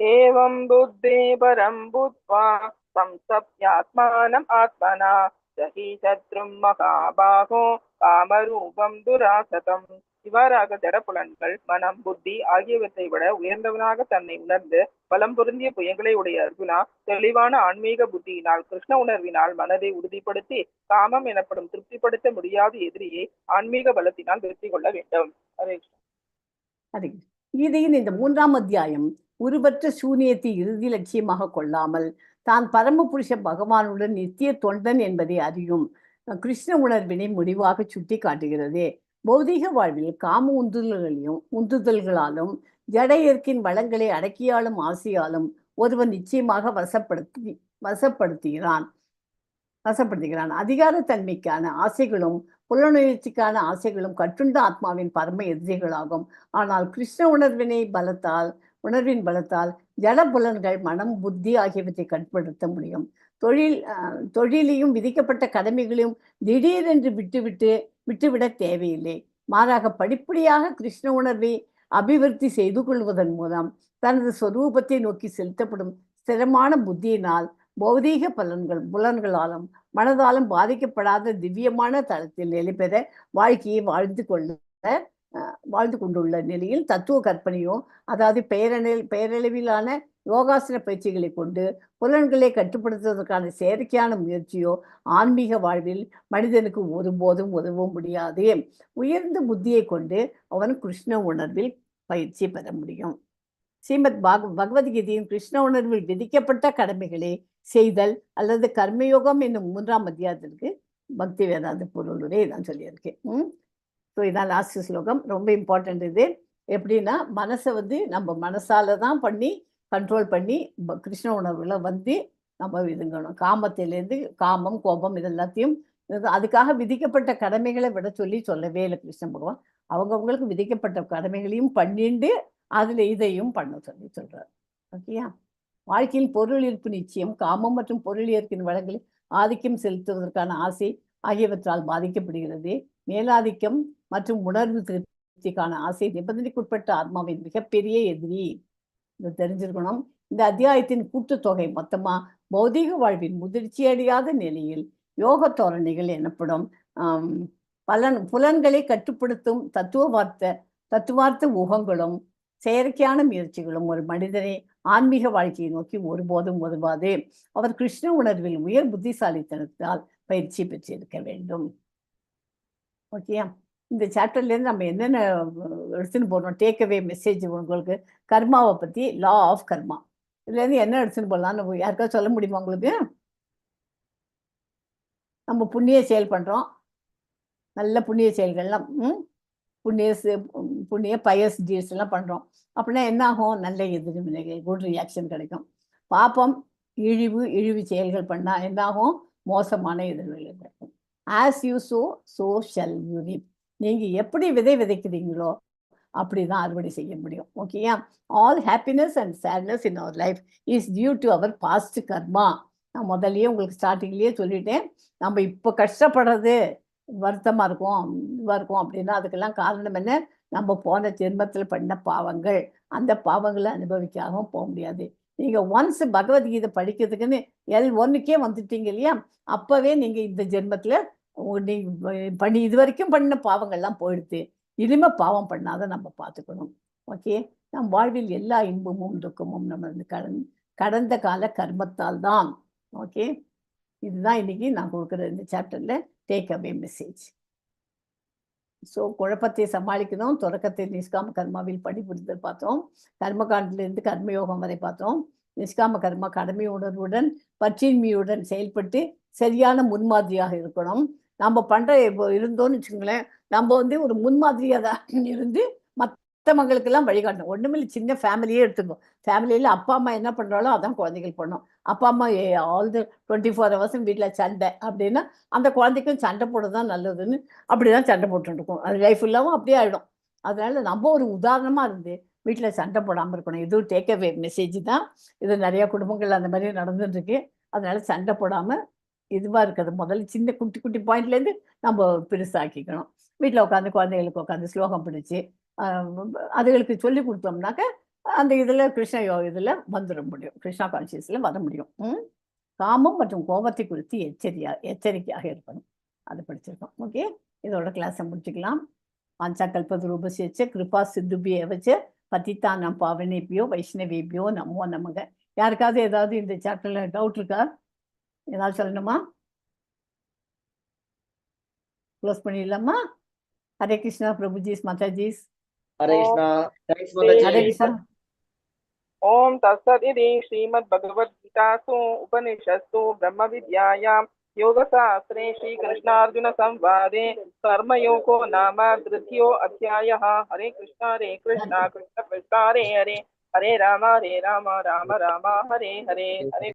S1: ஏவம் புத்தி பரம் புத்வா சம்சப்யாத்மானம் ஆத்மனா ஜஹி சத்ரும் மகாபாகோ காமரூபம் துராசதம். இவ்வாறாக ஜடப்புலன்கள், மனம், புத்தி ஆகியவற்றை விட உயர்ந்தவனாக தன்னை உணர்ந்து பலம் பொருந்திய புயங்களை உடைய அர்ஜுனா தெளிவான ஆன்மீக புத்தியினால் கிருஷ்ண உணர்வினால் மனதை உறுதிப்படுத்தி காமம் எனப்படும் திருப்திப்படுத்த முடியாத எதிரியை ஆன்மீக பலத்தினால் வெற்றி கொள்ள வேண்டும்.
S2: ஹரே. கீதையின் இந்த 3ஆம் அத்தியாயம் உருவற்ற சூனியத்தை இறுதி லட்சியமாக கொள்ளாமல் தான் பரமபுருஷ பகவானுடன் நித்திய தொண்டன் என்பதை அறியும் கிருஷ்ண உணர்வினை முடிவாக சுட்டி காட்டுகிறது. பௌதிக வாழ்வில் காம உந்துதல்களாலும் ஜட இயற்கையின் வளங்களை அடக்கியாலும் ஆசையாலும் ஒருவன் நிச்சயமாக வசப்படுத்துகிறான். அதிகாரத்தன்மைக்கான ஆசைகளும் புலனுணர்ச்சிக்கான ஆசைகளும் கட்டுண்ட ஆத்மாவின் பரம எதிரிகளாகும். ஆனால் கிருஷ்ண உணர்வின் பலத்தால் ஜட புலன்கள், மனம், புத்தி ஆகியவற்றை கட்டுப்படுத்த முடியும். தொழிலையும் விதிக்கப்பட்ட கடமைகளையும் திடீரென்று விட்டுவிட தேவையில்லை. மாறாக படிப்படியாக கிருஷ்ண உணர்வை அபிவிருத்தி செய்து கொள்வதன் மூலம் தனது சொரூபத்தை நோக்கி செலுத்தப்படும் ஸ்திரமான புத்தியினால் பௌதீக பலன்கள் புலன்களாலும் மனதாலும் பாதிக்கப்படாத திவ்யமான தளத்தில் நிலை பெற வாழ்க்கையை வாழ்ந்து கொண்டுள்ள நிலையில் தத்துவ கற்பனையோ, அதாவது பெயரளவிலான யோகாசன பயிற்சிகளை கொண்டு புலன்களை கட்டுப்படுத்துவதற்கான செயற்கையான முயற்சியோ ஆன்மீக வாழ்வில் மனிதனுக்கு ஒருபோதும் உதவ முடியாது. உயர்ந்த புத்தியை கொண்டு அவன் கிருஷ்ண உணர்வில் பயிற்சி பெற முடியும். ஸ்ரீமத் பகவத்கீதையின் கிருஷ்ண உணர்வில் விதிக்கப்பட்ட கடமைகளை செய்தல் அல்லது கர்மயோகம் என்னும் மூன்றாம் அத்தியாயத்திற்கு பக்தி வேதாந்த பொருளுரை தான் சொல்லியிருக்கேன். ஸோ இதான் லாஸ்ட் ஸ்லோகம். ரொம்ப இம்பார்ட்டன்ட் இது. எப்படின்னா மனசை வந்து நம்ம மனசால தான் பண்ணி கண்ட்ரோல் பண்ணி கிருஷ்ண உணர்வுல வந்து நம்ம இதுங்கணும். காமத்திலேருந்து காமம், கோபம் இது எல்லாத்தையும் அதுக்காக விதிக்கப்பட்ட கடமைகளை விட சொல்லி சொல்லவே இல்லை கிருஷ்ண பகவான். அவங்கவுங்களுக்கு விதிக்கப்பட்ட கடமைகளையும் பண்ணிண்டு அதுல இதையும் பண்ண சொல்லி சொல்றாரு. ஓகேயா? வாழ்க்கையில் பொருள் ஈர்ப்பு நிச்சயம், காமம் மற்றும் பொருள் இயற்கையின் வளங்களில் ஆதிக்கம் செலுத்துவதற்கான ஆசை ஆகியவற்றால் பாதிக்கப்படுகிறது. மேலாதிக்கம் மற்றும் உணர்வு திருப்திக்கான ஆசை நிபந்தனைக்குட்பட்ட ஆத்மாவின் மிகப்பெரிய எதிரி. இது தெரிஞ்சிருக்கணும். இந்த அத்தியாயத்தின் கூட்டுத்தொகை மொத்தமா பௌதீக வாழ்வின் முதிர்ச்சியடையாத நிலையில் யோக தோரணைகள் எனப்படும் புலன்களை கட்டுப்படுத்தும் தத்துவார்த்த ஊகங்களும் செயற்கையான முயற்சிகளும் ஒரு மனிதனை ஆன்மீக வாழ்க்கையை நோக்கி ஒருபோதும் உதவாது. அவர் கிருஷ்ண உணர்வில் உயர் புத்திசாலித்தனத்தால் பயிற்சி பெற்றிருக்க வேண்டும். ஓகேயா? இந்த சாப்டர்லேருந்து நம்ம என்னென்ன எடுத்துன்னு போறோம்? டேக் அவே மெசேஜ் உங்களுக்கு கர்மாவை பற்றி, லா ஆஃப் கர்மா, இதுலேருந்து என்ன எடுத்துன்னு போகலான்னு யாருக்காவது சொல்ல முடியுமா உங்களுக்கு? நம்ம புண்ணிய செயல் பண்ணுறோம், நல்ல புண்ணிய செயல்கள்லாம், புண்ணிய புண்ணிய பயஸ் டீட்ஸ் எல்லாம் பண்ணுறோம் அப்படின்னா என்ன ஆகும்? நல்ல எதிர்வினைகள், குட் ரியாக்ஷன் கிடைக்கும். பாப்பம், இழிவு இழிவு செயல்கள் பண்ணால் என்ன ஆகும்? மோசமான எதிர்வினைகள் கிடைக்கும். As you sow, so shall you reap. நீங்கள் எப்படி விதை விதைக்கிறீங்களோ அப்படிதான் அறுவடை செய்ய முடியும். ஓகேயா? All happiness and sadness in our life is due to our past karma. நான் முதல்லயே உங்களுக்கு ஸ்டார்டிங்லேயே சொல்லிட்டேன். நம்ம இப்போ கஷ்டப்படுறது, வருத்தமாக இருக்கும், இதுவாக இருக்கும் அப்படின்னா அதுக்கெல்லாம் காரணம் என்ன? நம்ம போன ஜென்மத்தில் பண்ண பாவங்கள். அந்த பாவங்களை அனுபவிக்காகவும் போக முடியாது. நீங்கள் ஒன்ஸ் பகவத்கீதை படிக்கிறதுக்குன்னு எல் 1க்கே வந்துட்டீங்க இல்லையா? அப்போவே நீங்கள் இந்த ஜென்மத்தில் நீங்கள் பண்ணி இது வரைக்கும் பண்ண பாவங்கள்லாம் போயிடுது. இனிமே பாவம் பண்ணாத நம்ம பார்த்துக்கணும். ஓகே? நம் வாழ்வில் எல்லா இன்பமும் துக்கமும் நம்ம வந்து கடந்த கால கர்மத்தால் தான். ஓகே, இதுதான் இன்னைக்கு நான் கொடுக்குற இந்த சாப்டரில் டேக் அவே மெசேஜ். ஸோ குழப்பத்தை சமாளிக்கணும். தொடக்கத்தை நிஷ்காம கர்மாவில் பணிபுரிதல் பார்த்தோம். கர்மகாண்டிலிருந்து கர்மயோகம் வரை பார்த்தோம். நிஷ்காம கர்மா கடமை உணர்வுடன் பற்றின்மையுடன் செயல்பட்டு சரியான முன்மாதிரியாக இருக்கணும். நம்ம பண்ற இப்போ இருந்தோம்னு வச்சுக்கோங்களேன், நம்ம வந்து ஒரு முன்மாதிரியாக தான் இருந்து மற்றவங்களுக்கெல்லாம் வழிகாட்டணும். ஒண்ணுமில்ல, சின்ன ஃபேமிலியே எடுத்துக்கோ. ஃபேமிலியில் அப்பா அம்மா என்ன பண்றாலோ அதான் குழந்தைகள் பண்ணும். அப்பா அம்மா ஆல் the 24 ஹவர்ஸும் வீட்டில் சண்டை அப்படின்னா அந்த குழந்தைக்கும் சண்டை போட தான் நல்லதுன்னு அப்படிதான் சண்டை போட்டுட்டு இருக்கும். அது லைஃப் ஃபுல்லாகவும் அப்படியே ஆகிடும். அதனால நம்ம ஒரு உதாரணமா இருந்து வீட்டில் சண்டை போடாமல் இருக்கணும். இதுவும் டேக் அவே மெசேஜ் தான். இது நிறைய குடும்பங்கள் அந்த மாதிரி நடந்துட்டு இருக்கு. அதனால சண்டை போடாமல் இதுவாக இருக்கிறது முதல்ல சின்ன குட்டி குட்டி பாயிண்ட்லேருந்து நம்ம பெருசாக்கிக்கணும். வீட்டில் உட்காந்து குழந்தைகளுக்கு உட்காந்து ஸ்லோகம் பிடிச்சி அதுகளுக்கு சொல்லி கொடுத்தோம்னாக்க அந்த இதில் கிருஷ்ண யோ இதில் வந்துட முடியும். கிருஷ்ணா கான்சியஸில் வர முடியும். காமம் மற்றும் கோபத்தை குறித்து எச்சரிக்கையாக இருக்கணும். அது படிச்சிருக்கோம். ஓகே, இதோட கிளாஸை முடிச்சுக்கலாம். வாஞ்சா கல்பதருபஸ்ய கிருபா சிந்துபிய வச்சு பதித்தானாம் பாவனேபியோ வைஷ்ணவேபியோ நமோ நமக. யாருக்காவது ஏதாவது இந்த சாப்டர்ல டவுட் இருக்கா? ஏதாவது சொல்லணுமா? க்ளோஸ் பண்ணிடலாமா? Hare Krishna பிரபுஜிஸ், மாதாஜிஸ்.
S5: Hare Krishna. Thanks
S2: Hare
S5: Mataji.
S2: Krishna.
S1: ॐ तत्सदिति श्रीमद्भगवद्गीतासु उपनिषत्सु ब्रह्मविद्यायां योगशास्त्रे श्रीकृष्णार्जुनसंवादे कर्मयोगो नाम तृतीयो अध्यायः। हरे कृष्ण हरे कृष्ण कृष्ण कृष्ण हरे हरे, हरे राम हरे राम राम राम हरे हरे। हरे